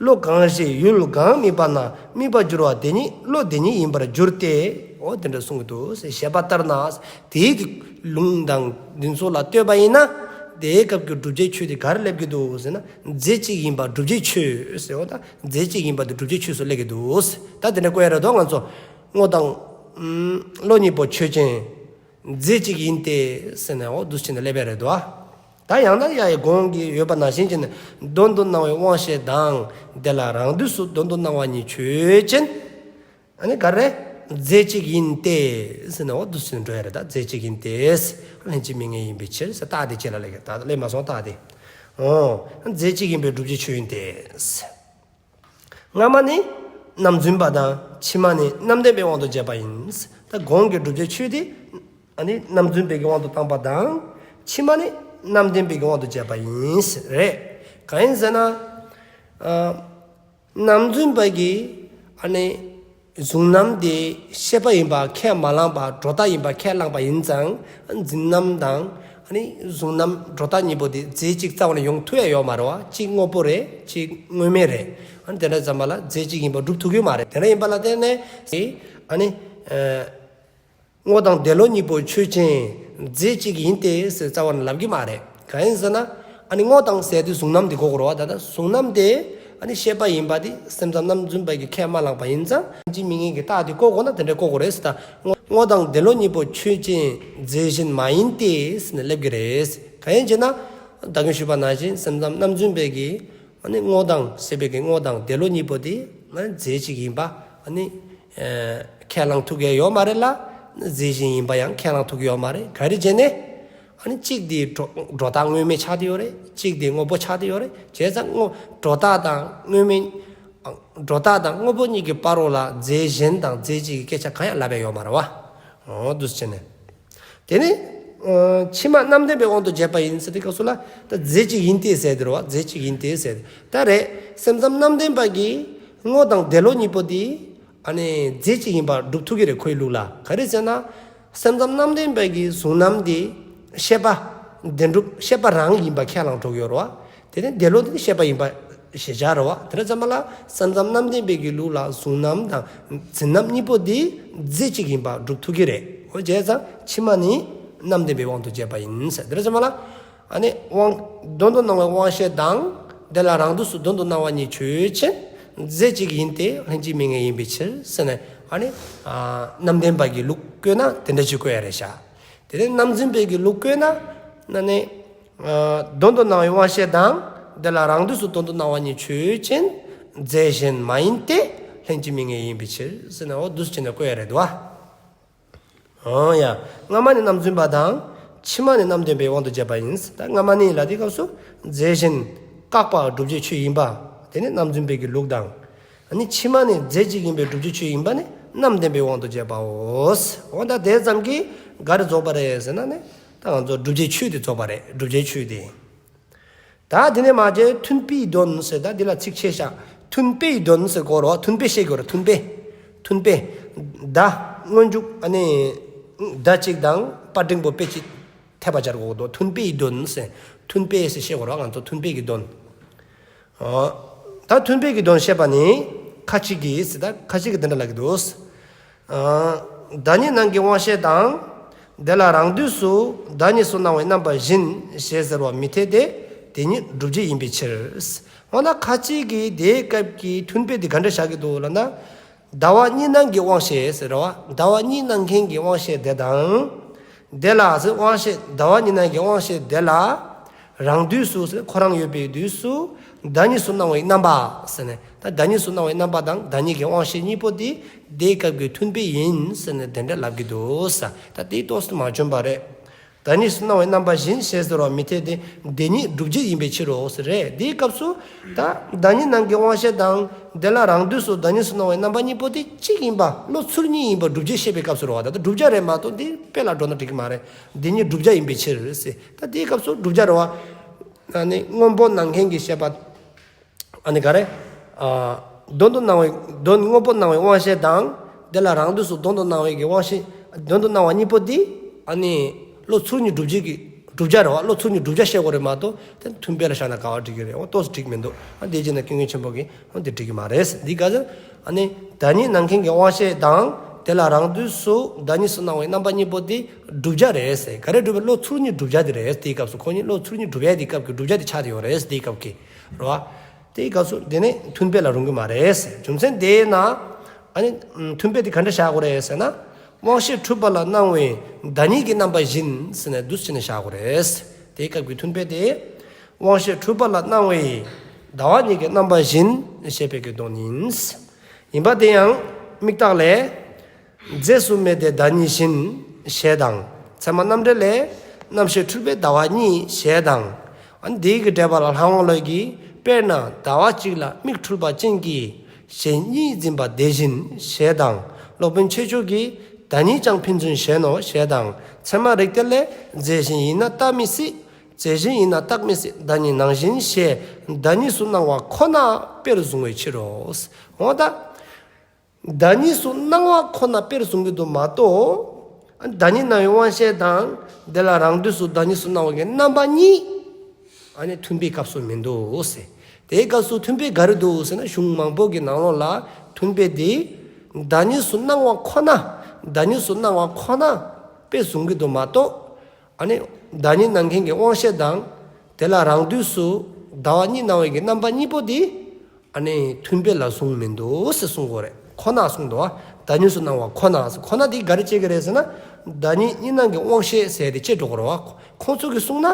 བློ་གང་ཞིག་ཡུལ་གང་དམིགས་པ་ན། དམིགས་པར་འགྱུར་བ་དེ་ཉིད་བློ་དེ་ཉིད་ཡིན་པར་འགྱུར་ཏེ། འོ་དེ་འདྲ་གསུང་གི་འདུག་ཟེར། ཞེས་པ་ལྟར་ན་དེའི་གི་ལུང་དང་འདི་ཚོ་ལ་ལྟོས་པ་ཡིན་ན། དེའི་སྐབས་ཀྱི་བསྒྲུབ་བྱའི་ཆོས་དེ་ག་རེ་སླེབས་ཀྱི་འདུག་ཟེར་ན། རྫས་གཅིག་ཡིན་པ་བསྒྲུབ་བྱའི་ཆོས་ཟེར་བ་དང་། རྫས་གཅིག་ཡིན་པ་དེ་བསྒྲུབ་བྱའི་ཆོས་སུ་སླེབས་ཀྱི་འདུག་ཟེར། ད་དེ་འདྲ་བཀོད་ཡ་རེད་དོ། ང་ཚོ་སྔོ་དང་ཨམ་བློ་གཉིས་པོ་ཆོས་ཅན། རྫས་གཅིག་ཡིན་ཏེ་ཟེར་ནས་འོ་འདུག་སེ་བྱས་ནས་སླེབས་ཡ་རེད་དོ། ད་ཡང་ན་ཡ་ཡི་གོང་གི་ཡོད་པ་ནང་བཞིན་བྱས་ནས་དོན་དུ་སྣང་བའི་དབང་ཤེས་དང་། དེ་ལ་རང་དུས་སུ་དོན་དུ་སྣང་བ་གཉིས་ཆོས་ཅན། ཨ་ནི་ག་རེ། རྫས་གཅིག་ཡིན་ཏེ་ཟེར་ནས་འོ་འདུག་སེ་འགྲོ་ཡ་རེད། ད་རྫས་གཅིག་ཡིན་ཏེ། ལྷན་ཅིག་དམིགས་ངེས་ཡིན་པའི་ཕྱིར་ཟེར། རྟགས་དེ་རྗེས་ལ་སླེབས་ཀྱི། ད་སླེབས་མ་སོང་རྟགས་དེ། འོ། རྫས་གཅིག་ཡིན་པའི་བསྒྲུབ་བྱའི་ཆོས་ཡིན་ཏེ། སྔ་མ་ནི་རྣམ་རྫུན་པ་དང་། ཕྱི་མ་ནི་རྣམ་བདེན་པའི་དབང་དུ་བྱས་པ་ཡིན། ད་གོང་གི་བསྒྲུབ་བྱའི་ཆོས་དེ་ཨ་ནི་རྣམ་རྫུན་པའི་གི་དབང་དུ་བཏང་པ་དང་། ཕྱི་མ་ནི་རྣམ་བདེན་པའི་གི་དབང་དུ་བྱས་པ་ཡིན་རེད། གང་ཡིན་ཟེར་ན། ཨ། རྣམ་རྫུན་པ་གིས་ཨ་ནི་གཟུང་རྣམ་དེ་ཤེས་པ་ཡིན་པ་ཁས་མ་བླངས་པ། སྒྲོ་བཏགས་ཡིན་པ་ཁས་བླངས་པ་ཡིན་ཙང་། འཛིན་རྣམ་དང་ཨ་ནི་གཟུང་རྣམ་སྒྲོ་བཏགས་གཉིས་པོ་དེ་རྫས་གཅིག་རྩ་བ་ནས་ཡོང་ཐུབ་ཡ་ཡོད་མ་རེད་བ། གཅིག་དངོས་པོ་རེད། གཅིག་དངོས་མེད་རེད། ཨ་ནི་དེ་འདྲ་ཙམ་པ་ལ་རྫས་གཅིག་ཡིན་པ་སྒྲུབ་ཐུབ་ཀྱི་མ་རེད། དེ་འདྲ་ཡིན་པ་ལ་བརྟེན་ནས་ཨ་ནི། ཨ། སྔོ་དང་དེ་བློ་གཉིས་པོ་ཆོས་ཅན། རྫས་གཅིག་ཡིན་ཏེ་ཟེར་རྩ་བ་ནས་ལབ་ཀྱི་མ་རེད། གང་ཡིན་ཟེར་ན། ཨ་ནི་སྔོ་དང་ཟེར་དུས་གཟུང་རྣམ་དེ་གོ་དགོས་རེད་བ། ད་ལྟ་གཟུང་རྣམ་དེ་ཨ་ནི་ཤེས་པ་ཡིན་པ་དེ་སེམས་ཙམ་རྣམ་རྫུན་པ་གིས་ཁས་མ་བླངས་པ་ཡིན་ཙང་། ལྷན་ཅིག་དམིགས་ངེས་ཀྱི་རྟགས་དེ་བཀོད་དགོས་ན་དེ་འདྲ་བཀོད་དགོས་རེད་ཟེར། ད་སྔོ་སྔོ་དང་དེ་བློ་གཉིས་པོ་ཆོས་ཅན། རྫས་གཞན་མ་ཡིན་ཏེ་ཟེར་ནས་སླེབས་ཀྱི་རེད། གང་ཡིན་ཟེར་ན། ད་གིན་ཞུས་པ་ནང་བཞིན་སེམས་ཙམ་རྣམ་རྫུན་པ་གིས་ཨ་ནི་སྔོ་དང་ཟེར་བའི་གི་སྔོ་དང་དེ་བློ་གཉིས་པོ་དེ་ཨ་ནི་རྫས་གཅིག་ཡིན་པ་ཨ་ནི་ཨེ་ཁས་བླངས་ཐུབ་ཀྱི་ཡོད་མ་རེད་ལ། རྫས་གཞན་ཡིན་པ་ཡང་ཁས་བླངས་ཐུབ་ཀྱི་ཡོད་མ་རེད། ག་རེ་བྱས་ནས། ཨ་ནི་གཅིག་དེ་སྒྲོ་སྒྲོ་བཏགས་དངོས་མེད་ཆགས་བསྡད་ཡོད་རེད། གཅིག་དེ་དངོས་པོ་ཆགས་བསྡད་ཡོད་རེད། བྱས་ཙང་སྔོ་སྒྲོ་བཏགས་དང་དངོས་མེད། སྒྲོ་བཏགས་དང་དངོས་པོ་གཉིས་ཀྱི་བར་རོ་ལ་རྫས་གཞན་དང་རྫས་གཅིག་གི་སྐད་ཆ་གང་ཡང་ལབ་ཡ་ཡོད་མ་རེད་བ། འོ་འདུག་སེ་བྱས་ནས། དེ་ནི་ཨ་ཕྱི་མ་རྣམ་བདེན་པའི་དབང་དུ་བྱས་པ་ཡིན་ཟེར་དུས་སྐབས་སུ་ལ། ད་རྫས་གཅིག་ཡིན་ཏེ་ཟེར་དེ་རེད་བ། རྫས་གཅིག་ཡིན་ཏེ་ཟེར། ད་རེད། སེམས་ཙམ་རྣམ་བདེན་པ་གིས་སྔོ་དང་དེ་བློ་གཉིས་པོ་དེ་ཨ་ནི་རྫས་གཅིག་ཡིན་པ་སྒྲུབ་ཐུབ་ཀྱི་རེད། ཁོའི་ལུགས་ལ། ག་རེ་ཟེར་ན། སེམས་ཙམ་རྣམ་བདེན་པ་གིས་གཟུང་རྣམ་དེ་ཤེས་པ་བདེན་གྲུབ་ཤེས་པ་རང་ཡིན་པ་ཁས་བླངས་འགྲོ་གི་ཡོད་རེད་བ། དེ་ནས་དེ་བློ་དེ་ཤེས་པ་ཡིན་པ་ཞེས་བྱ་རེད་བ། དེ་འདྲ་ཙམ་པ་ལ་སེམས་ཙམ་རྣམ་བདེན་པའི་གི་ལུགས་ལ་གཟུང་རྣམ་དང་འཛིན་རྣམ་གཉིས་པོ་དེ་རྫས་གཅིག་ཡིན་པ་སྒྲུབ་ཐུབ་ཀྱི་རེད། འོ་བྱས་ཙང་ཕྱི་མ་ནི་རྣམ་བདེན་པའི་དབང་དུ་བྱས་པ་ཡིན་ཟེར། དེ་འདྲ་ཙམ་པ་ལ་ཨ་ནི་དབང་དོན་དུ་སྣང་བའི་དབང་ཤེས་དང་། དེ་ལ་རང་དུས་སུ་དོན་དུ་སྣང་བ་གཉིས་ཆོས་ཅན། རྫས་གཅིག་ཡིན་ཏེ་ལྷན་ཅིག་དམིགས་ངེས་ཡིན་པའི་ཕྱིར་ཟེར་ནས། ཨ་ནི་ཨ་རྣམ་བདེན་པ་གི་ལུགས་བཀོད་ན་དེ་འདྲ་ཅིག་བཀོད་ཡ་རེད་ཤག་དེ་ནས་རྣམ་རྫུན་པའི་གི་ལུགས་བཀོད་ན་ཨ་ནི། ཨ་དོན་དུ་སྣང་བའི་དབང་ཤེས་དང་། དེ་ལ་རང་དུས་སུ་དོན་དུ་སྣང་བ་གཉིས་ཆོས་ཅན། རྫས་གཞན་མ་ཡིན་ཏེ་ལྷན་ཅིག་དམིགས་ངེས་ཡིན་པའི་ཕྱིར་ཟེར་ནས་འོ་འདུག་སེ་བྱས་ནས་བཀོད་ཡ་རེད་དོ། འོ་ཡ། སྔ་མ་ནི་རྣམ་རྫུན་པ་དང་། ཕྱི་མ་ནི་རྣམ་བདེན་པའི་དབང་དུ་བྱས་པ་ཡིན། ད་སྔ་མ་ནི་ལ་དེའི་སྐབས་སུ་རྫས་གཞན་བཀག་པ་བསྒྲུབ་བྱའི་ཆོས་ཡིན་པ། དེ་ནི་རྣམ་རྫུན་པའི་གི་ལུགས་དང་། ཨ་ནི་ཕྱི་མ་ནི་རྫས་གཅིག་ཡིན་པའི་བསྒྲུབ་བྱའི་ཆོས་ཡིན་པ་ནི་རྣམ་བདེན་པའི་དབང་དུ་བྱས་པའོ། འོ་ད་དེ་ཙམ་གྱིས་ག་རེ་རྫོགས་པ་རེད་ཟེར་ན་ནི། ད་ང་ཚོ་བསྒྲུབ་བྱའི་ཆོས་དེ་རྫོགས་པ་རེད། བསྒྲུབ་བྱའི་ཆོས་དེ། ད་དེ་ནས་མ་བྱས་མཐུན་དཔེའི་དོན་ཟེར། ད་འདི་ལ་ཚིག་ཆད་ཤག་མཐུན་དཔེའི་དོན་ཟེར་གོ་རོ། མཐུན་དཔེ་ཤེས་དགོས་རོ། མཐུན་དཔེ། མཐུན་དཔེ། མདའ་སྔོན་འཇུག་ཨ་ནི་མདའ་གཅིག་དང་པར་འབྲིང་པོ་དཔེ་གཅིག་འཐད་པ་སྦྱར་དགོས་འདུག་མཐུན་དཔེའི་དོན་ཟེར། མཐུན་དཔེ་ཟེར་ཤེས་དགོས་རོ། ང་ཚོ་མཐུན་དཔེ་གི་དོན། ཨོ། ད་མཐུན་དཔེ་གི་དོན་བཤད་པ་ནི། ཁ་ཅིག་གིས་ཟེར། ད་ཁ་ཅིག་གིས་འདི་འདྲ་ལབ་ཀྱི་འདུག་ཨ་བདག་ཉིད་སྣང་གི་དབང་ཤེས་དང་། དེ་ལ་རང་དུས་སུ་བདག་ཉིད་སུ་སྣང་བའི་རྣམ་པ་བཞིན་ཞེས་ཟེར་བ་མི་འཐད་དེ། དེ་ཉིད་བསྒྲུབ་བྱ་ཡིན་པའི་ཕྱིར། འོ་ན་ཁ་ཅིག་གིས་དེའི་སྐབས་ཀྱི་མཐུན་དཔེ་འདི་ག་འདྲ་བཞག་གི་འདུག་ལབ་ན། ཟླ་བ་གཉིས་སྣང་གི་དབང་ཤེས་ཟེར་བ། ཟླ་བ་གཉིས་སྣང་མཁན་གྱི་དབང་ཤེས་དེ་དང་། དེ་ལ་ཟེར་དབང་ཤེས་ཟླ་བ་གཉིས་སྣང་གི་དབང་ཤེས་དེ་ལ། རང་དུས་སུ་ཟེར་ཁོ་རང་ཡོད་པའི་དུས་སུ། བདག་ཉིད་སུ་སྣང་བའི་རྣམ་པ་ཟེར་ནས། ད་བདག་ཉིད་སུ་སྣང་བའི་རྣམ་པ་དང་བདག་ཉིད་ཀྱི་དབང་ཤེས་གཉིས་པོ་དེ་དེའི་སྐབས་ཀྱི་མཐུན་དཔེ་ཡིན་ཟེར་ནས་དེ་འདྲ་ལབ་ཀྱི་འདུག་ས། ད་དེ་ཏོག་ཙམ་མ་འཇོན་པ་རེད། བདག་ཉིད་སུ་སྣང་བའི་རྣམ་པ་བཞིན་ཞེས་ཟེར་བ་མི་འཐད་དེ། དེ་གཉིས་སྒྲུབ་བྱེད་ཡིན་པའི་ཕྱིར་རོ་ཟེར་རེད། དེའི་སྐབས་སུ་ད་བདག་ཉིད་སྣང་གི་དབང་ཤེས་དང་དེ་ལ་རང་དུས་སུ་བདག་ཉིད་སུ་སྣང་བའི་རྣམ་པ་གཉིས་པོ་དེ་གཅིག་ཡིན་པ། བློ་ཚུལ་གཉིས་ཡིན་པ་སྒྲུབ་བྱེད་བཤད་པའི་སྐབས་སུ་རེད་བ། ད་ལྟ་བསྒྲུབ་བྱ་རེད་མ་གཏོགས་དེ་དཔེ་ལ་འགྲོ་ན་འགྲིག་གི་མ་རེད། དེ་གཉིས་སྒྲུབ་བྱ་ཡིན་པའི་ཕྱིར་ཟེར། ད་དེའི་སྐབས་སུ་བསྒྲུབ་བྱ་རེད་བ། ཨ་ནི་སྔོན་པོ་སྣང་མཁན་གྱི་ཤེས་པ། ཨ་ནི་ག་རེ། ཨ། དོན་དུ་སྣང་བའི། དོན་དངོས་པོ་སྣང་བའི་དབང་ཤེས་དང་། དེ་ལ་རང་དུས་སུ་དོན་དུ་སྣང་བའི་གི་དབང་ཤེས། དོན་དུ་སྣང་བ་གཉིས་པོ་འདི། ཨ་ནི་བློ་ཚུལ་གཉིས་སྒྲུབ་བྱེད་ཀྱི་བསྒྲུབ་བྱ་རེད་བ། བློ་ཚུལ་གཉིས་བསྒྲུབ་བྱ་བཤད་དགོས་རེད་མ་གཏོགས་དེ་མཐུན་དཔེ་ལ་བཞག་ན་ག་བ་འགྲིག་གི་རེད། འོ་ཏོག་ཙམ་འགྲིག་མི་འདུག། ཨ་དེ་རྗེས་ན་ཀུན་མཁྱེན་ཆེན་པོ་གིས་འོ་དེ་འགྲིག་གི་མ་རེད། འདི་ག་ཚོད། ཨ་ནི་བདག་ཉིད་སྣང་མཁན་གྱི་དབང་ཤེས་དང་། དེ་ལ་རང་དུས་སུ་བདག་ཉིད་སུ་སྣང་བའི་རྣམ་པ་གཉིས་པོ་འདི་བསྒྲུབ་བྱ་རེད་ཟེར། ག་རེ་བསྒྲུབ་པའི། བློ་ཚུལ་གཉིས་བསྒྲུབ་བྱ་དེ་རེད། དེའི་སྐབས་སུ་ཁོ་གཉིས་བློ་ཚུལ་གཉིས་བསྒྲུབ་ཡ་དེའི་སྐབས་ཀྱི་བསྒྲུབ་བྱ་དེ་ཆགས་དེ་ཡོད་རེད། དེའི་སྐབས་ཀྱི་རེད་བ། དེའི་སྐབས་སུ་དེ་ནི་མཐུན་དཔེ་ལ་རུང་གི་མ་རེད་ཟེར། རྒྱུ་མཚན་དེས་ན། ཨ་ནི་མཐུན་དཔེ་དེ་ག་འདྲ་བཞག་དགོས་རེད་ཟེར་ན། དབང་ཤེས་འཁྲུལ་པ་ལ་སྣང་བའི་བདག་ཉིད་ཀྱི་རྣམ་པ་བཞིན་ཟེར་ནས་འདུག་སེ་བྱས་ནས་བཞག་དགོས་རེད། དེའི་སྐབས་ཀྱི་མཐུན་དཔེ་དེ། དབང་ཤེས་འཁྲུལ་པ་ལ་སྣང་བའི་ཟླ་བ་གཉིས་ཀྱི་རྣམ་པ་བཞིན་ཞེས་པའི་གི་དོན་ཡིན། ཡིན་པ་དེ་ཡང་དམིགས་བརྟག་ལས། རྫས་སུ་མེད་དེ་བདག་ཉིད་བཞིན་ཞེས་དང་། ཚད་མ་རྣམ་འགྲེལ་ལས། རྣམ་ཤེས་འཁྲུལ་པའི་ཟླ་བ་གཉིས་ཞེས་དང་། ཨ་ནི་དེའི་གི་འགྲེལ་པ་ལ་ལྷ་དབང་བློ་གིས། དཔེར་ན་ཟླ་བ་གཅིག་ལ་མིག་འཁྲུལ་པ་ཅན་གྱིས་གཞན་གཉིས་འཛིན་པ་དེ་བཞིན་ཞེས་དང་། སློབ་དཔོན་ཆོས་མཆོག་གིས་བདག་ཉིད་ཀྱང་ཕན་ཚུན་གཞན་ནོ་ཞེས་དང་། ཚད་མ་རིགས་གཏེར་ལས། རྫས་གཞན་ཡིན་ན་བརྟག་མི་སྲིད། རྫས་གཞན་ཡིན་ན་བརྟག་མི་སྲིད། བདག་ཉིད་སྣང་བཞིན་ཞེས་བདག་ཉིད་སུ་སྣང་བ་ཁོ་ན་དཔེར་བཟུང་བའི་ཕྱིར་རོ། འོ་ད། བདག་ཉིད་སུ་སྣང་བ་ཁོ་ན་དཔེར་བཟུང་གི་འདུག་མ་གཏོགས། བདག་ཉིད་སྣང་བའི་དབང་ཤེས་དང་། དེ་ལ་རང་དུས་སུ་བདག་ཉིད་སུ་སྣང་བའི་རྣམ་པ་གཉིས། ཨ་ནི་མཐུན་དཔེའི་སྐབས་སུ་མི་འདུག་ཟེར། དེའི་སྐབས་སུ་མཐུན་དཔེ་ག་རེ་འདུག་ཟེར་ན། གཞུང་མང་པོ་གི་ནང་ལོགས་ལ་མཐུན་དཔེ་དེ། བདག་ཉིད་སུ་སྣང་བ་ཁོ་ན། བདག་ཉིད་སུ་སྣང་བ་ཁོ་ན་དཔེ་བཟུང་གི་འདུག་མ་གཏོགས། ཨ་ནི་བདག་ཉིད་སྣང་མཁན་གྱི་དབང་ཤེས་དང་། དེ་ལ་རང་དུས་སུ་ཟླ་བ་གཉིས་སྣང་བའི་གི་རྣམ་པ་གཉིས་པོ་དེ། ཨ་ནི་མཐུན་དཔེ་ལ་བཟུང་མི་འདུག་ཟེར་གསུང་གི་ཡོད་རེད། ཁོ་ན་གསུངས་འདུག་བ། བདག་ཉིད་སུ་སྣང་བ་ཁོ་ན་ཟེར། ཁོ་ན་དེ་ག་རེ་བྱེད་ཀྱི་རེད་ཟེར་ན། བདག་ཉིད་གཉིས་སྣང་གི་དབང་ཤེས་ཟེར་དེ་བྱེད་འགྲོ་གི་རེད་བ། ཁོང་ཚོ་གིས་གསུངས་ན།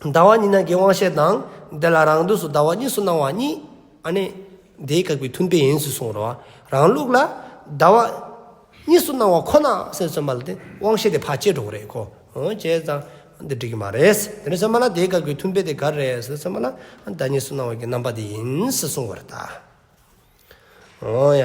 ཟླ་བ་གཉིས་སྣང་གི་དབང་ཤེས་དང་། དེ་ལ་རང་དུས་སུ་ཟླ་བ་གཉིས་སུ་སྣང་བ་གཉིས། ཨ་ནི་དེའི་སྐབས་ཀྱི་མཐུན་དཔེ་ཡིན་ཟེར་གསུངས་རེད་བ། རང་ལུགས་ལ་ཟླ་བ་གཉིས་སུ་སྣང་བ་ཁོ་ན་ཟེར་ཙམ་པ་ལ་དེ་དབང་ཤེས་དེ་ཕར་བཅད་འགྲོ་གི་རེད་ཁོ། འོ་བྱས་ཙང་འདི་འགྲིག་གི་མ་རེད། དེ་འདྲ་ཙམ་པ་ལ་དེའི་སྐབས་ཀྱི་མཐུན་དཔེ་དེ་ག་རེ་རེད་ཟེར་ཙམ་པ་ལ། བདག་ཉིད་སུ་སྣང་བའི་གི་རྣམ་པ་དེ་ཡིན་ཟེར་གསུངས་པ་རེད་ད། འོ་ཡ།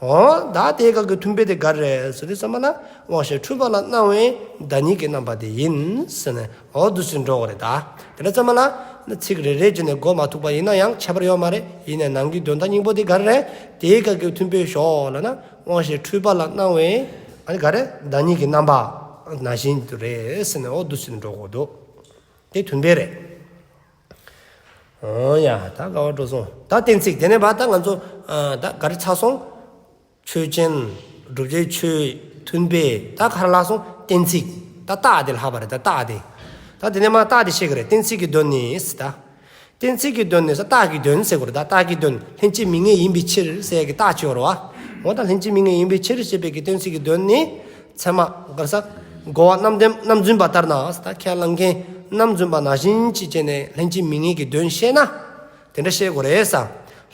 འོ་ད་དེའི་སྐབས་ཀྱི་མཐུན་དཔེ་དེ་ག་རེ་རེད་ཟེར་དུས་ཙམ་པ་ལ། དབང་ཤེས་འཁྲུལ་པ་ལ་སྣང་བའི་བདག་ཉིད་ཀྱི་རྣམ་པ་དེ་ཡིན་ཟེར་ནས། འོ་འདུག་སེ་འགྲོ་གི་རེད་ད། དེ་འདྲ་ཙམ་པ་ལ་ཚིག་རེ་རེ་བྱས་ནས་གོ་མ་ཐུབ་པ་ཡིན་ན་ཡང་ཁྱད་པར་ཡོད་མ་རེད། ཡིན་ནའི་ནང་གི་དོན་དག་སྙིང་པོ་དེ་ག་རེ་རེད། དེའི་སྐབས་ཀྱི་མཐུན་དཔེ་ཞོག་ལབ་ན། དབང་ཤེས་འཁྲུལ་པ་ལ་སྣང་བའི། ཨ་ནི་ག་རེ། བདག་ཉིད་ཀྱི་རྣམ་པ་ནང་བཞིན་དུ་རེད་ཟེར་ནས། འོ་འདུག་སེ་འགྲོ་དགོས་འདུག། དེ་མཐུན་དཔེ་རེད། འོ་ཡ། ད་ག་བ་འགྲོ་སོང་། ད་གཏན་ཚིགས་དེ་ནས་བ་ད་ང་ཚོ། ཨ། ད་ག་རེ་ཆགས་སོང་། ཆོས་ཅན། བསྒྲུབ་བྱའི་ཆོས། མཐུན་དཔེ། ད་ག་རེ་ལྷག་སོང་། གཏན་ཚིགས། ད་རྟགས་དེ་ལྷག་པ་རེད། ད་རྟགས་དེ། ད་དེ་ནས་མ་རྟགས་དེ་བཤད་ཀྱི་རེད། གཏན་ཚིགས་ཀྱི་དོན་ནི་ཟེར་ད། གཏན་ཚིགས་ཀྱི་དོན་ནི་ཟེར། རྟགས་ཀྱི་དོན་ཟེར་དགོས་རེད། ད་རྟགས་ཀྱི་དོན། ལྷན་ཅིག་དམིགས་ངེས་ཡིན་པའི་ཕྱིར་ཟེར་གྱི་རྟགས་ཅིག་ཡོད་རེད་བ། འོ་ད་ལྷན་ཅིག་དམིགས་ངེས་ཡིན་པའི་ཕྱིར་ཞེས་པའི་གི་གཏན་ཚིགས་ཀྱི་དོན་ནི། ཚད་མ་ག་རེ་ཟེར། རྒོལ་བ་རྣམ་བདེན་རྣམ་རྫུན་པ་ལྟར་ན་ཟེར། ད་ཁས་བླངས་མཁན་རྣམ་རྫུན་པ་ནང་བཞིན་ཅིག་བྱས་ནས་ལྷན་ཅིག་དམིགས་ངེས་ཀྱི་དོན་བཤད་ན། དེ་འདྲ་བཤད་དགོས་རེད་ཟེར།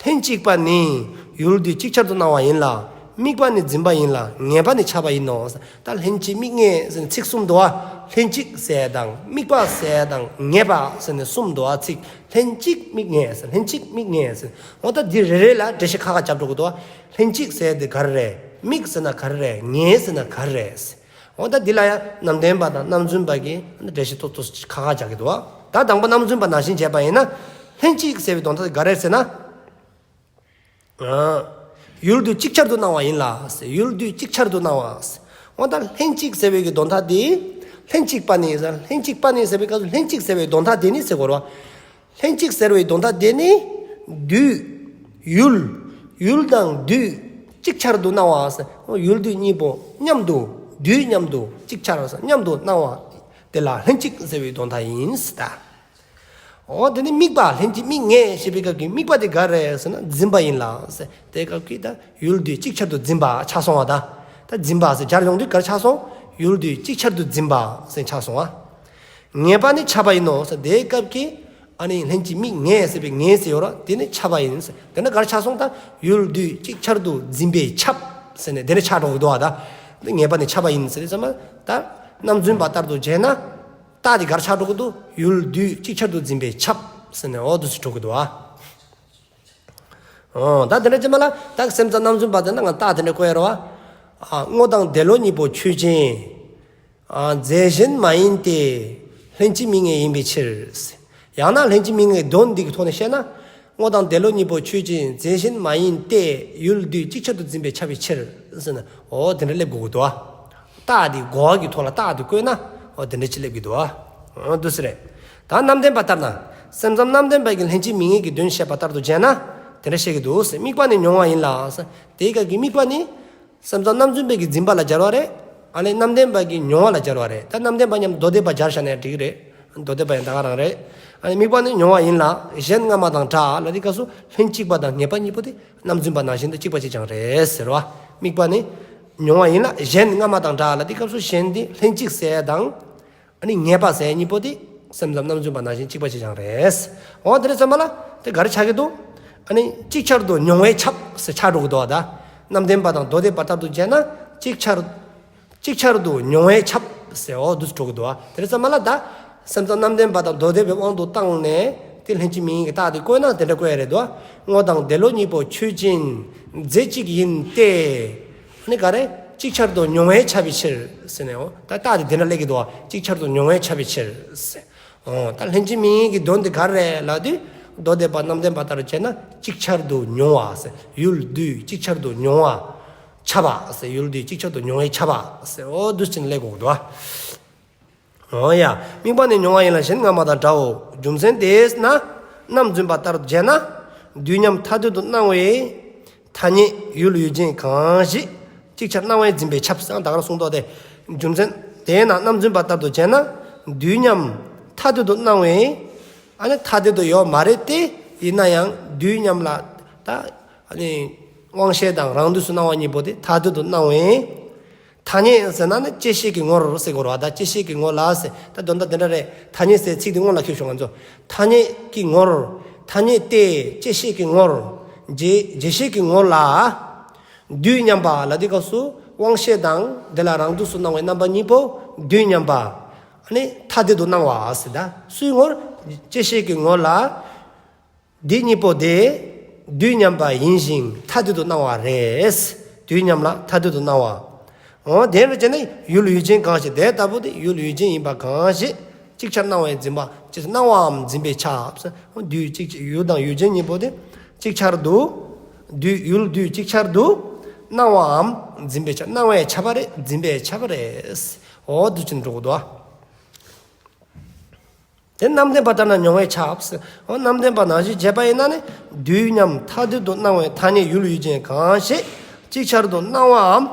ལྷན་ཅིག་པ་ནི་ཡུལ་དུས་ཅིག་ཅར་དུ་སྣང་བ་ཡིན་ལ། དམིགས་པ་ནི་འཛིན་པ་ཡིན་ལ། ངེས་པ་ནི་ཁྱབ་པ་ཡིན་ནོ་ཟེར། ད་ལྷན་ཅིག་དམིགས་ངེས་ཟེར་ནས་ཚིག་གསུམ་འདུག་བ། ལྷན་ཅིག་ཟེར་དང་། དམིགས་པ་ཟེར་དང་། ངེས་པ་ཟེར་ནས་གསུམ་འདུག་བ། ཚིག་ལྷན་ཅིག་དམིགས་ངེས་ཟེར། ལྷན་ཅིག་དམིགས་ངེས་ཟེར། འོ་ད་འདི་རེ་རེ་ལ་འགྲེལ་བཤད་ཁ་ཁ་རྒྱབ་འགྲོ་གི་འདུག་བ། ལྷན་ཅིག་ཟེར་དེ་ག་རེ་རེད། དམིགས་ཟེར་ན་ག་རེ་རེད། ངེས་ཟེར་ན་ག་རེ་རེད། འོ་ད་འདི་ལ་ཡང་རྣམ་བདེན་པ་དང་རྣམ་རྫུན་པ་གིས་འགྲེལ་བཤད་ཏོག་ཏོག་ཁ་ཁ་རྒྱག་གི་འདུག་བ། ད་དང་པོ་རྣམ་རྫུན་པ་ནང་བཞིན་བྱས་པ་ཡིན་ན། ལྷན་ཅིག་ཟེར་བའི་དོན་དག་ག་རེ་རེད་ཟེར་ན། ཨ། ཡུལ་དུས་ཅིག་ཅར་དུ་སྣང་བ་ཡིན་ལ་ཟེར། ཡུལ་དུས་ཅིག་ཅར་དུ་སྣང་བ་ཟེར། འོ་ད་ལྷན་ཅིག་ཟེར་བའི་གི་དོན་དག་འདི། ལྷན་ཅིག་པ་ནི་ཟེར། ལྷན་ཅིག་པ་ནི་ཟེར་བའི་སྐབས་སུ་ལྷན་ཅིག་ཟེར་བའི་དོན་དག་འདི་ནི་ཟེར་དགོས་རེད་བ། ལྷན་ཅིག་ཟེར་བའི་དོན་དག་དེ་ནི། དུས། ཡུལ། ཡུལ་དང་དུས་ཅིག་ཅར་དུ་སྣང་བ་ཟེར། ཡུལ་དུས་གཉིས་པོ་མཉམ་དུ། དུས་མཉམ་དུ། ཅིག་ཅར་ཟེར། མཉམ་དུ་སྣང་བ་དེ་ལ་ལྷན་ཅིག་ཟེར་བའི་དོན་དག་ཡིན་ཟེར་ད། འོ་དེ་ནི་དམིགས་པ། ལྷན་ཅིག་དམིགས་ངེས་ཞེས་པའི་སྐབས་ཀྱི་དམིགས་པ་དེ་ག་རེ་ཟེར་ན། འཛིན་པ་ཡིན་ལ་ཟེར། དེའི་སྐབས་ཀྱི་ད་ཡུལ་དུས་ཅིག་ཅར་དུ་འཛིན་པ་ཆགས་སོང་བ་ད། ད་འཛིན་པ་ཟེར་སྦྱར་ཡོང་དུས་ག་རེ་ཆགས་སོང་། ཡུལ་དུས་ཅིག་ཅར་དུ་འཛིན་པ་ཟེར་ཆགས་སོང་བ། ངེས་པ་ནི་ཁྱབ་པ་ཡིན་ནོ་ཟེར། དེའི་སྐབས་ཀྱི་ ཨ་ནི་ལྷན་ཅིག་དམིགས་ངེས་ཟེར་བའི་ངེས་ཟེར་ཡོད་རེད། དེ་ནི་ཁྱབ་པ་ཡིན་ཟེར། དེ་ནི་ག་རེ་ཆགས་སོང་། ད་ཡུལ་དུས་ཅིག་ཆར་དུ་འཛིན་པས་ཁྱབ་ཟེར་ནས་དེ་ནི་ཆགས་འགྲོ་གི་འདུག་བ། ད་ངེས་པ་ནི་ཁྱབ་པ་ཡིན་ཟེར་ཙམ་པ། ད་རྣམ་རྫུན་པ་ལྟར་དུ་བྱས་ན། རྟགས་དེ་ག་རེ་ཆགས་འགྲོ་གི་འདུག་ཡུལ་དུས་ཅིག་ཆར་དུ་འཛིན་པས་ཁྱབ་ཟེར་ནས་འོ་འདུག་སེ་འགྲོ་གི་འདུག་བ། ཨོ། ད་དེ་འདྲ་ཅིག་མ་ལ་ད་སེམས་ཙམ་རྣམ་རྫུན་པ་དེ་ན་ང་རྟགས་དེ་འདྲ་བཀོད་ཡ་རེད་བ། ཨ། སྔོ་དང་དེ་བློ་གཉིས་པོ་ཆོས་ཅན། ཨ། རྫས་གཞན་མ་ཡིན་ཏེ། ལྷན་ཅིག་དམིགས་ངེས་ཡིན་པའི་ཕྱིར། ཡང་ན་ལྷན་ཅིག་དམིགས་ངེས་དོན་འདི་གི་ཐོག་ནས་བཤད་ན། སྔོ་དང་དེ་བློ་གཉིས་པོ་ཆོས་ཅན། རྫས་གཞན་མ་ཡིན་ཏེ། ཡུལ་དུས་ཅིག་ཆར་དུ་འཛིན་པས་ཁྱབ་པའི་ཕྱིར་ཟེར་ན། ཨོ་དེ་འདྲ་སླེབས་དགོས་ཀྱི་འདུག་བ། རྟགས་འདི་གོ་བ་གི་ཐོག་ལ་རྟགས་འདི་བཀོད་ན། ཨོ་དེ་འདྲ་ཅིག་སླེབས་ཀྱི་འདུག་བ། ཨོ་འདུག་སེ་རེད། ད་རྣམ་བདེན་པ་ལྟར་ན། སེམས་ཙམ་རྣམ་བདེན་པ་གིས་ལྷན་ཅིག་དམིགས་ངེས་ཀྱི་དོན་བཤད་པ་ལྟར་དུ་བྱས་ན། དེ་འདྲ་བཤད་ཀྱི་འདུག་ཟེར། དམིགས་པ་ནི་མྱོང་བ་ཡིན་ལ་ཟེར། དེའི་སྐབས་ཀྱི་དམིགས་པ་ནི། སེམས་ཙམ་རྣམ་རྫུན་པའི་གི་འཛིན་པ་ལ་སྦྱར་བ་རེད། ཨ་ནི་རྣམ་བདེན་པ་གི་མྱོང་བ་ལ་སྦྱར་བ་རེད། ད་རྣམ་བདེན་པ་མཉམ་མདོ་སྡེ་པ་སྦྱར་བཞག་ན་ཡང་འགྲིག་གི་རེད། མདོ་སྡེ་པ་ཡང་ད་ག་རང་རེད། ཨ་ནི་དམིགས་པ་ནི་མྱོང་བ་ཡིན་ལ། གཞན་སྔ་མ་དང་འདྲ་ལ་དེའི་སྐབས་སུ་ལྷན་ཅིག་པ་དང་ངེས་པ་གཉིས་པོ་དེ་རྣམ་རྫུན་པ་ནང་བཞིན་དུ་གཅིག་པ་གཅིག་རྐྱང་རེད་ཟེར་བ། དམིགས་པ་ནི་མྱོང་བ་ཡིན་ལ། གཞན་སྔ་མ་དང་འདྲ་ལ་དེའི་སྐབས་སུ་གཞན་དེ་ལྷན་ཅིག་ཟེར་དང་། ཨ་ནི་ངེས་པ་ཟེར་གཉིས་པོ་དེ་སེམས་ཙམ་རྣམ་རྫུན་པ་ནང་བཞིན་གཅིག་པ་གཅིག་རྐྱང་རེད། འོ་དེ་རེད་ཙམ་པ་ལ་དེ་ག་རེ་ཆགས་ཀྱི་འདུག་ཨ་ནི་ཅིག་ཆར་དུ་མྱོང་བས་ཁྱབ་ཟེར་ཆགས་འགྲོ་གི་འདུག་བ། ད་རྣམ་བདེན་པ་དང་མདོ་སྡེ་པ་ལྟར་དུ་བྱས་ན་ཅིག་ཆར་ཅིག་ཆར་དུ་མྱོང་བས་ཁྱབ་ཟེར་འོ་འདུག་འགྲོ་གི་འདུག་བ། དེ་རེད་ཙམ་པ་ལ་ད་སེམས་ཙམ་རྣམ་བདེན་པ་དང་མདོ་སྡེ་པའི་དབང་དུ་བཏང་ནས་དེ་ལྷན་ཅིག་དམིགས་ངེས་ཀྱི་རྟགས་དེ་བཀོད་ན་དེ་འདྲ་བཀོད་ཡ་རེད་འདུག་སྔོ་དང་དེ་བློ་གཉིས་པོ་ཆོས་ཅན། རྫས་གཅིག་ཡིན་ཏེ། ཨ་ནི་ག་རེ། ཅིག་ཆར་དུ་མྱོང་བས་ཁྱབ་པའི་ཕྱིར་ཟེར་ནས་འོ། ད་རྟགས་དེ་དེ་འདྲ་སླེབས་ཀྱི་འདུག་བ། ཅིག་ཆར་དུ་མྱོང་བས་ཁྱབ་པའི་ཕྱིར་ཟེར། འོ། ད་ལྷན་ཅིག་དམིགས་ངེས་ཀྱི་དོན་དེ་ག་རེ་ལབ་དུས། མདོ་སྡེ་པ་རྣམ་བདེན་པ་ལྟར་བྱས་ན་ཅིག་ཆར་དུ་མྱོང་བ་ཟེར། ཡུལ་དུས་ཅིག་ཆར་དུ་མྱོང་བ་ཁྱབ་པ་ཟེར། ཡུལ་དུས་ཅིག་ཆར་དུ་མྱོང་བས་ཁྱབ་པ་ཟེར། འོ་འདུག་སེ་བྱས་ནས་སླེབས་དགོས་ཀྱི་འདུག་བ། འོ་ཡ། དམིགས་པ་ནི་མྱོང་བ་ཡིན་ལ་གཞན་སྔ་མ་དང་འདྲའོ། རྒྱུ་མཚན་དེས་ན་རྣམ་རྫུན་པ་ལྟར་བྱས་ན། དུས་མཉམ་ཐ་དད་དུ་སྣང་བའི་ཐ་སྙད་ཡུལ་ཡུལ་ཅན་གང་ཞིག་ཅིག་ཆར་སྣང་བས་འཛིན་པས་ཁྱབ་ཟེར་ད་ག་རང་གསུངས་ཏོ་དེ། རྒྱུ་མཚན་དེས་ན་རྣམ་རྫུན་པ་ལྟར་དུ་བྱས་ན། དུས་མཉམ་ཐ་དད་དུ་སྣང་བའི། ཨ་ནི་ཐ་དད་དུ་ཡོད་མ་རེད་དེ། ཡིན་ན་ཡང་དུས་མཉམ་ལ་ད་ཨ་ནི་དབང་ཤེས་དང་རང་དུས་སུ་སྣང་བ་གཉིས་པོ་དེ་ཐ་དད་དུ་སྣང་བའི། ཐ་སྙད་ཟེར་ན་ནི་བཅད་ཤེས་ཀྱི་ངོར་ཟེར་དགོས་རེད་བ། ད་བཅད་ཤེས་ཀྱི་ངོ་ལ་ཟེར། ད་དོན་དག་དེ་འདྲ་རེད། ཐ་སྙད་ཟེར་ཚིག་དེ་སྔོན་ལ་ཁྱེར་ཤོག་ང་ཚོ། ཐ་སྙད་ཀྱི་ངོར། ཐ་སྙད་དེ་བཅད་ཤེས་ཀྱི་ངོར། བཅད་བཅད་ཤེས་ཀྱི་ངོ་ལ། དུས་མཉམ་པ་ལ་དེའི་སྐབས་སུ་དབང་ཤེས་དང་དེ་ལ་རང་དུས་སུ་སྣང་བའི་རྣམ་པ་གཉིས་པོ་དུས་མཉམ་པ། ཨ་ནི་ཐ་དད་དུ་སྣང་བ་ཟེར། ད་སུའི་ངོར། བཅད་ཤེས་ཀྱི་ངོ་ལ། འདི་གཉིས་པོ་དེ་དུས་མཉམ་པ་ཡིན་ཞིང་ཐ་དད་དུ་སྣང་བ་རེད། དུས་མཉམ་ལ་ཐ་དད་དུ་སྣང་བ། འོ་དེ་འདྲ་བྱས་ན་ཡུལ་ཡུལ་ཅན་གང་ཞིག་དེ་ལྟ་བུ་དེ་ཡུལ་ཡུལ་ཅན་ཡིན་པ་གང་ཞིག་ཅིག་ཆར་སྣང་བས་འཛིན་པ་ཅིག་སྣང་བའམ་འཛིན་པས་ཁྱབ། འོ་དུས་གཅིག་ཡུལ་དང་ཡུལ་ཅན་གཉིས་པོ་དེ་ཅིག་ཆར་དུ། དུས་ཡུལ་དུས་ཅིག་ཆར་དུ་སྣང་བའམ་འཛིན་པས་ཁྱབ། སྣང་བས་ཁྱབ་པ་རེད། འཛིན་པས་ཁྱབ་པ་རེད། འོ་འདུག་སེ་འགྲོ་གི་འདུག་ཨ། དེ་རྣམ་བདེན་པ་ལྟར་ན་མྱོང་བས་ཁྱབ། འོ་རྣམ་བདེན་པ་ནང་བཞིན་བྱས་པ་ཡིན་ན་ནི། དུས་མཉམ་ཐ་དད་དུ་སྣང་བའི་ཐ་སྙད་ཡུལ་ཡུལ་ཅན་གང་ཞིག་ཅིག་ཆར་དུ་སྣང་བའམ་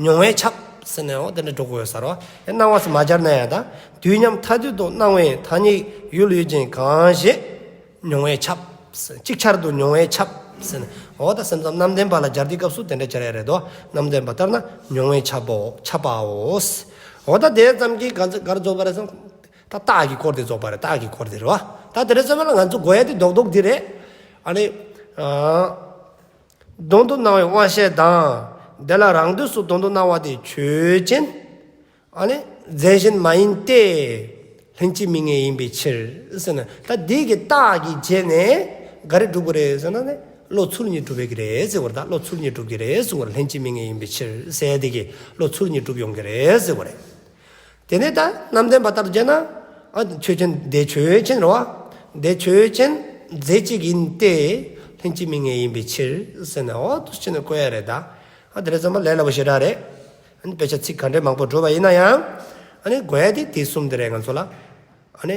མྱོང་བས་ཁྱབ་ཟེར་ནས་འོ་དེ་འདྲ་འགྲོ་དགོས་ཡོད་ས་རེད་བ། སྣང་བ་ཟེར་མ་སྦྱར་ན་ཡང་ད། དུས་མཉམ་ཐ་དད་དུ་སྣང་བའི་ཐ་སྙད་ཡུལ་ཡུལ་ཅན་གང་ཞིག་མྱོང་བས་ཁྱབ། ཅིག་ཆར་དུ་མྱོང་བས་ཁྱབ་ཟེར་ནས། འོ་ད་སེམས་ཙམ་རྣམ་བདེན་པ་ལ་སྦྱར་དུས་སྐབས་སུ་དེ་འདྲ་སྦྱར་ཡ་རེད་དོ། རྣམ་བདེན་པ་ལྟར་ན་མྱོང་བས་ཁྱབ་པའོ། ཁྱབ་པའོ། འོ་ད་དེ་ཙམ་གྱིས་ག་ཚོད་ག་རེ་རྫོགས་པ་རེད་ཟེར་ན། ད་རྟགས་ཀྱི་སྐོར་དེ་རྫོགས་པ་རེད། རྟགས་ཀྱི་སྐོར་དེ་རེད་བ། ད་དེ་རེད་ཟེར་བ་ལ་ང་ཚོ་དགོས་ཡ་དེ་རྡོག་རྡོག་འདི་རེད། ཨ་ནི། ཨ། དོན་དུ་སྣང་བའི་དབང་ཤེས་དང་། དེ་ལ་རང་དུས་སུ་དོན་དུ་སྣང་བ་དེ་ཆོས་ཅན། ཨ་ནི། རྫས་གཞན་མ་ཡིན་ཏེ། ལྷན་ཅིག་དམིགས་ངེས་ཡིན་པའི་ཕྱིར་ཟེར་ན། ད་འདི་གི་རྟགས་ཀྱི་རྗེས་ནས་ག་རེ་སྒྲུབ་ཀྱི་རེད་ཟེར་ན་ནི། བློ་ཚུལ་གཉིས་སྒྲུབ་པའི་གི་རེད་ཟེར་བ་རེད། ད་བློ་ཚུལ་གཉིས་སྒྲུབ་ཀྱི་རེད་ཟེར་བ་རེད། ལྷན་ཅིག་དམིགས་ངེས་ཡིན་པའི་ཕྱིར་ཟེར་དེ་གི་བློ་ཚུལ་གཉིས་སྒྲུབ་ཡོང་གི་རེད་ཟེར་བ་རེད། དེ་ནས་ད་རྣམ་བདེན་པ་ལྟར་དུ་བྱས་ན། ཨ། ཆོས་ཅན། དེ་ཆོས་ཅན་རེད་བ། དེ་ཆོས་ཅན་རྫས་གཅིག་ཡིན་ཏེ། ལྷན་ཅིག་དམིགས་ངེས་ཡིན་པའི་ཕྱིར་ཟེར་ནས་འོ་འདུག་སེ་བྱས་ནས་བཀོད་ཡ་རེད་ད། ཨ། དེ་རེད་ཙམ་པ་ལས་སླ་པོ་ཞེ་དྲག་རེད། ཨ་ནི་དཔེ་ཆ་ཚིག་ག་འདྲས་མང་པོ་བསྒྲུབས་པ་ཡིན་ན་ཡང་། ཨ་ནི་དགོས་ཡ་དེ་དེ་གསུམ་དེ་རེད་ང་ཚོ་ལ། ཨ་ནི།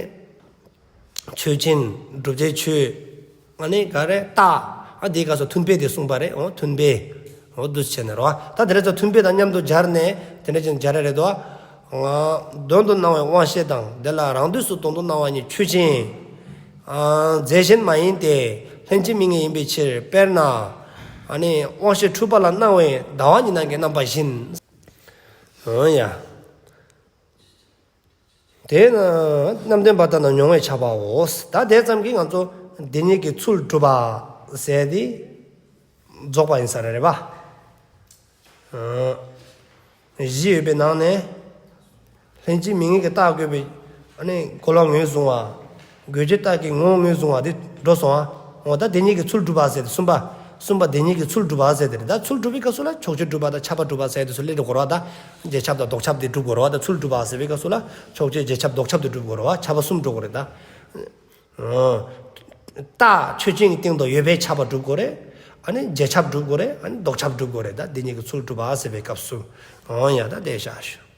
ཆོས་ཅན། བསྒྲུབ་བྱའི་ཆོས། ཨ་ནི་ག་རེ་རྟགས། ཨ། དེའི་སྐབས་སུ་མཐུན་དཔེ་དེ་གསུངས་པ་རེད། འོ་མཐུན་དཔེ། འོ་འདུག་སེ་བྱས་ནས་རོ། ད་དེ་རེད་ཙང་མཐུན་དཔེ་དང་མཉམ་དུ་སྦྱར་ནས་དེ་འདྲ་ཅན་སྦྱར་ཡ་རེད་དོ། ཨ། དོན་དུ་སྣང་བའི་དབང་ཤེས་དང་དེ་ལ་རང་དུས་སུ་དོན་དུ་སྣང་བ་གཉིས་ཆོས་ཅན། ཨ། རྫས་གཞན་མ་ཡིན་ཏེ། ལྷན་ཅིག་དམིགས་ངེས་ཡིན་པའི་ཕྱིར། དཔེར་ན། ཨ་ནི་དབང་ཤེས་འཁྲུལ་པ་ལ་སྣང་བའི་ཟླ་བ་གཉིས་སྣང་གི་རྣམ་པ་བཞིན། འོ་ཡ། དེས་ན་རྣམ་བདེན་པ་ལྟར་ན་མྱོང་བས་ཁྱབ་པའོ། ད་དེ་ཙམ་གྱིས་ང་ཚོ་དེ་ཉིད་ཀྱི་ཚུལ་སྒྲུབ་པ་ཟེར་དེ་རྫོགས་པ་ཡིན་ས་རེད་པ། བཞི་ཡོད་པའི་ནང་ནས་ལྷན་ཅིག་དམིགས་ངེས་ཀྱི་རྟགས་འགོད་པའི་ཨ་ནི་རྒོལ་བ་ངོས་བཟུང་བ། འགོད་བྱའི་རྟགས་ཀྱི་ངོ་བོ་ངོས་བཟུང་བ་དེ་འགྲོ་སོང་ཨ། འོ་ད་དེ་ཉིད་ཀྱི་ཚུལ་སྒྲུབ་པ་ཟེར་དེ་གསུམ་པ། གསུམ་པ་དེ་ཉིད་ཀྱི་ཚུལ་སྒྲུབ་པ་ཟེར་དེ་རེད། ད་ཚུལ་སྒྲུབ་པའི་སྐབས་སུ་ལ་ཕྱོགས་ཆོས་སྒྲུབ་པ་དང་ཁྱབ་པ་སྒྲུབ་པ་ཟེར་དེ་ཚོ་སླེབས་འགྲོ་དགོས་རེད་པ། ད་རྗེས་ཁྱབ་དང་ལྡོག་ཁྱབ་དེ་སྒྲུབ་དགོས་རེད་པ། ད་ཚུལ་སྒྲུབ་པ་ཟེར་བའི་སྐབས་སུ་ལ་ཕྱོགས་ཆོས་རྗེས་ཁྱབ་ལྡོག་ཁྱབ་དེ་སྒྲུབ་དགོས་རེད་པ། ཁྱབ་པ་གསུམ་འགྲོ་དགོས་རེད་ད། རྟགས་ཆོས་ཅན་གྱི་སྟེང་དུ་ཡོད་པའི་ཁྱབ་པ་སྒྲུབ་དགོས་རེད། ཨ་ནི་རྗེས་ཁྱབ་སྒྲུབ་དགོས་རེད། ཨ་ནི་ལྡོག་ཁྱབ་སྒྲུབ་དགོས་རེད། ད་འདི་གཉིས་ཀྱི་ཚུལ་སྒྲུབ་པ་ཟེར་བའི་སྐབས་སུ། འོ་ཡ་ད་དེ་བཞག་ཞུ།